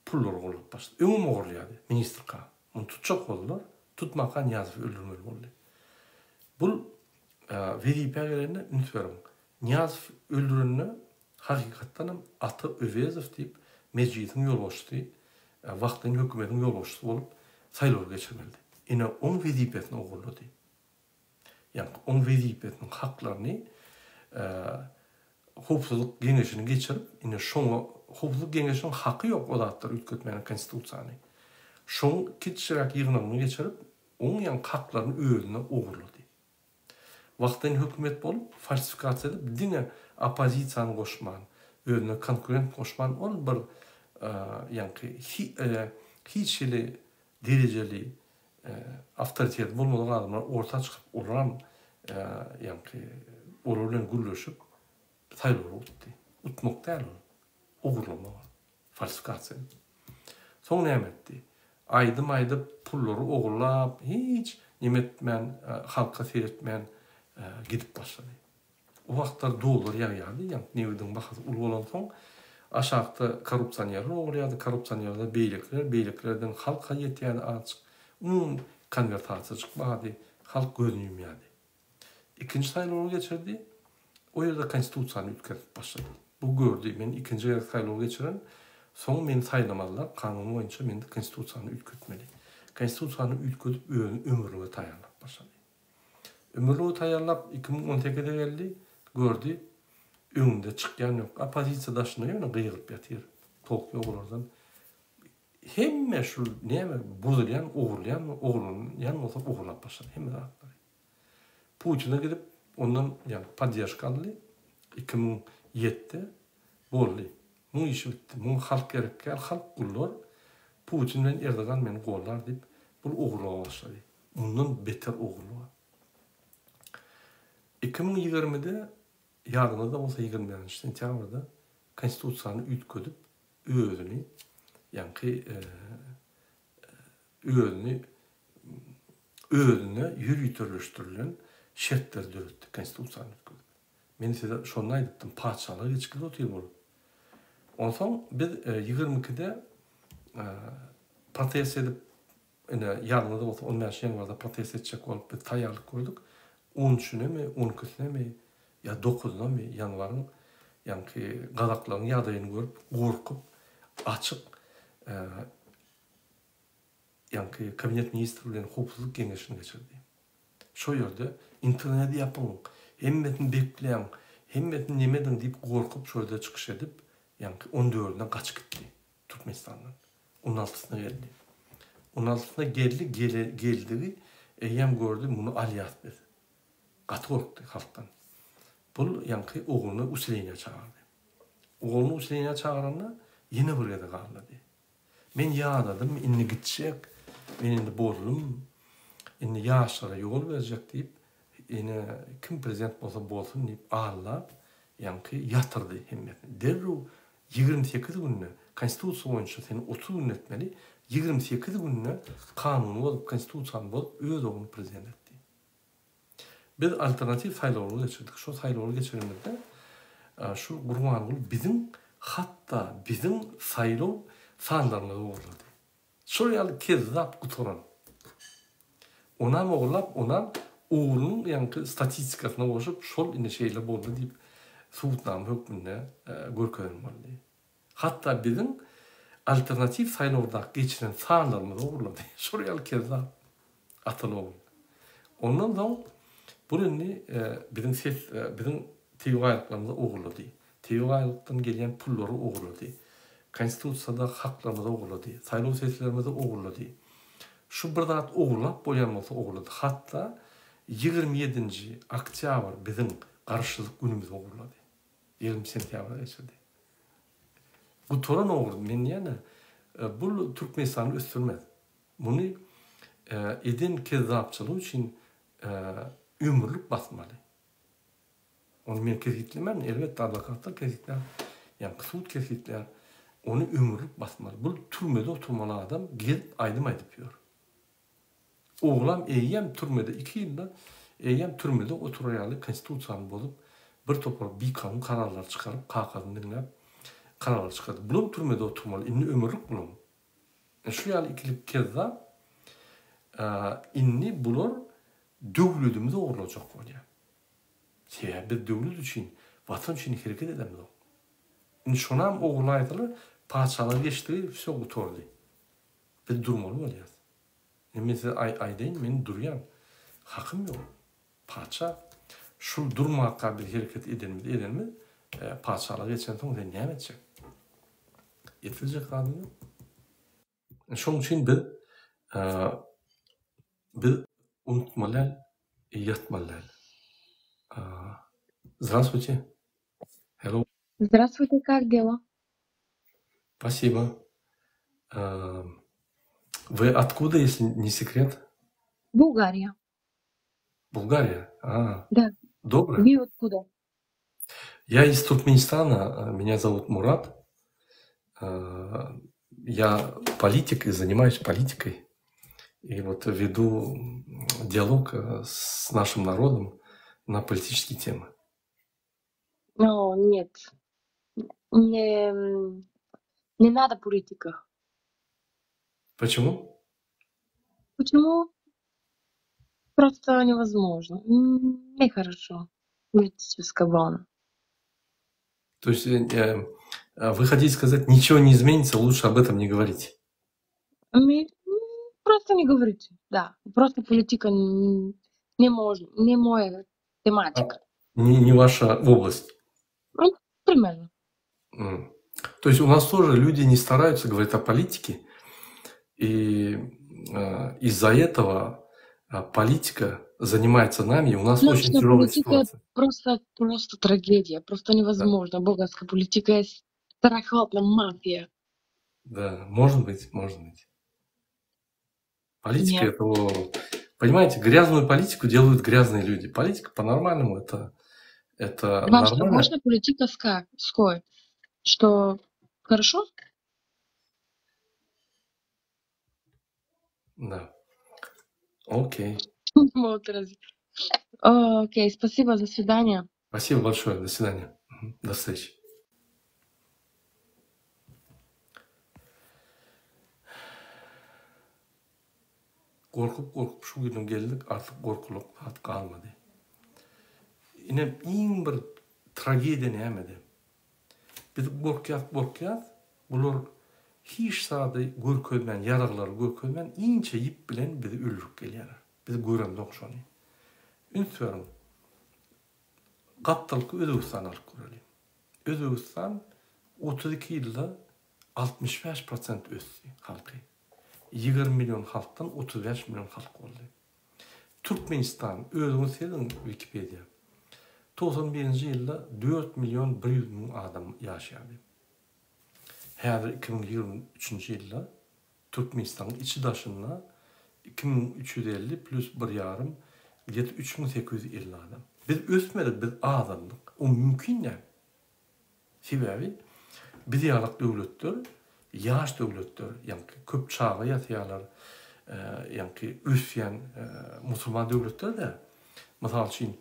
pullary ogurlap başlady. Öňem ogurlaýardy, ministrka. Muny tutjak boldular, tutmaka Nyýazowy öldürmeli boldy. Bul wezipä gelende üns beriň, Nyýazow öldürende hakykatdanam Ata Öwezow diýip Mejlisiň ýolbaşçysy, wagtlaýyn hökümetiň ýolbaşçysy bolup saýlawlar geçirmelidi. Ine oň wezipesini ogurlady. Ýagny oň wezipesiniň haklaryny Howpsuzlyk geňeşini geçirip, ine şoňa Howpsuzlyk geňeşiniň haky ýok o zatlary üýtgetmäne konstitusiýany. Şoň kiçiräk ýygnagyny geçirip, oň ýaňky haklaryny özüne ogurlady. Wagtlaýyn hökümet bolup, falsifikasiýa edip, diňe oppozisiýany goşman, özüne konkurent goşman, ol bir ýaňky hiç hili derejeli awtoriteti bolmadyk adamlar orta çykyp, olaram ýaňky olar bilen gürleşip, saýlawlary utdy. Utmak däl ol, ogurlamak ol. Falsifikasiýa edip. Soň näme etdi? Aýdym aýdyp, pullary ogurlap, hiç neme etmän, halka seretmän gidip başlady. O wagtlar dollar ýagýardy, ýaňky nebidiň bahasy uly bolansoň, aşakda korrupsionerler ogurýardy, korrupsionerler beýlekiler, beýlekilerden halka ýetýärdi azajyk. Umumy konwertasiýa çykmady, halk gözüni ýumýardy. Ikinji saýlawlary geçirdi. O ýerde konstitusiýany üýtgedip başlady. Bu gördi, men ikinji gezek saýlaw geçiren, soň meni saýlamazlar, kanun boýunça men konstitusiýany üýtgetmeli. Konstitusiýany üýtgedip özüni ömürlige taýýarlap başlady. Ömürlige taýýarlap 2018-e geldi, gördi, öňünde çykýan ýok. Oppozisiýa daşynda ýöne gygyryp ýatyr. Tolk ýok olardan. Hemme şul näme bozulýan, ogurlaýan, ogurlanýan bolsa ogurlap başlady hemme zatlary. Putine gidip ondan ýagny podderžka aldy 2007-de boldy. Muň işi bitdi. Muňa halk gerek däl, halk gullar. Putin bilen Erdogan meni gollar diýip bul ogurlyga başlady. Mundan beter ogurlyga. 2020-de ýadyňyzda bolsa 21-nji sentýabrda konstitusiýany üýtgedip özüni ýaňky özüni özüne ýöriteleşdirilen şertleri döretdi konstitusiýany üýtgedip. Men size şonda aýdypdym, patyşalyga geçip gidip otyr bolup. Onsoň biz 22-de protest edip, ine ýadyňyzda bolsa 15 ýanwarda protest etjek bolup biz taýýarlyk gördük. On üçünemi, on ikisinemi ýa dokuzynamy ýanwaryň ýaňky gazaklaryň ýagdaýyny görüp, gorkup, açyk ýaňky kabinet ministri bilen howpsuzlyk geňeşini geçirdi. Şo ýerde interneti ýapyň, hemmesini bekläň, hemmesini neme ediň diýip gorkup şo ýerde çykyş edip, ýaňky on dördüne gaçyp gitdi Türkmenistandan. On altysyna geldi. On altysyna geldi, geldigi eýýäm gördi muny alýas biz. Gaty gorkdy halkdan. Bul ýaňky ogluny usileniýä çagyrdy. Ogluny usileniýä çagyranda ýene bir gezek aldady. Men ýadadym, indi gitjek, men indi boldum, indi ýaşlara ýol berjek diýip, ine kim prezident bolsa bolsun diýip aldap, ýaňky ýatyrdy hemmesini. Derrew 28 günde, konstitusiýa boýunça sen 30 günde etmeli, 28 günde kanuny bozup, konstitusiýany bozup öz ogluny prezident etdi. Biz alternatiw saýlawlary geçirdik. Şol saýlawlary geçirenimizde şu Gurbanguly biziň hatda biziň saýlaw sanlarymyzy ogurlady. Şol ýaly kezzap gutaran. Onam ogurlap, onam oglunyň ýaňky statistikasyna goşup, şol indi şeýle boldy diýip subutnama hökmünde görkezen boldy. Hatda biziň alternatiw saýlawdaky geçiren sanlarymyzy ogurlady. Şol ýaly kezzap. Ataly ogul. Ondan soň bul indi biziň ses biziň tebigy baýlyklarymyzy ogurlady. Tebigy baýlykdan gelýän pullary ogurlady. Konstitusiýada haklarymyzy ogurlady. Saýlaw seslerimizi ogurlady. Şu bir zat ogurlap bolýan bolsa ogurlady. Hatda 27-nji oktýabr biziň Garaşsyzlyk günümizi ogurlady. 20 sentýabra geçirdi. Gutaran ogry men diýýän-ä, bul Türkmenistany ösdürmez. Muny eden kezzapçylygy üçin ömürlik basmaly. Ony men kesgitlemän, elbetde adwokatlar kesgitlär, ýaňky sud kesgitlär. Ony ömürlik basmaly. Bul türmede oturmaly adam gezip aýdym aýdyp ýör. Oglam eýýäm türmede iki ýylda eýýäm türmede oturar ýaly konstitusiýany bozup bir topar bikanun kararlar çykaryp kakasyny diňläp kararlar çykardy. Bulam türmede oturmaly indi ömürlik bulam. Şu ýaly ikilik kezzap indi bular döwledimizi ogurlajak bolýar. Sebäbi biz döwlet üçin, watan üçin hereket edemzok. Indi şonam ogurlaýsalar patyşalar geçdigi wsё gutardy. Biz durmaly bolýas. Indi men size aýdaýyn men durýan. Hakym ýok. Patyşa şul durmaka biz hereket edenimiz edenimiz patyşalyga geçensoň sen näme etjek? Etiljek zadyň ýok. Şoň üçin biz biz unutmaly däl, ýatmaly däl. Здравствуйте. Hello.
Здравствуйте, как дела?
Спасибо. Вы откуда, если не секрет?
Bulgaria.
Bulgariýa? A,
Да.
Добрый.
Вы откуда?
Я из Туркменистана, меня зовут Мурат. Я политик и занимаюсь политикой. И вот веду диалог с нашим народом на политические темы.
О, нет. Не, не надо политика.
Почему?
Почему? Просто невозможно. Нехорошо. Политическая волна.
То есть э, э, вы хотите сказать, ничего не изменится, лучше об этом не говорить?
Мы просто не говорите, да. Просто политика не, можно, не моя тематика.
А, не, не ваша область?
Ну, примерно.
Mm. То есть у нас тоже люди не стараются говорить о политике, и э, из-за этого э, политика занимается нами, и у нас
Наша
очень тяжелая
политика
ситуация.
Просто, просто трагедия, просто невозможно. Да. Болгарская политика страхотная мафия.
Да, может быть, может быть. Политика Нет. это, понимаете, грязную политику делают грязные люди. Политика по-нормальному это, это
Ваша, нормально. Ваша политика ской, что хорошо?
Да. Окей.
Вот, раз. Окей, спасибо, до свидания.
Спасибо большое, до свидания. До встречи. Gorkup gorkup şu güne geldik artyk gorkulyk zat galmady. Ine iň bir tragediýa nämede? Biz gorkýas gorkýas bular hiç zady görkezmän ýaraglary görkezmän inçe ýip bilen bizi öldürip gelýärler. Biz göremzok şony. Üns beriň. Gapdalky Özbegistany alyp göreliň. Özbegistan 32 ýylda 65 prosent ösdi halky. 20 million halkdan 35 million halk boldy. Türkmenistan, özüňiz seziň Wikipediýa. 91-nji ýylda 4 million 100 müň adam ýaşaýardy. Häzir 2023-nji ýylda Türkmenistanyň içi daşynda 2350 plus bir ýarym gde-to 3850 adam. Biz ösmedik, biz azaldyk. O mümkin däl. Sebäbi biz ýalak döwletler ýaş döwletler, ýaňky köp çaga ýasaýarlar, ýaňky ösýän musulman döwletler däl. Mysal üçin,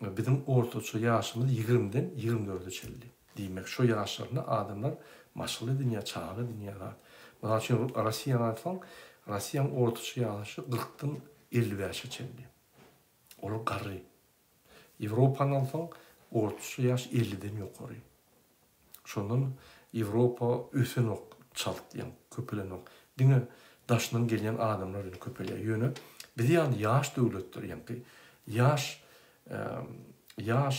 biziň ortaça ýaşymyz ýigrimiden ýigrimi dörde çenli. Diýmek, şo ýaşlarynda adamlar maşgala edinýär, çaga edinýär zat. Mysal üçin, Rossiýany alsaň, Rossiýanyň ortaça ýaşy kyrkdan elli bäşe çenli. Olar garry. Ýewropany alsaň, ortaça ýaş elliden ýokary. Şondan Ýewropa ösenok çalt, ýagny köpelenok. Diňe daşyndan gelýän adamlar bilen köpelýär. Ýöne biz ýaly ýaş döwletler, ýagny ýaş ýaş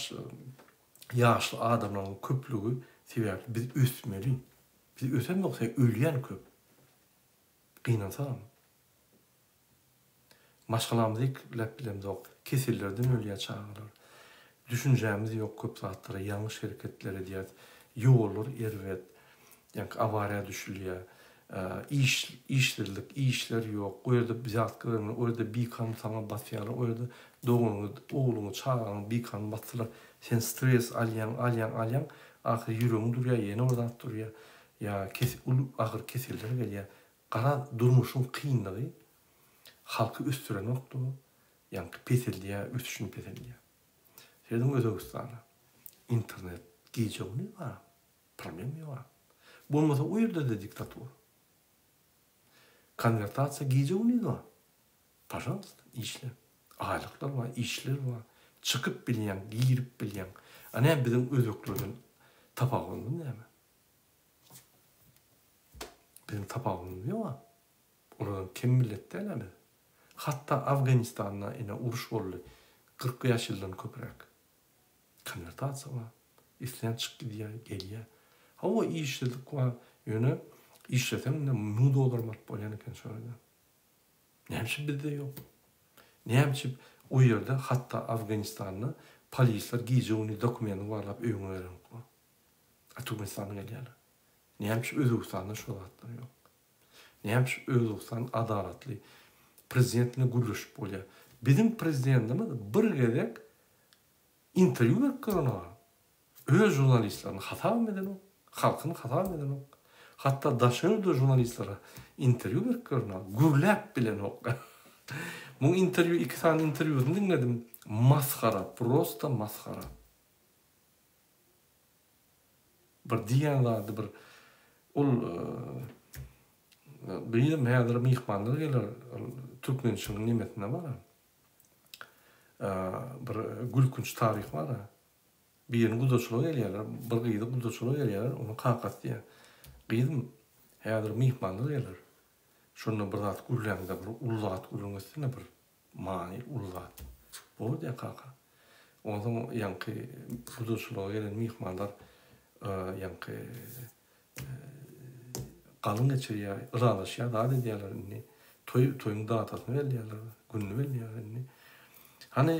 ýaşly adamlaryň köplügi sebäpli biz ösmeli. Biz ösemok, ölýän köp. Gynansagam. Maşgalamyzy ekläp bilemzok. Kesellerden ölýär çagalar. Düşünjämiz ýok köp zatlara, ýalňyş hereketler edýäs. Ýollar erbet. Ýaňky awariýa düşülýär. Iş, işsizlik, işler ýok. O ýerde wzýatka bermeli, o ýerde bikanun saňa basýarlar, o ýerde doganyňy, ogluňy, çagaňy bikanun basdylar. Sen stres alýaň, alýaň, alýaň, ahyry ýüregiň durýar, ýene bir zat durýar, ýa kes uly agyr keseller gelýär. Garaz, durmuşyň kynlygy halky ösdürenok-da, ýaňky peseldýär, ösüşini peseldýär. Serediň Özbegistana. Internet gije-gündiz bar. Problem ýok. Bolmasa o ýerde-de diktatura. Konwertasiýa gije-gündiz bar. Pažalsta, işle. Aýlyklar bar, işler bar. Çykyp bilýäň, girip bilýäň. A näme biziň özbeklerden tapawudymyz näme? Biziň tapawudymyz ýok-a. Olardan kem millet däl-ä biz. Hatda Afganistanda ine uruş boldy, 45 ýyldan köpräk. Konwertasiýa bar. Isleýän çykyp gidýär, gelýär. Hawa, işsizlik bar. Ýöne işleseň ine 1000 dollaram alyp bolýan eken şo ýerde. Näme üçin bizde ýok? Näme üçin o ýerde hatda Afganistanda polisler gije-gündiz dokumentiňi barlap öýüňe gelenoklar. A Türkmenistana gelýärler. Näme üçin Özbegistanda şo zatlar ýok? Näme üçin Özbegistan adalatly prezident bilen gürleşip bolýar? Biziň prezidentimiz bir gezek interwýu berip görenok. Öz žurnalistlerini hasabam edenok, halkyny hasabam edenok. Hatda daşary ýurtly žurnalistlere interwýu berip görenok, gürläp bilenok. Muň interwýu iki sany interwýusyny diňledim. Masgara, prosta masgara. Bir diýýän zady bir ol gyzym häzir myhmanlar geler ol türkmençiligiň nemesinde bar bir gülkünç taryh bar birini gudaçylyga gelýärler bir gyzy gudaçylyga gelýärler onuň kakasy diýýär gyzym häzir myhmanlar geler şonda bir zat gürläňde bir uly zat gürrüň etsene bir Many uly zat. Bor diýýär kaka. Onsoň ýaňky gudaçylyga gelen myhmanlar ýaňky galyň geçirýär, ylalaşýar, zat edýärler indi. Toý, toýuň datasyny belleýärler, gününi belleýärler indi. Hany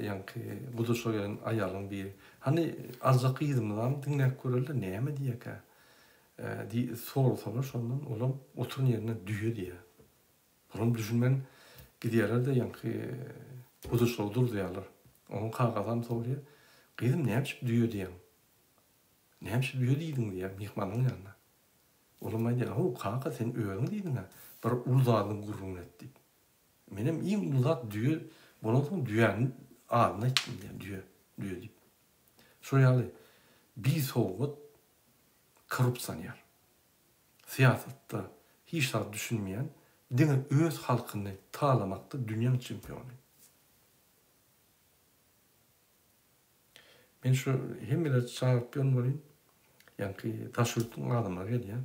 ýaňky gudaçylyga gelen aýalyň biri, Hany aljak gyzymyzam diňläp göreli-de, näme diýerkä? Diý, sorasalar şondan olam oturan ýerinden düýe diýýär. Olam düşünmän gidýärler-de ýaňky gudaçylygy durdurýarlar. Onuň kakasam soraýar, Gyzym näme üçin düýe diýýäň? Näme üçin düýe diýdiň diýýär myhmanyň ýanynda. Olam aýdýar, How, kaka sen özüň diýdiň-ä, bir uly zadyň gürrüňini et diýip. Menem iň uly zat düýe bolansoň düýäniň adyny aýtdym diýýär, düýe, düýe diýip. Şol ýaly bisowat korrupsioner. Syýasatda hiç zat düşünmeýän, diňe öz halkyny talamakda dünýäň çempiony. Men şu hemmeleri çagyryp ýörün welin, ýaňky daş ýurtdan adamlar gelýär.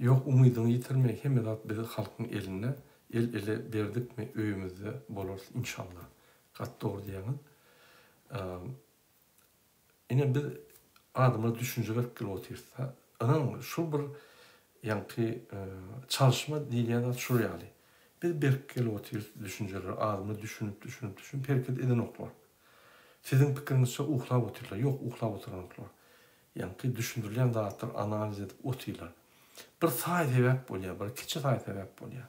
Ýok umydyňy ýitirme hemme zat bizi halkyň elinde el ele berdikmi öýümizde bolarys inşallah gaty dogry diýýäňiz Ine biz adamlara düşünje berip gelip otyrys-da. Ynanyň, şul bir ýaňky çalyşma diýilýän zat şul ýaly. Biz berip gelip otyrys düşünjeleri, adamlar düşünip, düşünip, düşünip hereket edenoklar. Siziň pikiriňizçe uklap otyrlar. Ýok, uklap oturanoklar. Ýaňky düşündirilýän zatlary analiz edip otyrlar. Bir saý-sebäp bolýar, bir kiçi saý-sebäp bolýar.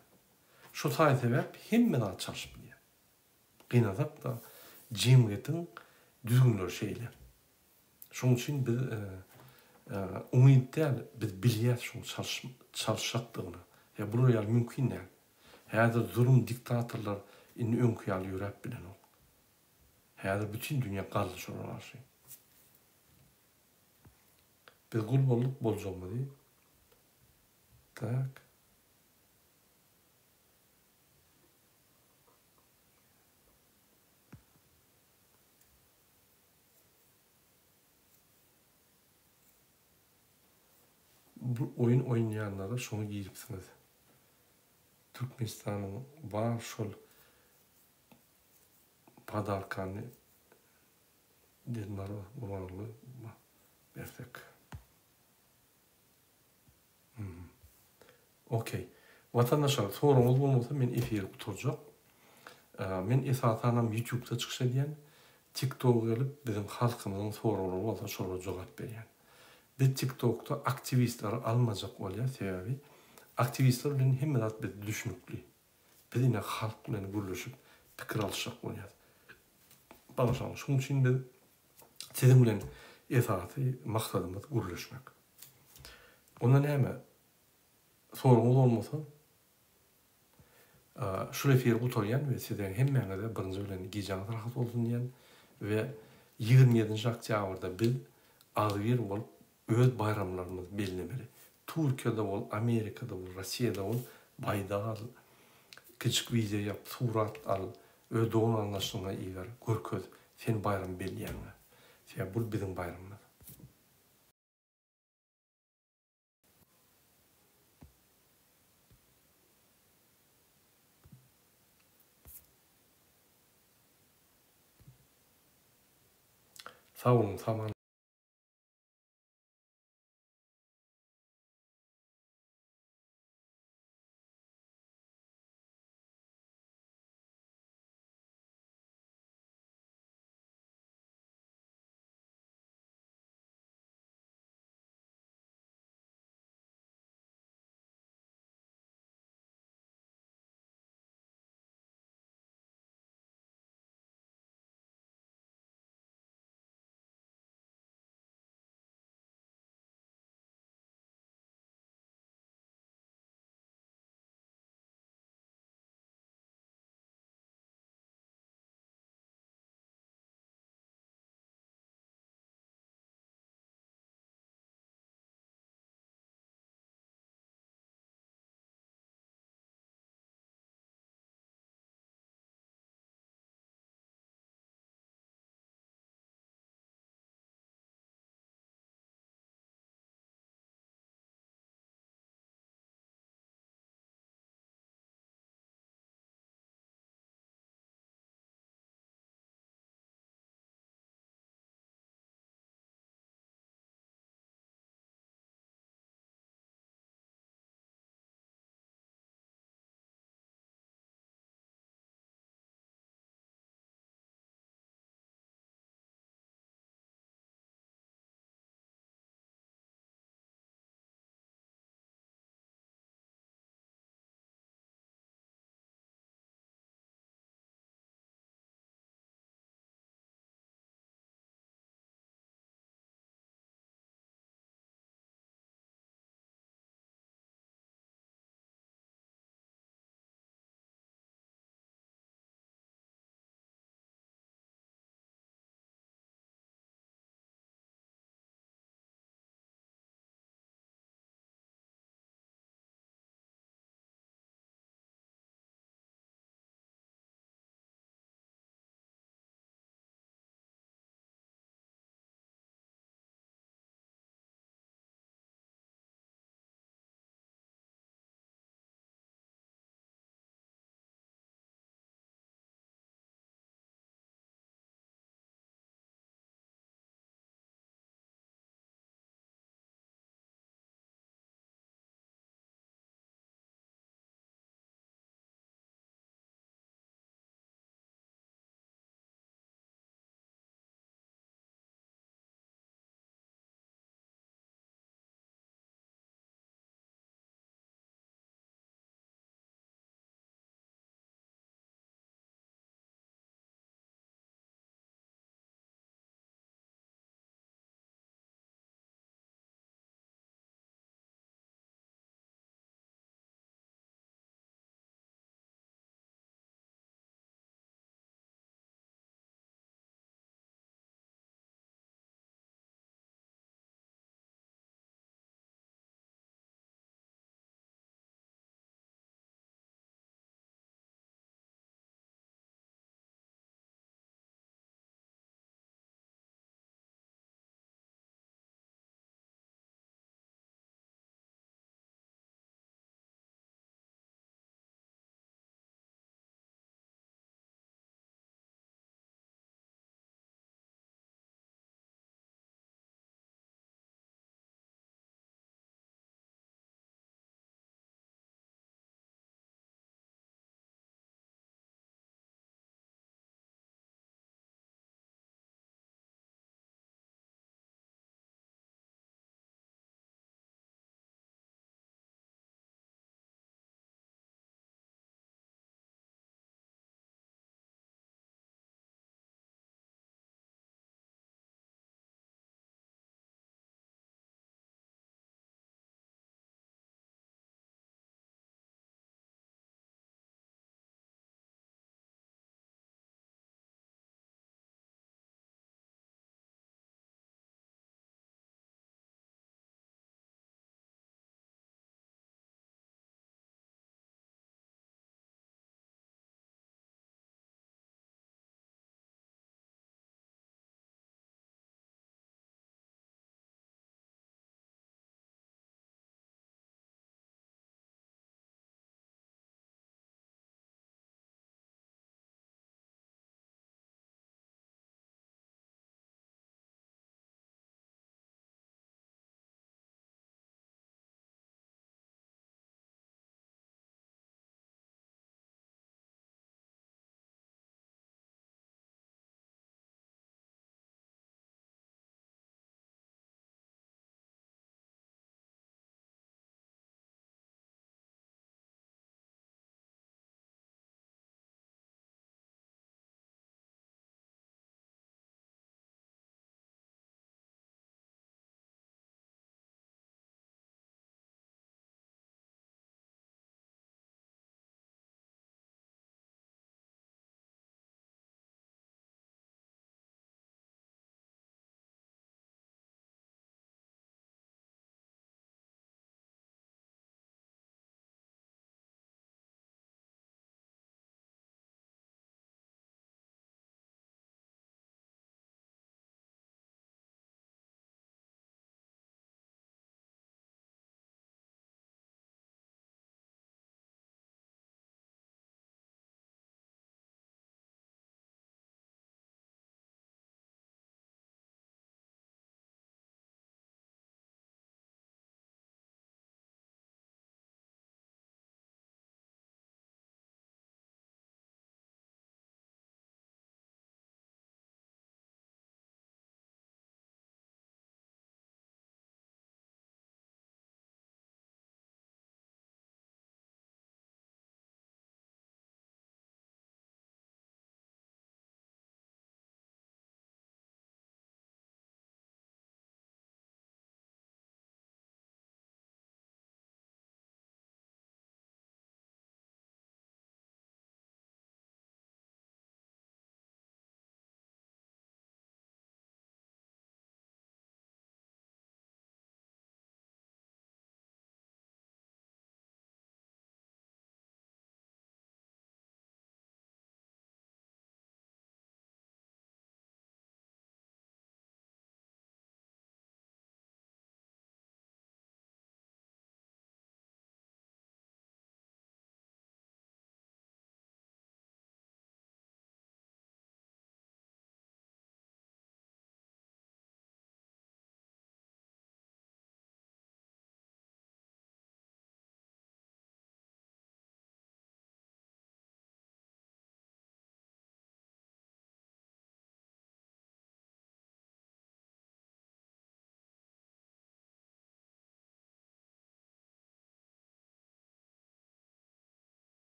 Şu saý-sebäp hemme zady çalşyp bilýär. Gynansak-da, jemgyýetiň düzgünleri şeýle. Şonuň üçin biz umyt däl, biz bilýäs şoň çalyşjakdygyny. Ýa bular ýaly mümkin däl. Häzir zulum diktatorlar indi öňki ýaly ýöräp bilenok. Häzir bütin dünýä galdy şolara garşy. Biz gul bolduk boljagymyzy. Tak. Bu oýun oýnaýanlara şoňa giripsiňiz. Türkmenistanyň bar şol podarkany Dedmoroz Gurbanguly bersek. Okey. Watandaşlar soragyňyz bolmasa men efiri gutarjak. Men esasanam ýutubda çykyş edýän. Tiktoga gelip biziň halkymyzyň soraglary bolsa şolara jogap berýän. Biz tiktokda aktiwistleri almajak bolýas sebäbi aktiwistler bilen hemme zat bize düşnükli. Biz ine halk bilen gürleşip pikir alyşjak bolýas. Bagyşlaň şoň üçin biz siziň bilen esasy maksadymyz gürleşmek. Onda näme soragyňyz bolmasa şul efiri gutarýan we size hemmäňize birinji bilen gijäňiz rahat bolsun diýýän we 27-nji oktýabrda biz agzybir bolup öz baýramlarymyzy bellemeli. Türkiýede bol, Amerikada bol, Rossiýada bol baýdak al, kiçijik wideo ýap, surat al, öz dogan-garyndaşlaryňa iber, görkez, sen baýram belleýäňä. Sebäbi bul biziň baýramymyz. Sag boluň Saman.